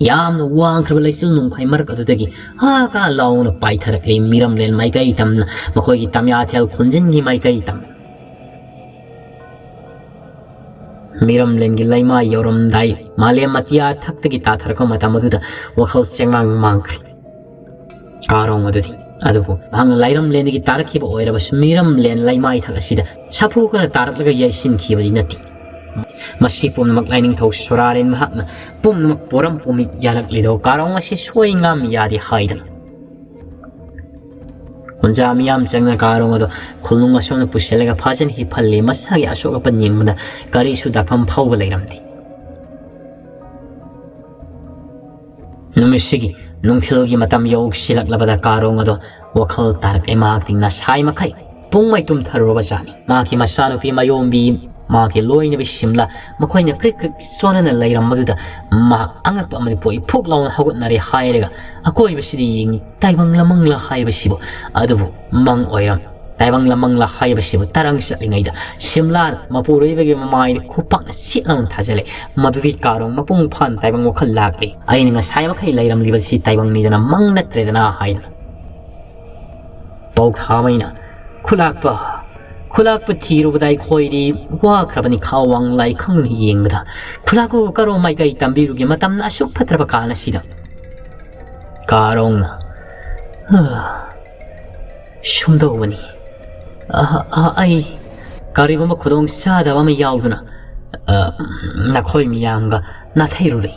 ꯌꯥꯝꯅ ꯋꯥꯡꯈ꯭ꯔꯕ ꯂꯩꯆꯤꯜ ꯅꯣꯡꯐꯥꯏ ꯃꯔꯛ ꯑꯗꯨꯗꯒꯤ ꯍꯥ ꯀꯥ ꯂꯥꯎꯅ ꯄꯥꯏꯊꯔꯛꯂꯤ꯫ ꯃꯤꯔꯝꯂꯦꯟ ꯃꯥꯏꯀꯩ ꯇꯝꯅ, ꯃꯈꯣꯏꯒꯤ ꯇꯝꯌꯥꯊꯦꯜ ꯈꯣꯟꯖꯤꯟꯒꯤ ꯃꯥꯏꯀꯩ ꯇꯝꯅ꯫ ꯃꯤꯔꯝꯂꯦꯟꯒꯤ ꯂꯩꯃꯥꯏ ꯌꯧꯔꯝꯗꯥꯏ, ꯃꯥꯂꯦꯝ ꯑꯇꯤꯌꯥ ꯊꯛꯇꯒꯤ ꯇꯥꯊꯔꯛꯄ ꯃꯇꯝ ꯑꯗꯨꯗ ꯋꯥꯈꯜ ꯆꯦꯡꯃꯥꯡ ꯃꯥꯡꯈ꯭ꯔꯦ ꯀꯥꯔꯣꯡ ꯑꯗꯨꯗꯤ꯫ ꯑꯗꯨꯕꯨ ꯃꯍꯥꯛꯅ ꯂꯥꯏꯔꯝꯂꯦꯟꯗꯒꯤ ꯇꯥꯔꯛꯈꯤꯕ ꯑꯣꯏꯔꯕꯁꯨ, ꯃꯤꯔꯝꯂꯦꯟ ꯂꯩꯃꯥꯏ ꯊꯛ ꯑꯁꯤꯗ ꯁꯥꯐꯨ ꯈꯔ ꯇꯥꯔꯛꯂꯒ ꯌꯩꯁꯤꯟꯈꯤꯕꯗꯤ ꯅꯠꯇꯦ꯫ ꯃꯁꯤ ꯄꯨꯝꯅꯃꯛ ꯂꯥꯏꯅꯤꯡꯊꯧ ꯁꯣꯔꯥꯔꯦꯟ ꯃꯍꯥꯛꯅ ꯄꯨꯝꯅꯃꯛ ꯄꯣꯔꯝ ꯄꯨꯝꯃꯤ ꯌꯥꯜꯂꯛꯂꯤꯗꯣ ꯀꯥꯔꯣꯡ ꯑꯁꯤ ꯁꯣꯏ ꯉꯥꯝ ꯌꯥꯗꯦ ꯍꯥꯏꯗꯅ꯫ ꯀꯨꯟꯖꯥ ꯃꯤꯌꯥꯝ ꯆꯪꯗꯅ ꯀꯥꯔꯣꯡ ꯑꯗꯣ ꯈꯨꯜꯅꯨꯡ ꯑꯁꯣꯝꯗ ꯄꯨꯁꯤꯜꯂꯒ ꯐꯖꯅ ꯍꯤꯞꯍꯜꯂꯤ꯫ ꯃꯁꯥꯒꯤ ꯑꯁꯣꯛ ꯑꯄꯟ ꯌꯦꯡꯕꯗ ꯀꯔꯤꯁꯨ ꯗꯥꯛꯐꯝ ꯐꯥꯎꯕ ꯂꯩꯔꯝꯗꯦ꯫ ꯅꯨꯃꯤꯠꯁꯤꯒꯤ ꯅꯨꯡꯊꯤꯜꯒꯤ ꯃꯇꯝ ꯌꯧꯁꯤꯜꯂꯛꯂꯕꯗ ꯀꯥꯔꯣꯡ ꯑꯗꯣ ꯋꯥꯈꯜ ꯇꯥꯔꯛꯂꯦ꯫ ꯃꯍꯥꯛꯇꯤ ꯉꯁꯥꯏ ꯃꯈꯩ ꯄꯨꯡꯃꯩ ꯇꯨꯝꯊꯔꯨꯔꯕ ꯖꯥꯠꯅꯤ꯫ ꯃꯍꯥꯛꯀꯤ ꯃꯆꯥꯅꯨꯄꯤ ꯃꯌꯣꯝꯕꯤ, ꯃꯍꯥꯛꯀꯤ ꯂꯣꯏꯅꯕꯤ ꯁꯤꯝꯂꯥ, ꯃꯈꯣꯏꯅ ꯀ꯭ꯔꯤꯛ ꯀ꯭ꯔꯤꯛ ꯆꯣꯟꯅꯅ ꯂꯩꯔꯝꯕꯗꯨꯗ ꯃꯍꯥꯛ ꯑꯉꯛꯄ ꯑꯃꯗꯤ ꯄꯣꯛꯏ꯫ ꯐꯨꯛ ꯂꯥꯎꯅ ꯍꯧꯒꯠꯅꯔꯦ ꯍꯥꯏꯔꯒ ꯑꯀꯣꯏꯕꯁꯤꯗ ꯌꯦꯡꯉꯤ꯫ ꯇꯥꯏꯕꯪ ꯂꯃꯪꯂ ꯍꯥꯏꯕꯁꯤꯕꯨ ꯑꯗꯨꯕꯨ ꯃꯪ ꯑꯣꯏꯔꯝ꯫ ꯇꯥꯏꯕꯪ ꯂꯃꯪꯂ ꯍꯥꯏꯕꯁꯤꯕꯨ ꯇꯔꯪ ꯆꯠꯂꯤꯉꯩꯗ ꯁꯤꯝꯂꯥ ꯃꯄꯨꯔꯣꯏꯕꯒꯤ ꯃꯃꯥꯏꯗ ꯈꯨꯄꯥꯛꯅ ꯁꯤꯠ ꯂꯥꯎꯅ ꯊꯥꯖꯤꯜꯂꯦ꯫ ꯃꯗꯨꯗꯤ ꯀꯥꯔꯣꯡ ꯃꯄꯨꯡ ꯐꯥꯅ ꯇꯥꯏꯕꯪ ꯋꯥꯈꯜ ꯂꯥꯛꯂꯦ꯫ ꯑꯩꯅ ꯉꯁꯥꯏ ꯃꯈꯩ ꯂꯩꯔꯝꯂꯤꯕꯁꯤ ꯇꯥꯏꯕꯪꯅꯤꯗꯅ ꯃꯪ ꯅꯠꯇ꯭ꯔꯦꯗꯅ ꯍꯥꯏꯅ꯫ ꯄꯥꯎꯊꯥꯃꯩꯅ ꯈꯨꯂꯥꯛꯄ, ꯈꯨꯂꯥꯛꯄ ꯊꯤꯔꯨꯕꯗ ꯑꯩꯈꯣꯏꯗꯤ ꯋꯥꯈ꯭ꯔꯕꯅꯤ꯫ ꯈꯥꯋꯥꯡ ꯂꯥꯏꯈꯪꯅ ꯌꯦꯡꯕꯗ ꯈꯨꯂꯥꯛꯄꯕꯨ ꯀꯔꯣꯝ ꯃꯥꯏꯀꯩ ꯇꯝꯕꯤꯔꯨꯒꯦ? ꯃꯇꯝꯅ ꯑꯁꯨꯛ ꯐꯠꯇ꯭ꯔꯕ ꯀꯥꯟ ꯑꯁꯤꯗ꯫ ꯀꯥꯔꯣꯡꯅ, "ꯁꯨꯝꯗꯧꯕꯅꯤ꯫ ꯑ, ꯑ, ꯑꯩ ꯀꯔꯤꯒꯨꯝꯕ ꯈꯨꯗꯣꯡ ꯆꯥꯗꯕ ꯑꯃ ꯌꯥꯎꯗꯨꯅ, ꯑ, ꯅꯈꯣꯏ ꯃꯤꯌꯥꯝꯒ ꯅꯥꯊꯩꯔꯨꯔꯦ꯫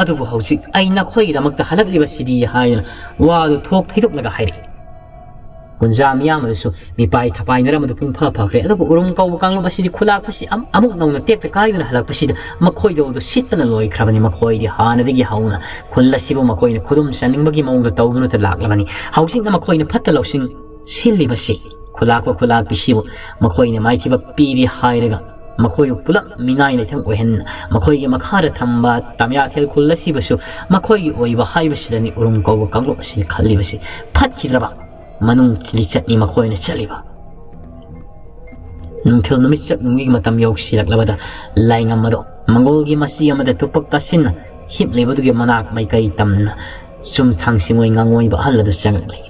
ꯑꯗꯨꯕꯨ ꯍꯧꯖꯤꯛ ꯑꯩ ꯅꯈꯣꯏꯒꯤꯗꯃꯛꯇ ꯍꯜꯂꯛꯂꯤꯕꯁꯤꯗꯤ" ꯍꯥꯏꯗꯨꯅ ꯋꯥꯗꯨ ꯊꯣꯛ ꯊꯩꯗꯣꯛꯂꯒ ꯍꯥꯏꯔꯛꯏ꯫ ꯀꯨꯟꯖꯥ ꯃꯤꯌꯥꯝ ꯑꯗꯨꯁꯨ ꯃꯤꯄꯥꯏ ꯊꯄꯥꯏꯅꯔꯝꯕꯗꯨ ꯄꯨꯡ ꯐ ꯐꯈ꯭ꯔꯦ꯫ ꯑꯗꯨꯕꯨ ꯎꯔꯨꯝ ꯀꯧꯕ ꯀꯥꯡꯂꯨꯞ ꯑꯁꯤꯗꯤ ꯈꯨꯂꯥꯛꯄꯁꯤ ꯑꯝ-, ꯑꯃꯨꯛ ꯅꯧꯅ ꯇꯦꯛꯇ ꯀꯥꯏꯗꯨꯅ ꯍꯜꯂꯛꯄꯁꯤꯗ ꯃꯈꯣꯏꯗꯣ ꯑꯗꯨ ꯁꯤꯠꯇꯅ ꯂꯣꯏꯈ꯭ꯔꯕꯅꯤ꯫ ꯃꯈꯣꯏꯗꯤ ꯍꯥꯟꯅꯗꯒꯤ ꯍꯧꯅ ꯈꯨꯜ ꯑꯁꯤꯕꯨ ꯃꯈꯣꯏꯅ ꯈꯨꯗꯨꯝ ꯆꯟꯅꯤꯡꯕꯒꯤ ꯃꯑꯣꯡꯗ ꯇꯧꯗꯨꯅꯇ ꯂꯥꯛꯂꯕꯅꯤ꯫ ꯍꯧꯖꯤꯛꯅ ꯃꯈꯣꯏꯅ ꯐꯠꯇ ꯂꯧꯁꯤꯡ ꯁꯤꯜꯂꯤꯕꯁꯤ, ꯈꯨꯂꯥꯛꯄ ꯈꯨꯂꯥꯛꯄꯤꯁꯤꯕꯨ ꯃꯈꯣꯏꯅ ꯃꯥꯏꯊꯤꯕ ꯄꯤꯔꯤ ꯍꯥꯏꯔꯒ ꯃꯈꯣꯏꯕꯨ ꯄꯨꯂꯞ ꯃꯤꯅꯥꯏ ꯂꯩꯊꯪ ꯑꯣꯏꯍꯟ, ꯃꯈꯣꯏꯒꯤ ꯃꯈꯥꯗ ꯊꯝꯕ ꯇꯥꯃꯤꯌꯥꯊꯦꯜ ꯈꯨꯜ ꯑꯁꯤꯕꯨꯁꯨ ꯃꯈꯣꯏꯒꯤ ꯑꯣꯏꯕ ꯍꯥꯏꯕꯁꯤꯗꯅꯤ ꯎꯔꯨꯝ ꯀꯧꯕ ꯀꯥꯡꯂꯨꯞ ꯑꯁꯤꯅ ꯈꯜꯂꯤꯕꯁꯤ꯫ ꯐꯠꯈꯤꯗ꯭ꯔꯕ ꯃꯅꯨꯡ ꯂꯤꯆꯠꯅꯤ ꯃꯈꯣꯏꯅ ꯆꯠꯂꯤꯕ꯫ ꯅꯨꯡꯊꯤꯜ ꯅꯨꯃꯤꯠ ꯆꯞ ꯌꯨꯡꯕꯒꯤ ꯃꯇꯝ ꯌꯧꯁꯤꯜꯂꯛꯂꯕꯗ ꯂꯥꯏꯉꯝ ꯑꯗꯣ ꯃꯪꯒꯣꯜꯒꯤ ꯃꯆꯤ ꯑꯃꯗ ꯇꯨꯄꯛ ꯇꯥꯁꯤꯟꯅ ꯍꯤꯞꯂꯤꯕꯗꯨꯒꯤ ꯃꯅꯥꯛ ꯃꯥꯏꯀꯩ ꯇꯝꯅ ꯆꯨꯝꯊꯥꯡ ꯁꯤꯡꯉꯣꯏ ꯉꯥꯡꯉꯣꯏꯕ ꯑꯍꯜ ꯑꯗꯨ ꯆꯪꯂꯛꯂꯤ꯫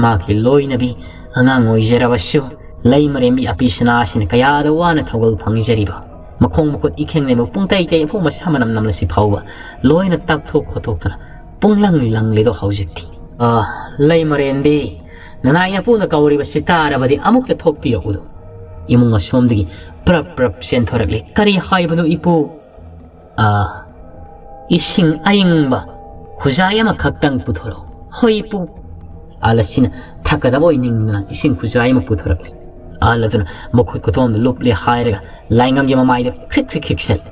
ꯃꯍꯥꯛꯀꯤ ꯂꯣꯏꯅꯕꯤ ꯑꯉꯥꯡ ꯑꯣꯏꯖꯔꯕꯁꯨ ꯂꯩ ꯃꯔꯦꯝꯕꯤ ꯑꯄꯤ ꯁꯅꯥꯁꯤꯅ ꯀꯌꯥꯗ ꯋꯥꯅ ꯊꯧꯒꯜ ꯐꯪꯖꯔꯤꯕ, ꯃꯈꯣꯡ ꯃꯈꯨꯠ ꯏꯈꯦꯡ ꯂꯩꯕ ꯄꯨꯡꯇꯩ ꯇꯩ ꯑꯐꯧ ꯃꯁꯥ ꯃꯅꯝ ꯅꯝꯂꯁꯤ ꯐꯥꯎꯕ ꯂꯣꯏꯅ ꯇꯥꯛꯊꯣꯛ ꯈꯣꯠꯇꯣꯛꯇꯅ ꯄꯨꯡꯂꯪ ꯂꯪꯂꯤꯗꯣ ꯍꯧꯖꯤꯛꯇꯤ꯫ "ꯑ, ꯂꯩ ꯃꯔꯦꯝꯕꯤ, ꯅꯅꯥꯏ ꯅꯄꯨꯅ ꯀꯧꯔꯤꯕꯁꯤ ꯇꯥꯔꯕꯗꯤ ꯑꯃꯨꯛꯇ ꯊꯣꯛꯄꯤꯔꯛꯎꯗꯣ꯫" ꯏꯃꯨꯡ ꯑꯁꯣꯝꯗꯒꯤ ꯄ꯭ꯔꯞ ꯄ꯭ꯔꯞ ꯆꯦꯟꯊꯣꯔꯛꯂꯤ꯫ "ꯀꯔꯤ ꯍꯥꯏꯕꯅꯣ ꯏꯄꯨ?" "ꯑ, ꯏꯁꯤꯡ ꯑꯏꯪꯕ ꯈꯨꯖꯥꯏ ꯑꯃꯈꯛꯇꯪ ꯄꯨꯊꯣꯔꯛꯎ꯫" "ꯍꯣꯏ ꯏꯄꯨ꯫" ꯑꯍꯜ ꯑꯁꯤꯅ ꯊꯛꯀꯗꯕ ꯑꯣꯏ ꯅꯤꯡꯗꯨꯅ ꯏꯁꯤꯡ ꯈꯨꯖꯥꯏ ꯑꯃ ꯄꯨꯊꯣꯔꯛꯂꯤ꯫ ꯑꯍꯜ ꯑꯗꯨꯅ ꯃꯈꯨꯠ ꯈꯨꯊꯣꯝꯗ ꯂꯨꯞꯂꯦ ꯍꯥꯏꯔꯒ ꯂꯥꯏꯉꯝꯒꯤ ꯃꯃꯥꯏꯗ ꯈ꯭ꯔꯤꯛ ꯈ꯭ꯔꯤꯛ ꯈꯤꯛꯆꯜꯂꯤ꯫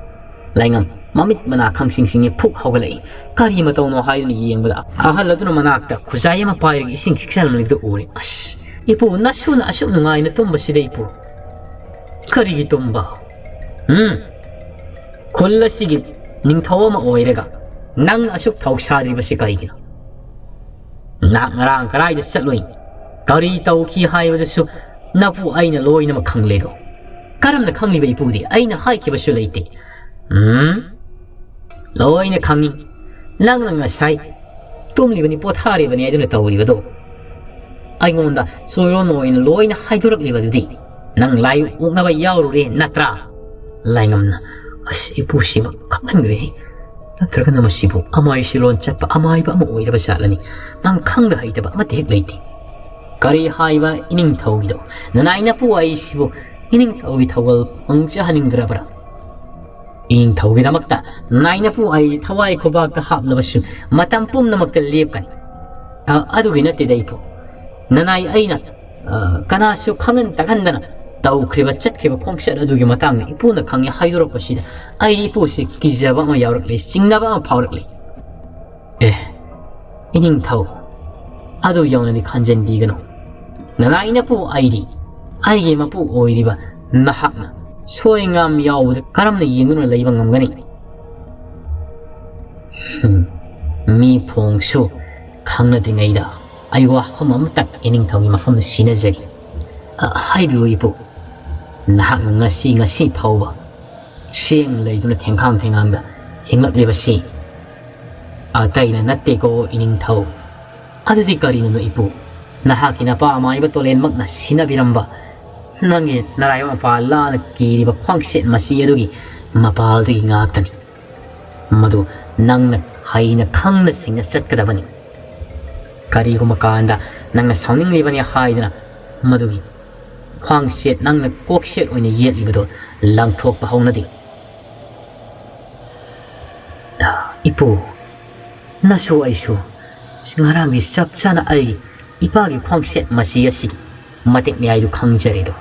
ꯂꯥꯏꯉꯝ ꯃꯃꯤꯠ ꯃꯅꯥ ꯈꯪꯁꯤꯡ ꯁꯤꯡꯉꯤ ꯐꯨꯛ ꯍꯧꯒꯠꯂꯛꯏ꯫ ꯀꯔꯤ ꯃꯇꯧꯅꯣ ꯍꯥꯏꯗꯨꯅ ꯌꯦꯡꯕꯗ ꯑꯍꯜ ꯑꯗꯨꯅ ꯃꯅꯥꯛꯇ ꯈꯨꯖꯥꯏ ꯑꯃ ꯄꯥꯏꯔꯒ ꯏꯁꯤꯡ ꯈꯤꯛꯆꯜꯂꯝꯂꯤꯕꯗꯨ ꯎꯔꯦ꯫ "ꯑꯁ, ꯏꯄꯨ, ꯅꯁꯨꯅ ꯑꯁꯨꯛ ꯅꯨꯡꯉꯥꯏꯅ ꯇꯨꯝꯕꯁꯤꯗ ꯏꯄꯨ꯫ ꯀꯔꯤꯒꯤ ꯇꯨꯝꯕ? ꯎꯝ? ꯈꯨꯜ ꯑꯁꯤꯒꯤ ꯅꯤꯡꯊꯧ ꯑꯃ ꯑꯣꯏꯔꯒ ꯅꯪꯅ ꯑꯁꯨꯛ ꯊꯧꯁꯥꯗ꯭ꯔꯤꯕꯁꯤ ꯀꯔꯤꯒꯤꯅꯣ? ꯅꯍꯥꯛ ꯉꯔꯥꯡ ꯀꯗꯥꯏꯗ ꯆꯠꯂꯨꯏ? ꯀꯔꯤ ꯇꯧꯈꯤ ꯍꯥꯏꯕꯗꯨꯁꯨ ꯅꯄꯨ ꯑꯩꯅ ꯂꯣꯏꯅꯃꯛ ꯈꯪꯂꯦꯗꯣ꯫" "ꯀꯔꯝꯅ ꯈꯪꯂꯤꯕ ꯏꯄꯨꯗꯤ? ꯑꯩꯅ ꯍꯥꯏꯈꯤꯕꯁꯨ ꯂꯩꯇꯦ꯫" "ꯎꯝ? ꯂꯣꯏꯅ ꯈꯪꯉꯤ꯫ ꯅꯪꯅ ꯉꯁꯥꯏ ꯇꯨꯝꯂꯤꯕꯅꯤ, ꯄꯣꯊꯥꯔꯤꯕꯅꯤ ꯍꯥꯏꯗꯨꯅ ꯇꯧꯔꯤꯕꯗꯣ꯫ ꯑꯩꯉꯣꯟꯗ ꯆꯣꯏꯔꯣꯟ ꯑꯣꯏꯅ ꯂꯣꯏꯅ ꯍꯥꯏꯗꯣꯔꯛꯂꯤꯕꯗꯨꯗꯤ ꯅꯪ ꯂꯥꯏ ꯑꯣꯛꯅꯕ ꯌꯥꯎꯔꯨꯔꯦ ꯅꯠꯇ꯭ꯔꯥ?" ꯂꯥꯏꯉꯝꯅ, "ꯑꯁ, ꯏꯄꯨꯁꯤꯃ ꯈꯪꯍꯟꯈ꯭ꯔꯦ꯫ ꯅꯠꯇ꯭ꯔꯒꯅ ꯃꯁꯤꯕꯨ ꯑꯃꯥꯏ ꯁꯤꯔꯣꯟ ꯆꯠꯄ ꯑꯃꯥꯏꯕ ꯑꯃ ꯑꯣꯏꯔꯕ ꯖꯥꯠꯂꯅꯤ꯫ ꯃꯥꯡ ꯈꯪꯗ ꯍꯩꯇꯕ ꯑꯃꯠꯇ ꯍꯦꯛ ꯂꯩꯇꯦ꯫ ꯀꯔꯤ ꯍꯥꯏꯕ ꯏꯅꯤꯡꯊꯧꯒꯤꯗꯣ? ꯅꯅꯥꯏ ꯅꯄꯨ ꯑꯩꯁꯤꯕꯨ ꯏꯅꯤꯡꯊꯧꯒꯤ ꯊꯧꯒꯜ ꯃꯪꯖꯍꯟꯅꯤꯡꯗ꯭ꯔꯕ꯭ꯔꯥ? ꯏꯅꯤꯡꯊꯧꯒꯤꯗꯃꯛꯇ ꯅꯥꯏꯅꯄꯨ ꯑꯩ ꯊꯋꯥꯏ ꯈꯨꯕꯥꯛꯇ ꯍꯥꯞꯂꯕꯁꯨ ꯃꯇꯝ ꯄꯨꯝꯅꯃꯛꯇ ꯂꯦꯞꯀꯅꯤ꯫ ꯑ, ꯑꯗꯨꯒꯤ ꯅꯠꯇꯦꯗ ꯏꯄꯨ꯫ ꯅꯅꯥꯏ ꯑꯩꯅ, ꯑ, ꯀꯅꯥꯁꯨ ꯈꯪꯍꯟ ꯇꯥꯛꯍꯟꯗꯅ ꯇꯧꯈ꯭ꯔꯤꯕ ꯆꯠꯈ꯭ꯔꯤꯕ ꯈꯣꯡꯆꯠ ꯑꯗꯨꯒꯤ ꯃꯇꯥꯡꯗ ꯏꯄꯨꯅ ꯈꯪꯉꯦ ꯍꯥꯏꯗꯣꯔꯛꯄꯁꯤꯗ ꯑꯩ ꯏꯄꯨꯁꯤ ꯀꯤꯖꯕ ꯑꯃ ꯌꯥꯎꯔꯛꯂꯦ, ꯆꯤꯡꯅꯕ ꯑꯃ ꯐꯥꯎꯔꯛꯂꯦ꯫ ꯑꯦ, ꯏꯅꯤꯡꯊꯧ, ꯑꯗꯨ ꯌꯧꯅꯗꯤ ꯈꯟꯖꯟꯕꯤꯒꯅꯨ꯫ ꯅꯅꯥꯏꯅꯄꯨ ꯑꯩꯗꯤ ꯑꯩꯒꯤ ꯃꯄꯨ ꯑꯣꯏꯔꯤꯕ ꯅꯍꯥꯛꯅ ꯁꯣꯏ ꯉꯥꯝ ꯌꯥꯎꯕꯗ ꯀꯔꯝꯅ ꯌꯦꯡꯗꯨꯅ ꯂꯩꯕ ꯉꯝꯒꯅꯤ? ꯍꯨꯝ, ꯃꯤ ꯐꯣꯡꯁꯨ ꯈꯪꯅꯗ꯭ꯔꯤꯉꯩꯗ ꯑꯩ ꯋꯥꯐꯝ ꯑꯃꯇꯪ ꯏꯅꯤꯡꯊꯧꯒꯤ ꯃꯐꯝꯗ ꯁꯤꯟꯅꯖꯒꯦ꯫ ꯑ, ꯍꯥꯏꯕꯤꯌꯨ ꯏꯄꯨ, ꯅꯍꯥꯛꯅ ꯉꯁꯤ, ꯉꯁꯤ ꯐꯥꯎꯕ ꯆꯦꯡ ꯂꯩꯗꯨꯅ ꯊꯦꯡꯈꯥꯡ ꯊꯦꯡꯈꯥꯡꯗ ꯍꯤꯡꯂꯛꯂꯤꯕꯁꯤ ꯑꯇꯩꯅ ꯅꯠꯇꯦꯀꯣ ꯏꯅꯤꯡꯊꯧ꯫ ꯑꯗꯨꯗꯤ ꯀꯔꯤꯅꯣ ꯏꯄꯨ? ꯅꯍꯥꯛꯀꯤ ꯅꯄꯥ ꯑꯃꯥꯏꯕ ꯇꯣꯂꯦꯟꯃꯛꯅ ꯁꯤꯟꯅꯕꯤꯔꯝꯕ ꯅꯪꯒꯤ ꯅꯔꯥꯏꯕ ꯃꯄꯥ ꯂꯥꯅ ꯀꯤꯔꯤꯕ ꯈ꯭ꯋꯥꯡꯁꯦꯠ ꯃꯆꯤ ꯑꯗꯨꯒꯤ ꯃꯄꯥꯜꯗꯒꯤ ꯉꯥꯛꯇꯅꯤ꯫ ꯃꯗꯨ ꯅꯪꯅ ꯍꯩꯅ ꯈꯪꯅ ꯁꯤꯡꯅ ꯆꯠꯀꯗꯕꯅꯤ꯫ ꯀꯔꯤꯒꯨꯝꯕ ꯀꯥꯟꯗ ꯅꯪꯅ ꯁꯥꯎꯅꯤꯡꯂꯤꯕꯅꯤ ꯍꯥꯏꯗꯨꯅ ꯃꯗꯨꯒꯤ ꯈ꯭ꯋꯥꯡꯁꯦꯠ ꯅꯪꯅ ꯀꯣꯛꯁꯦꯠ ꯑꯣꯏꯅ ꯌꯦꯠꯂꯤꯕꯗꯨ ꯂꯪꯊꯣꯛꯄ ꯍꯧꯅꯗꯦ꯫ ꯏꯄꯨ, ꯅꯁꯨ ꯑꯩꯁꯨ ꯉꯔꯥꯡꯗꯤ ꯆꯞ ꯆꯥꯅ ꯑꯩꯒꯤ ꯏꯄꯥꯒꯤ ꯈ꯭ꯋꯥꯡꯁꯦꯠ ꯃꯆꯤ ꯑꯁꯤꯒꯤ ꯃꯇꯤꯛ ꯃꯌꯥꯏꯗꯨ ꯈꯪꯖꯔꯦꯗꯣ꯫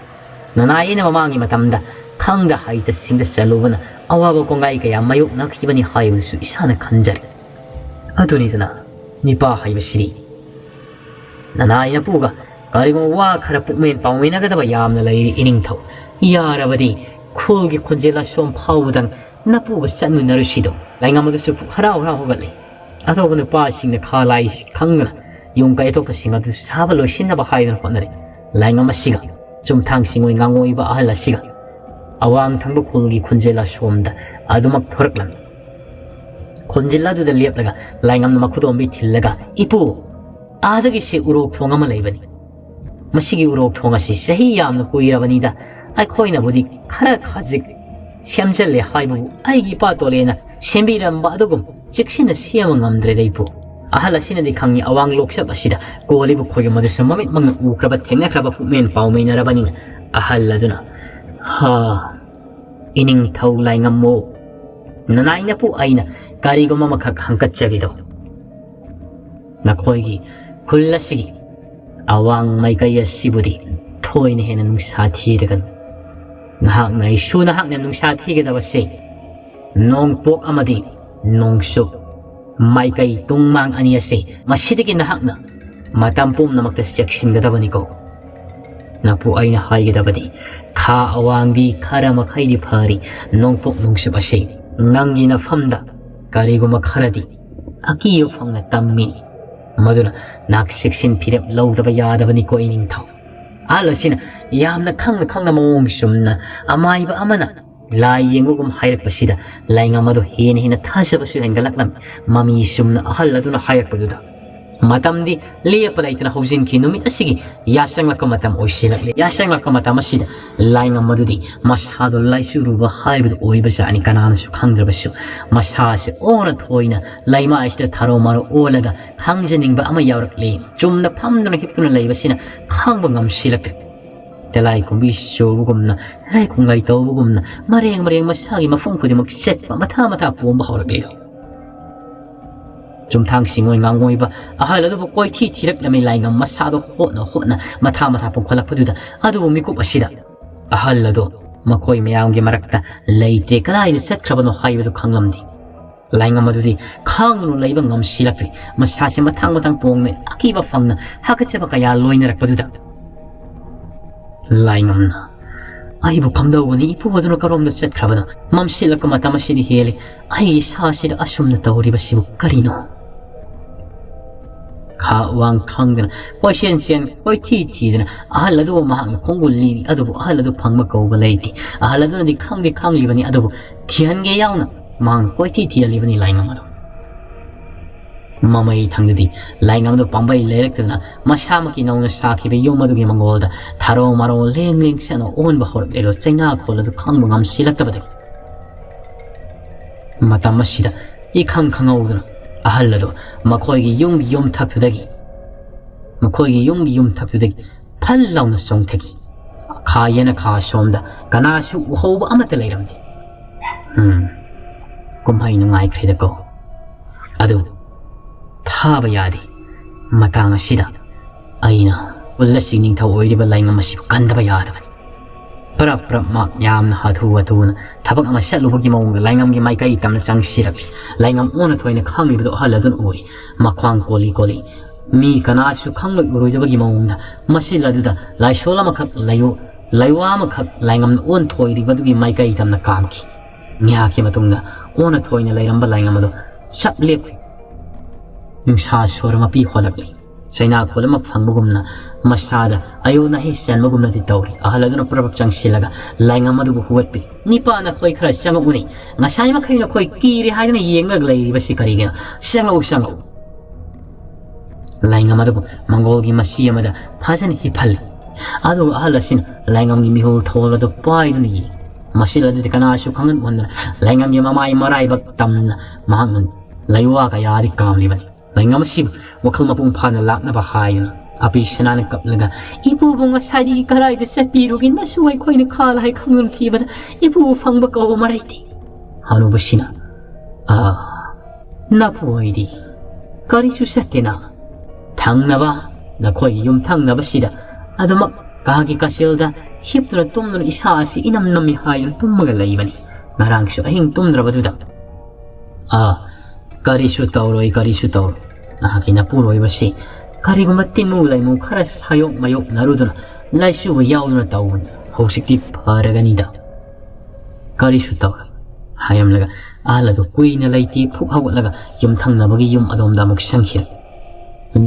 ꯅꯅꯥꯏ ꯑꯩꯅ ꯃꯃꯥꯡꯒꯤ ꯃꯇꯝꯗ ꯈꯪꯗ ꯍꯩꯇ ꯁꯤꯡꯗ ꯆꯜꯂꯨꯕꯅ ꯑꯋꯥꯕ ꯀꯣꯡꯒꯥꯏ ꯀꯌꯥ ꯃꯥꯌꯣꯛꯅꯈꯤꯕꯅꯤ ꯍꯥꯏꯕꯗꯨꯁꯨ ꯏꯁꯥꯅ ꯈꯟꯖꯔꯦ꯫ ꯑꯗꯨꯅꯤꯗꯅ, ꯅꯤꯄꯥ ꯍꯥꯏꯕꯁꯤꯗꯤ ꯅꯅꯥꯏ ꯅꯄꯨꯒ ꯀꯔꯤꯒꯨꯝꯕ ꯋꯥ ꯈꯔ ꯄꯨꯛꯃꯦꯟ ꯄꯥꯎꯃꯦꯟꯅꯒꯗꯕ ꯌꯥꯝꯅ ꯂꯩꯔꯤ ꯏꯅꯤꯡꯊꯧ꯫ ꯌꯥꯔꯕꯗꯤ ꯈꯨꯜꯒꯤ ꯈꯣꯟꯖꯦꯜ ꯑꯁꯣꯝ ꯐꯥꯎꯕꯗꯪ ꯅꯄꯨꯒ ꯆꯠꯃꯤꯟꯅꯔꯨꯁꯤꯗꯣ꯫ ꯂꯥꯏꯉꯝ ꯑꯗꯨꯁꯨ ꯍꯔꯥꯎ ꯍꯔꯥꯎ ꯍꯧꯒꯠꯂꯤ꯫ ꯑꯇꯣꯞꯄ ꯅꯨꯄꯥꯁꯤꯡꯅ ꯈꯥ ꯂꯥꯏ ꯈꯪꯗꯅ ꯌꯨꯝ ꯀꯩ ꯑꯇꯣꯞꯄꯁꯤꯡ ꯑꯗꯨ ꯁꯥꯕ ꯂꯣꯏꯁꯤꯟꯅꯕ ꯍꯥꯏꯗꯨꯅ ꯍꯣꯠꯅꯔꯤ꯫ ꯂꯥꯏꯉꯝ ꯑꯁꯤꯒ ꯆꯨꯝꯊꯥꯡꯁꯤꯡ ꯑꯣꯏ ꯉꯥꯡꯉꯣꯏꯕ ꯑꯍꯜ ꯑꯁꯤꯒ ꯑꯋꯥꯡ ꯊꯪꯕ ꯈꯨꯜꯒꯤ ꯈꯣꯟꯖꯦꯜ ꯑꯁꯣꯝꯗ ꯑꯗꯨꯃꯛ ꯊꯣꯔꯛꯂꯝꯃꯤ꯫ ꯈꯣꯟꯖꯦꯜ ꯑꯗꯨꯗ ꯂꯦꯞꯂꯒ ꯂꯥꯏꯉꯝꯅ ꯃꯈꯨꯗꯣꯝꯕꯤ ꯊꯤꯜꯂꯒ, "ꯏꯄꯨ, ꯑꯥꯗꯒꯤꯁꯦ ꯎꯔꯣꯛ ꯊꯣꯡ ꯑꯃ ꯂꯩꯕꯅꯤ꯫ ꯃꯁꯤꯒꯤ ꯎꯔꯣꯛ ꯊꯣꯡ ꯑꯁꯤ ꯆꯍꯤ ꯌꯥꯝꯅ ꯀꯨꯏꯔꯕꯅꯤꯗ, ꯑꯩꯈꯣꯏꯅꯕꯨꯗꯤ ꯈꯔ ꯈꯖꯤꯛ ꯁꯦꯝꯖꯤꯜꯂꯦ ꯍꯥꯏꯕꯕꯨ ꯑꯩꯒꯤ ꯏꯄꯥ ꯇꯣꯂꯦꯅ ꯁꯦꯝꯕꯤꯔꯝꯕ ꯑꯗꯨꯒꯨꯝ ꯆꯦꯛꯁꯤꯟꯅ ꯁꯦꯝꯕ ꯉꯝꯗ꯭ꯔꯦꯗ ꯏꯄꯨ"꯫ ꯑꯍꯜ ꯑꯁꯤꯅꯗꯤ ꯈꯪꯉꯤ ꯑꯋꯥꯡ ꯂꯣꯛꯆꯞ ꯑꯁꯤꯗ ꯀꯣꯜꯂꯤꯕ ꯈꯣꯏꯒꯨꯝ ꯑꯗꯨꯁꯨ ꯃꯃꯤꯠꯃꯛꯅ ꯎꯈ꯭ꯔꯕ ꯊꯦꯡꯅꯈ꯭ꯔꯕ ꯄꯨꯛꯃꯦꯟ ꯄꯥꯎꯃꯦꯟꯅꯔꯕꯅꯤꯅ ꯑꯍꯜ ꯑꯗꯨꯅ ꯍꯥ, ꯏꯅꯤꯡꯊꯧ ꯂꯥꯏꯉꯝꯃꯣ, ꯅꯅꯥꯏ ꯅꯄꯨ ꯑꯩꯅ ꯀꯔꯤꯒꯨꯝꯕ ꯑꯃꯈꯛ ꯍꯪꯀꯠꯆꯒꯦꯗꯣ꯫ ꯅꯈꯣꯏꯒꯤ ꯈꯨꯜ ꯑꯁꯤꯒꯤ ꯑꯋꯥꯡ ꯃꯥꯏꯀꯩ ꯑꯁꯤꯕꯨꯗꯤ ꯊꯣꯏꯅ ꯍꯦꯟꯅ ꯅꯨꯡꯁꯥ ꯊꯤꯔꯒꯅꯨ꯫ ꯅꯍꯥꯛꯅ ꯑꯩꯁꯨ ꯅꯍꯥꯛꯅ ꯅꯨꯡꯁꯥ ꯊꯤꯒꯗꯕꯁꯦ ꯅꯣꯡꯄꯣꯛ ꯑꯃꯗꯤ ꯅꯣꯡꯆꯨꯞ ꯃꯥꯏꯀꯩ ꯇꯨꯡꯃꯥꯡ ꯑꯅꯤ ꯑꯁꯤ ꯃꯁꯤꯗꯒꯤ ꯅꯍꯥꯛꯅ ꯃꯇꯝ ꯄꯨꯝꯅꯃꯛꯇ ꯆꯦꯛꯁꯤꯟꯒꯗꯕꯅꯤꯀꯣ꯫ ꯅꯄꯨ ꯑꯩꯅ ꯍꯥꯏꯒꯗꯕꯗꯤ ꯈꯥ ꯑꯋꯥꯡꯗꯤ ꯈꯔ ꯃꯈꯩꯗꯤ ꯐꯔꯤ, ꯅꯣꯡꯄꯣꯛ ꯅꯣꯡꯆꯨꯞ ꯑꯁꯤ ꯅꯪꯒꯤ ꯅꯐꯝꯗ ꯀꯔꯤꯒꯨꯝꯕ ꯈꯔꯗꯤ ꯑꯀꯤꯕ ꯐꯪꯅ ꯇꯝꯃꯤ꯫ ꯃꯗꯨꯅ ꯅꯍꯥꯛ ꯆꯦꯛꯁꯤꯟ ꯐꯤꯔꯦꯞ ꯂꯧꯗꯕ ꯌꯥꯗꯕꯅꯤꯀꯣ ꯏꯅꯤꯡꯊꯧ꯫ ꯑꯍꯜ ꯑꯁꯤꯅ ꯌꯥꯝꯅ ꯈꯪꯅ ꯈꯪꯅ ꯃꯑꯣꯡ ꯆꯨꯝꯅ ꯑꯃꯥꯏꯕ ꯑꯃꯅ ꯂꯥꯏ ꯌꯦꯡꯕꯒꯨꯝ ꯍꯥꯏꯔꯛꯄꯁꯤꯗ ꯂꯥꯏꯉꯝ ꯑꯗꯨ ꯍꯦꯟꯅ ꯍꯦꯟꯅ ꯊꯥꯖꯕꯁꯨ ꯍꯦꯟꯒꯠꯂꯛꯂꯝꯃꯤ꯫ ꯃꯃꯤ ꯆꯨꯝꯅ ꯑꯍꯜ ꯑꯗꯨꯅ ꯍꯥꯏꯔꯛꯄꯗꯨꯗ ꯃꯇꯝꯗꯤ ꯂꯦꯞꯄ ꯂꯩꯇꯅ ꯍꯧꯖꯤꯟꯈꯤ꯫ ꯅꯨꯃꯤꯠ ꯑꯁꯤꯒꯤ ꯌꯥꯆꯪꯂꯛꯄ ꯃꯇꯝ ꯑꯣꯏꯁꯤꯜꯂꯛꯂꯦ꯫ ꯌꯥꯆꯪꯂꯛꯄ ꯃꯇꯝ ꯑꯁꯤꯗ ꯂꯥꯏꯉꯝ ꯑꯗꯨꯗꯤ ꯃꯁꯥꯗꯣ ꯂꯥꯏꯆꯨꯔꯨꯕ ꯍꯥꯏꯕꯗꯨ ꯑꯣꯏꯕꯖꯥꯠꯅꯤ꯫ ꯀꯅꯥꯅꯁꯨ ꯈꯪꯗ꯭ꯔꯕꯁꯨ ꯃꯁꯥꯁꯦ ꯑꯣꯟꯅ ꯊꯣꯏꯅ ꯂꯩꯃꯥꯏꯁꯤꯗ ꯊꯔꯣ ꯃꯔꯣ ꯑꯣꯜꯂꯒ ꯈꯪꯖꯅꯤꯡꯕ ꯑꯃ ꯌꯥꯎꯔꯛꯂꯦ꯫ ꯆꯨꯝꯅ ꯐꯝꯗꯨꯅ ꯍꯤꯞꯇꯨꯅ ꯂꯩꯕꯁꯤꯅ ꯈꯥꯡꯕ ꯉꯝꯁꯤꯜꯂꯛꯇ꯭ꯔꯦ꯫ ꯇꯤꯂꯥꯏꯈꯨꯝꯕꯤ ꯆꯨꯕꯒꯨꯝꯅ, ꯂꯥꯏꯈꯨꯝꯒꯩ ꯇꯧꯕꯒꯨꯝꯅ ꯃꯔꯦꯡ ꯃꯔꯦꯡ ꯃꯁꯥꯒꯤ ꯃꯐꯝ ꯈꯨꯗꯤꯡꯃꯛ ꯆꯠꯄ, ꯃꯊꯥ ꯃꯊꯥ ꯄꯣꯝꯕ ꯍꯧꯔꯛꯂꯦꯗꯣ꯫ ꯆꯨꯝꯊꯥꯡ ꯁꯤꯡꯑꯣꯏ ꯉꯥꯡꯑꯣꯏꯕ ꯑꯍꯜ ꯑꯗꯨꯕꯨ ꯀꯣꯏꯊꯤ ꯊꯤꯔꯛꯂꯝꯃꯤ꯫ ꯂꯥꯏꯉꯝ ꯃꯁꯥꯗꯣ ꯍꯣꯠꯅ ꯍꯣꯠꯅ ꯃꯊꯥ ꯃꯊꯥ ꯄꯣꯝꯈꯠꯂꯛꯄꯗꯨꯗ ꯑꯗꯨꯕꯨ ꯃꯤꯀꯨꯞ ꯑꯁꯤꯗ ꯑꯍꯜ ꯑꯗꯨ ꯃꯈꯣꯏ ꯃꯌꯥꯝꯒꯤ ꯃꯔꯛꯇ ꯂꯩꯇ꯭ꯔꯦ꯫ ꯀꯗꯥꯏꯗ ꯆꯠꯈ꯭ꯔꯕꯅꯣ ꯍꯥꯏꯕꯗꯨ ꯈꯪꯂꯝꯗꯦ꯫ ꯂꯥꯏꯉꯝ ꯑꯗꯨꯗꯤ ꯈꯥꯡꯗꯨꯅ ꯂꯩꯕ ꯉꯝꯁꯤꯜꯂꯛꯇ꯭ꯔꯦ꯫ ꯃꯁꯥꯁꯦ ꯃꯊꯥꯡ ꯃꯊꯥꯡ ꯄꯣꯡꯅ ꯑꯀꯤꯕ ꯐꯪꯅ ꯍꯥꯀꯠꯆꯕ ꯀꯌꯥ ꯂꯣꯏꯅꯔꯛꯄꯗꯨꯗ ꯂꯥꯏꯉꯝꯅ, "ꯑꯩꯕꯨ ꯀꯝꯗꯧꯒꯅꯤ? ꯏꯄꯨ ꯑꯗꯨꯅ ꯀꯔꯣꯝꯗ ꯆꯠꯈ꯭ꯔꯕꯅꯣ? ꯃꯝꯁꯤꯜꯂꯛꯄ ꯃꯇꯝ ꯑꯁꯤꯗꯤ ꯍꯦꯜꯂꯦ꯫ ꯑꯩ ꯏꯁꯥꯁꯤꯗ ꯑꯁꯨꯝꯅ ꯇꯧꯔꯤꯕꯁꯤꯕꯨ ꯀꯔꯤꯅꯣ?" ꯈꯥ ꯋꯥꯡ ꯈꯪꯗꯅ ꯀꯣꯏꯆꯦꯟ ꯆꯦꯟ ꯀꯣꯏꯊꯤ ꯊꯤꯗꯅ ꯑꯍꯜ ꯑꯗꯨꯕꯨ ꯃꯍꯥꯛꯅ ꯈꯣꯡꯒꯨꯜ ꯂꯤꯔꯤ, ꯑꯗꯨꯕꯨ ꯑꯍꯜ ꯑꯗꯨ ꯐꯪꯕ ꯀꯧꯕ ꯂꯩꯇꯦ꯫ ꯑꯍꯜ ꯑꯗꯨꯅꯗꯤ ꯈꯪꯗꯤ ꯈꯪꯂꯤꯕꯅꯤ, ꯑꯗꯨꯕꯨ ꯊꯤꯍꯟꯒꯦ ꯌꯥꯎꯅ ꯃꯍꯥꯛꯅ ꯀꯣꯏꯊꯤ ꯊꯤꯍꯜꯂꯤꯕꯅꯤ ꯂꯥꯏꯉꯝ ꯑꯗꯨ꯫ ꯃꯃꯩ ꯊꯪꯗꯗꯤ ꯂꯥꯏꯉꯝꯗꯣ ꯄꯥꯝꯕꯩ ꯂꯩꯔꯛꯇꯗꯅ ꯃꯁꯥꯃꯛꯀꯤ ꯅꯧꯅ ꯁꯥꯈꯤꯕ ꯌꯨꯝ ꯑꯗꯨꯒꯤ ꯃꯪꯒꯣꯜꯗ ꯊꯥꯔꯣ ꯃꯥꯔꯣ ꯂꯦꯡ ꯂꯦꯡ ꯆꯠꯅ ꯑꯣꯟꯕ ꯍꯧꯔꯛꯂꯦ꯫ ꯑꯗꯣ ꯆꯩꯅꯥꯈꯣꯜ ꯑꯗꯨ ꯈꯪꯕ ꯉꯝꯁꯤꯜꯂꯛꯇꯕꯗꯒꯤ ꯃꯇꯝ ꯑꯁꯤꯗ ꯏꯈꯪ ꯈꯪꯍꯧꯗꯅ ꯑꯍꯜ ꯑꯗꯨ ꯃꯈꯣꯏꯒꯤ ꯌꯨꯝꯒꯤ ꯌꯨꯝꯊꯛꯇꯨꯗꯒꯤ, ꯃꯈꯣꯏꯒꯤ ꯌꯨꯝꯒꯤ ꯌꯨꯝꯊꯛꯇꯨꯗꯒꯤ ꯐꯜ ꯂꯥꯎꯅ ꯆꯣꯡꯊꯈꯤ꯫ ꯈꯥ ꯌꯦꯅꯈꯥ ꯁꯣꯝꯗ ꯀꯅꯥꯁꯨ ꯎꯍꯧꯕ ꯑꯃꯠꯇ ꯂꯩꯔꯝꯗꯦ꯫ ꯎꯝ, ꯀꯨꯝꯍꯩ ꯅꯨꯡꯉꯥꯏꯈ꯭ꯔꯦꯗꯀꯣ꯫ ꯑꯗꯨ ꯊꯥꯕ ꯌꯥꯗꯦ꯫ ꯃꯇꯥꯡ ꯑꯁꯤꯗ ꯑꯩꯅ ꯄꯨꯜꯂꯁꯤ ꯅꯤꯡꯊꯧ ꯑꯣꯏꯔꯤꯕ ꯂꯥꯏꯉꯝ ꯑꯁꯤꯕꯨ ꯀꯟꯗꯕ ꯌꯥꯗꯕꯅꯤ꯫ ꯄ꯭ꯔꯞ ꯄ꯭ꯔꯞ ꯃꯥ ꯌꯥꯝꯅ ꯍꯥꯊꯨ ꯍꯥꯊꯨꯅ ꯊꯕꯛ ꯑꯃ ꯆꯠꯂꯨꯕꯒꯤ ꯃꯑꯣꯡꯗ ꯂꯥꯏꯉꯝꯒꯤ ꯃꯥꯏꯀꯩ ꯇꯝꯅ ꯆꯪꯁꯤꯜꯂꯛꯂꯤ꯫ ꯂꯥꯏꯉꯝ ꯑꯣꯟꯅ ꯊꯣꯏꯅ ꯈꯪꯂꯤꯕꯗꯨ ꯑꯍꯜ ꯑꯗꯨꯅ ꯎꯔꯤ꯫ ꯃꯈ꯭ꯋꯥꯡ ꯀꯣꯜꯂꯤ ꯀꯣꯜꯂꯤ꯫ ꯃꯤ ꯀꯅꯥꯁꯨ ꯈꯪꯂꯣꯏ ꯎꯔꯣꯏꯗꯕꯒꯤ ꯃꯑꯣꯡꯗ ꯃꯁꯤꯜ ꯑꯗꯨꯗ ꯂꯥꯏꯁꯣꯜ ꯑꯃꯈꯛ ꯂꯩꯌꯨ, ꯂꯩꯋꯥ ꯑꯃꯈꯛ ꯂꯥꯏꯉꯝꯅ ꯑꯣꯟꯊꯣꯏꯔꯤꯕꯗꯨꯒꯤ ꯃꯥꯏꯀꯩ ꯇꯝꯅ ꯀꯥꯝꯈꯤ꯫ ꯉꯥꯏꯍꯥꯛꯀꯤ ꯃꯇꯨꯡꯗ ꯑꯣꯟꯅ ꯊꯣꯏꯅ ꯂꯩꯔꯝꯕ ꯂꯥꯏꯉꯝ ꯑꯗꯨ ꯆꯞ ꯂꯦꯞꯈꯤ꯫ ꯅꯨꯡꯁꯥ ꯁꯣꯔ ꯃꯄꯤ ꯍꯣꯜꯂꯛꯂꯤ꯫ ꯆꯩꯅꯥꯈꯣꯜ ꯑꯃ ꯐꯪꯕꯒꯨꯝꯅ ꯃꯁꯥꯗ ꯑꯌꯣꯟ ꯑꯍꯩ ꯆꯟꯕꯒꯨꯝꯅꯗꯤ ꯇꯧꯔꯤ꯫ ꯑꯍꯜ ꯑꯗꯨꯅ ꯄ꯭ꯔꯞ ꯄ꯭ꯔꯞ ꯆꯪꯁꯤꯜꯂꯒ ꯂꯥꯏꯉꯝ ꯑꯗꯨꯕꯨ ꯍꯧꯒꯠꯄꯤ꯫ "ꯅꯤꯄꯥ, ꯅꯈꯣꯏ ꯈꯔ ꯆꯪꯉꯛꯎꯅꯦ꯫ ꯉꯁꯥꯏ ꯃꯈꯩ ꯅꯈꯣꯏ ꯀꯤꯔꯦ ꯍꯥꯏꯗꯨꯅ ꯌꯦꯡꯂꯒ ꯂꯩꯔꯤꯕꯁꯤ ꯀꯔꯤꯒꯤꯅꯣ? ꯆꯪꯉꯛꯎ, ꯆꯪꯉꯛꯎ꯫" ꯂꯥꯏꯉꯝ ꯑꯗꯨꯕꯨ ꯃꯪꯒꯣꯜꯒꯤ ꯃꯆꯤ ꯑꯃꯗ ꯐꯖꯅ ꯍꯤꯞꯍꯜꯂꯤ꯫ ꯑꯗꯨꯒ ꯑꯍꯜ ꯑꯁꯤꯅ ꯂꯥꯏꯉꯝꯒꯤ ꯃꯤꯍꯨꯜ ꯊꯧꯋꯜ ꯑꯗꯨ ꯄꯥꯏꯗꯨꯅ ꯌꯦꯡꯉꯤ꯫ ꯃꯁꯤꯜ ꯑꯗꯨꯗꯤ ꯀꯅꯥꯁꯨ ꯈꯪꯍꯟ ꯎꯍꯟꯗꯅ ꯂꯥꯏꯉꯝꯒꯤ ꯃꯃꯥꯏ ꯃꯔꯥꯏꯕꯛ ꯇꯝꯅ ꯃꯍꯥꯛꯅ ꯂꯩꯋꯥ ꯀꯌꯥꯗꯤ ꯀꯥꯝꯂꯤꯕꯅꯤ꯫ ꯂꯥꯏꯉꯝ ꯑꯁꯤꯕꯨ ꯋꯥꯈꯜ ꯃꯄꯨꯡ ꯐꯥꯅ ꯂꯥꯛꯅꯕ ꯍꯥꯏꯗꯨꯅ ꯑꯄꯤ ꯁꯅꯥꯅ ꯀꯞꯂꯒ, "ꯏꯄꯨꯕꯨ ꯉꯁꯥꯏꯗꯒꯤ ꯀꯗꯥꯏꯗ ꯆꯠꯄꯤꯔꯨꯒꯦ? ꯅꯁꯨ ꯑꯩꯈꯣꯏꯅ ꯈꯥꯜ ꯍꯥꯏ ꯈꯪꯗꯨꯅ ꯊꯤꯕꯗ ꯏꯄꯨꯕꯨ ꯐꯪꯕ ꯀꯧꯕ ꯃꯔꯩꯇꯦ꯫" ꯍꯅꯨꯕꯁꯤꯅ, "ꯑꯥ, ꯅꯄꯨ ꯑꯣꯏꯗꯤ ꯀꯔꯤꯁꯨ ꯆꯠꯇꯦꯅ꯫ ꯊꯪꯅꯕ, ꯅꯈꯣꯏꯒꯤ ꯌꯨꯝ ꯊꯪꯅꯕꯁꯤꯗ ꯑꯗꯨꯃꯛ ꯀꯥꯒꯤ ꯀꯥꯆꯤꯜꯗ ꯍꯤꯞꯇꯨꯅ ꯇꯨꯝꯗꯨꯅ ꯏꯁꯥ ꯑꯁꯤ ꯏꯅꯝ ꯅꯝꯃꯤ ꯍꯥꯏꯗꯨꯅ ꯇꯨꯝꯃꯒ ꯂꯩꯕꯅꯤ꯫ ꯉꯔꯥꯡꯁꯨ ꯑꯍꯤꯡ ꯇꯨꯝꯗ꯭ꯔꯕꯗꯨꯗ꯫ ꯑꯥ, ꯀꯔꯤꯁꯨ ꯇꯧꯔꯣꯏ, ꯀꯔꯤꯁꯨ ꯇꯧꯔꯣꯏ꯫ ꯅꯍꯥꯛꯀꯤ ꯅꯄꯨꯔꯣꯏꯕꯁꯤ ꯀꯔꯤꯒꯨꯝꯕ ꯇꯤꯃꯨ ꯂꯩꯃꯨ ꯈꯔ ꯁꯥꯌꯣꯛ ꯃꯥꯌꯣꯛꯅꯔꯨꯗꯨꯅ ꯂꯥꯏꯆꯨꯕ ꯌꯥꯎꯗꯨꯅ ꯇꯧꯕꯅꯤ꯫ ꯍꯧꯖꯤꯛꯇꯤ ꯐꯔꯒꯅꯤꯗ꯫ ꯀꯔꯤꯁꯨ ꯇꯧꯔꯣꯏ," ꯍꯥꯏꯔꯝꯂꯒ ꯑꯍꯜ ꯑꯗꯨ ꯀꯨꯏꯅ ꯂꯩꯇꯦ ꯐꯨꯛ ꯍꯧꯒꯠꯂꯒ ꯌꯨꯝꯊꯪꯅꯕꯒꯤ ꯌꯨꯝ ꯑꯗꯣꯝꯗ ꯑꯃꯨꯛ ꯆꯪꯈꯤꯔꯦ꯫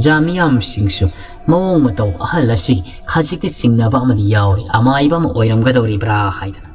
ꯖꯥꯃꯤꯌꯥꯝꯁꯤꯡꯁꯨ ꯃꯑꯣꯡ ꯃꯇꯧ ꯑꯍꯜ ꯑꯁꯤ ꯈꯖꯤꯛꯇꯤ ꯆꯤꯡꯅꯕ ꯑꯃꯗꯤ ꯌꯥꯎꯔꯤ, ꯑꯃꯥꯏꯕ ꯑꯃ ꯑꯣꯏꯔꯝꯒꯗꯧꯔꯤꯕ꯭ꯔꯥ ꯍꯥꯏꯗꯅ꯫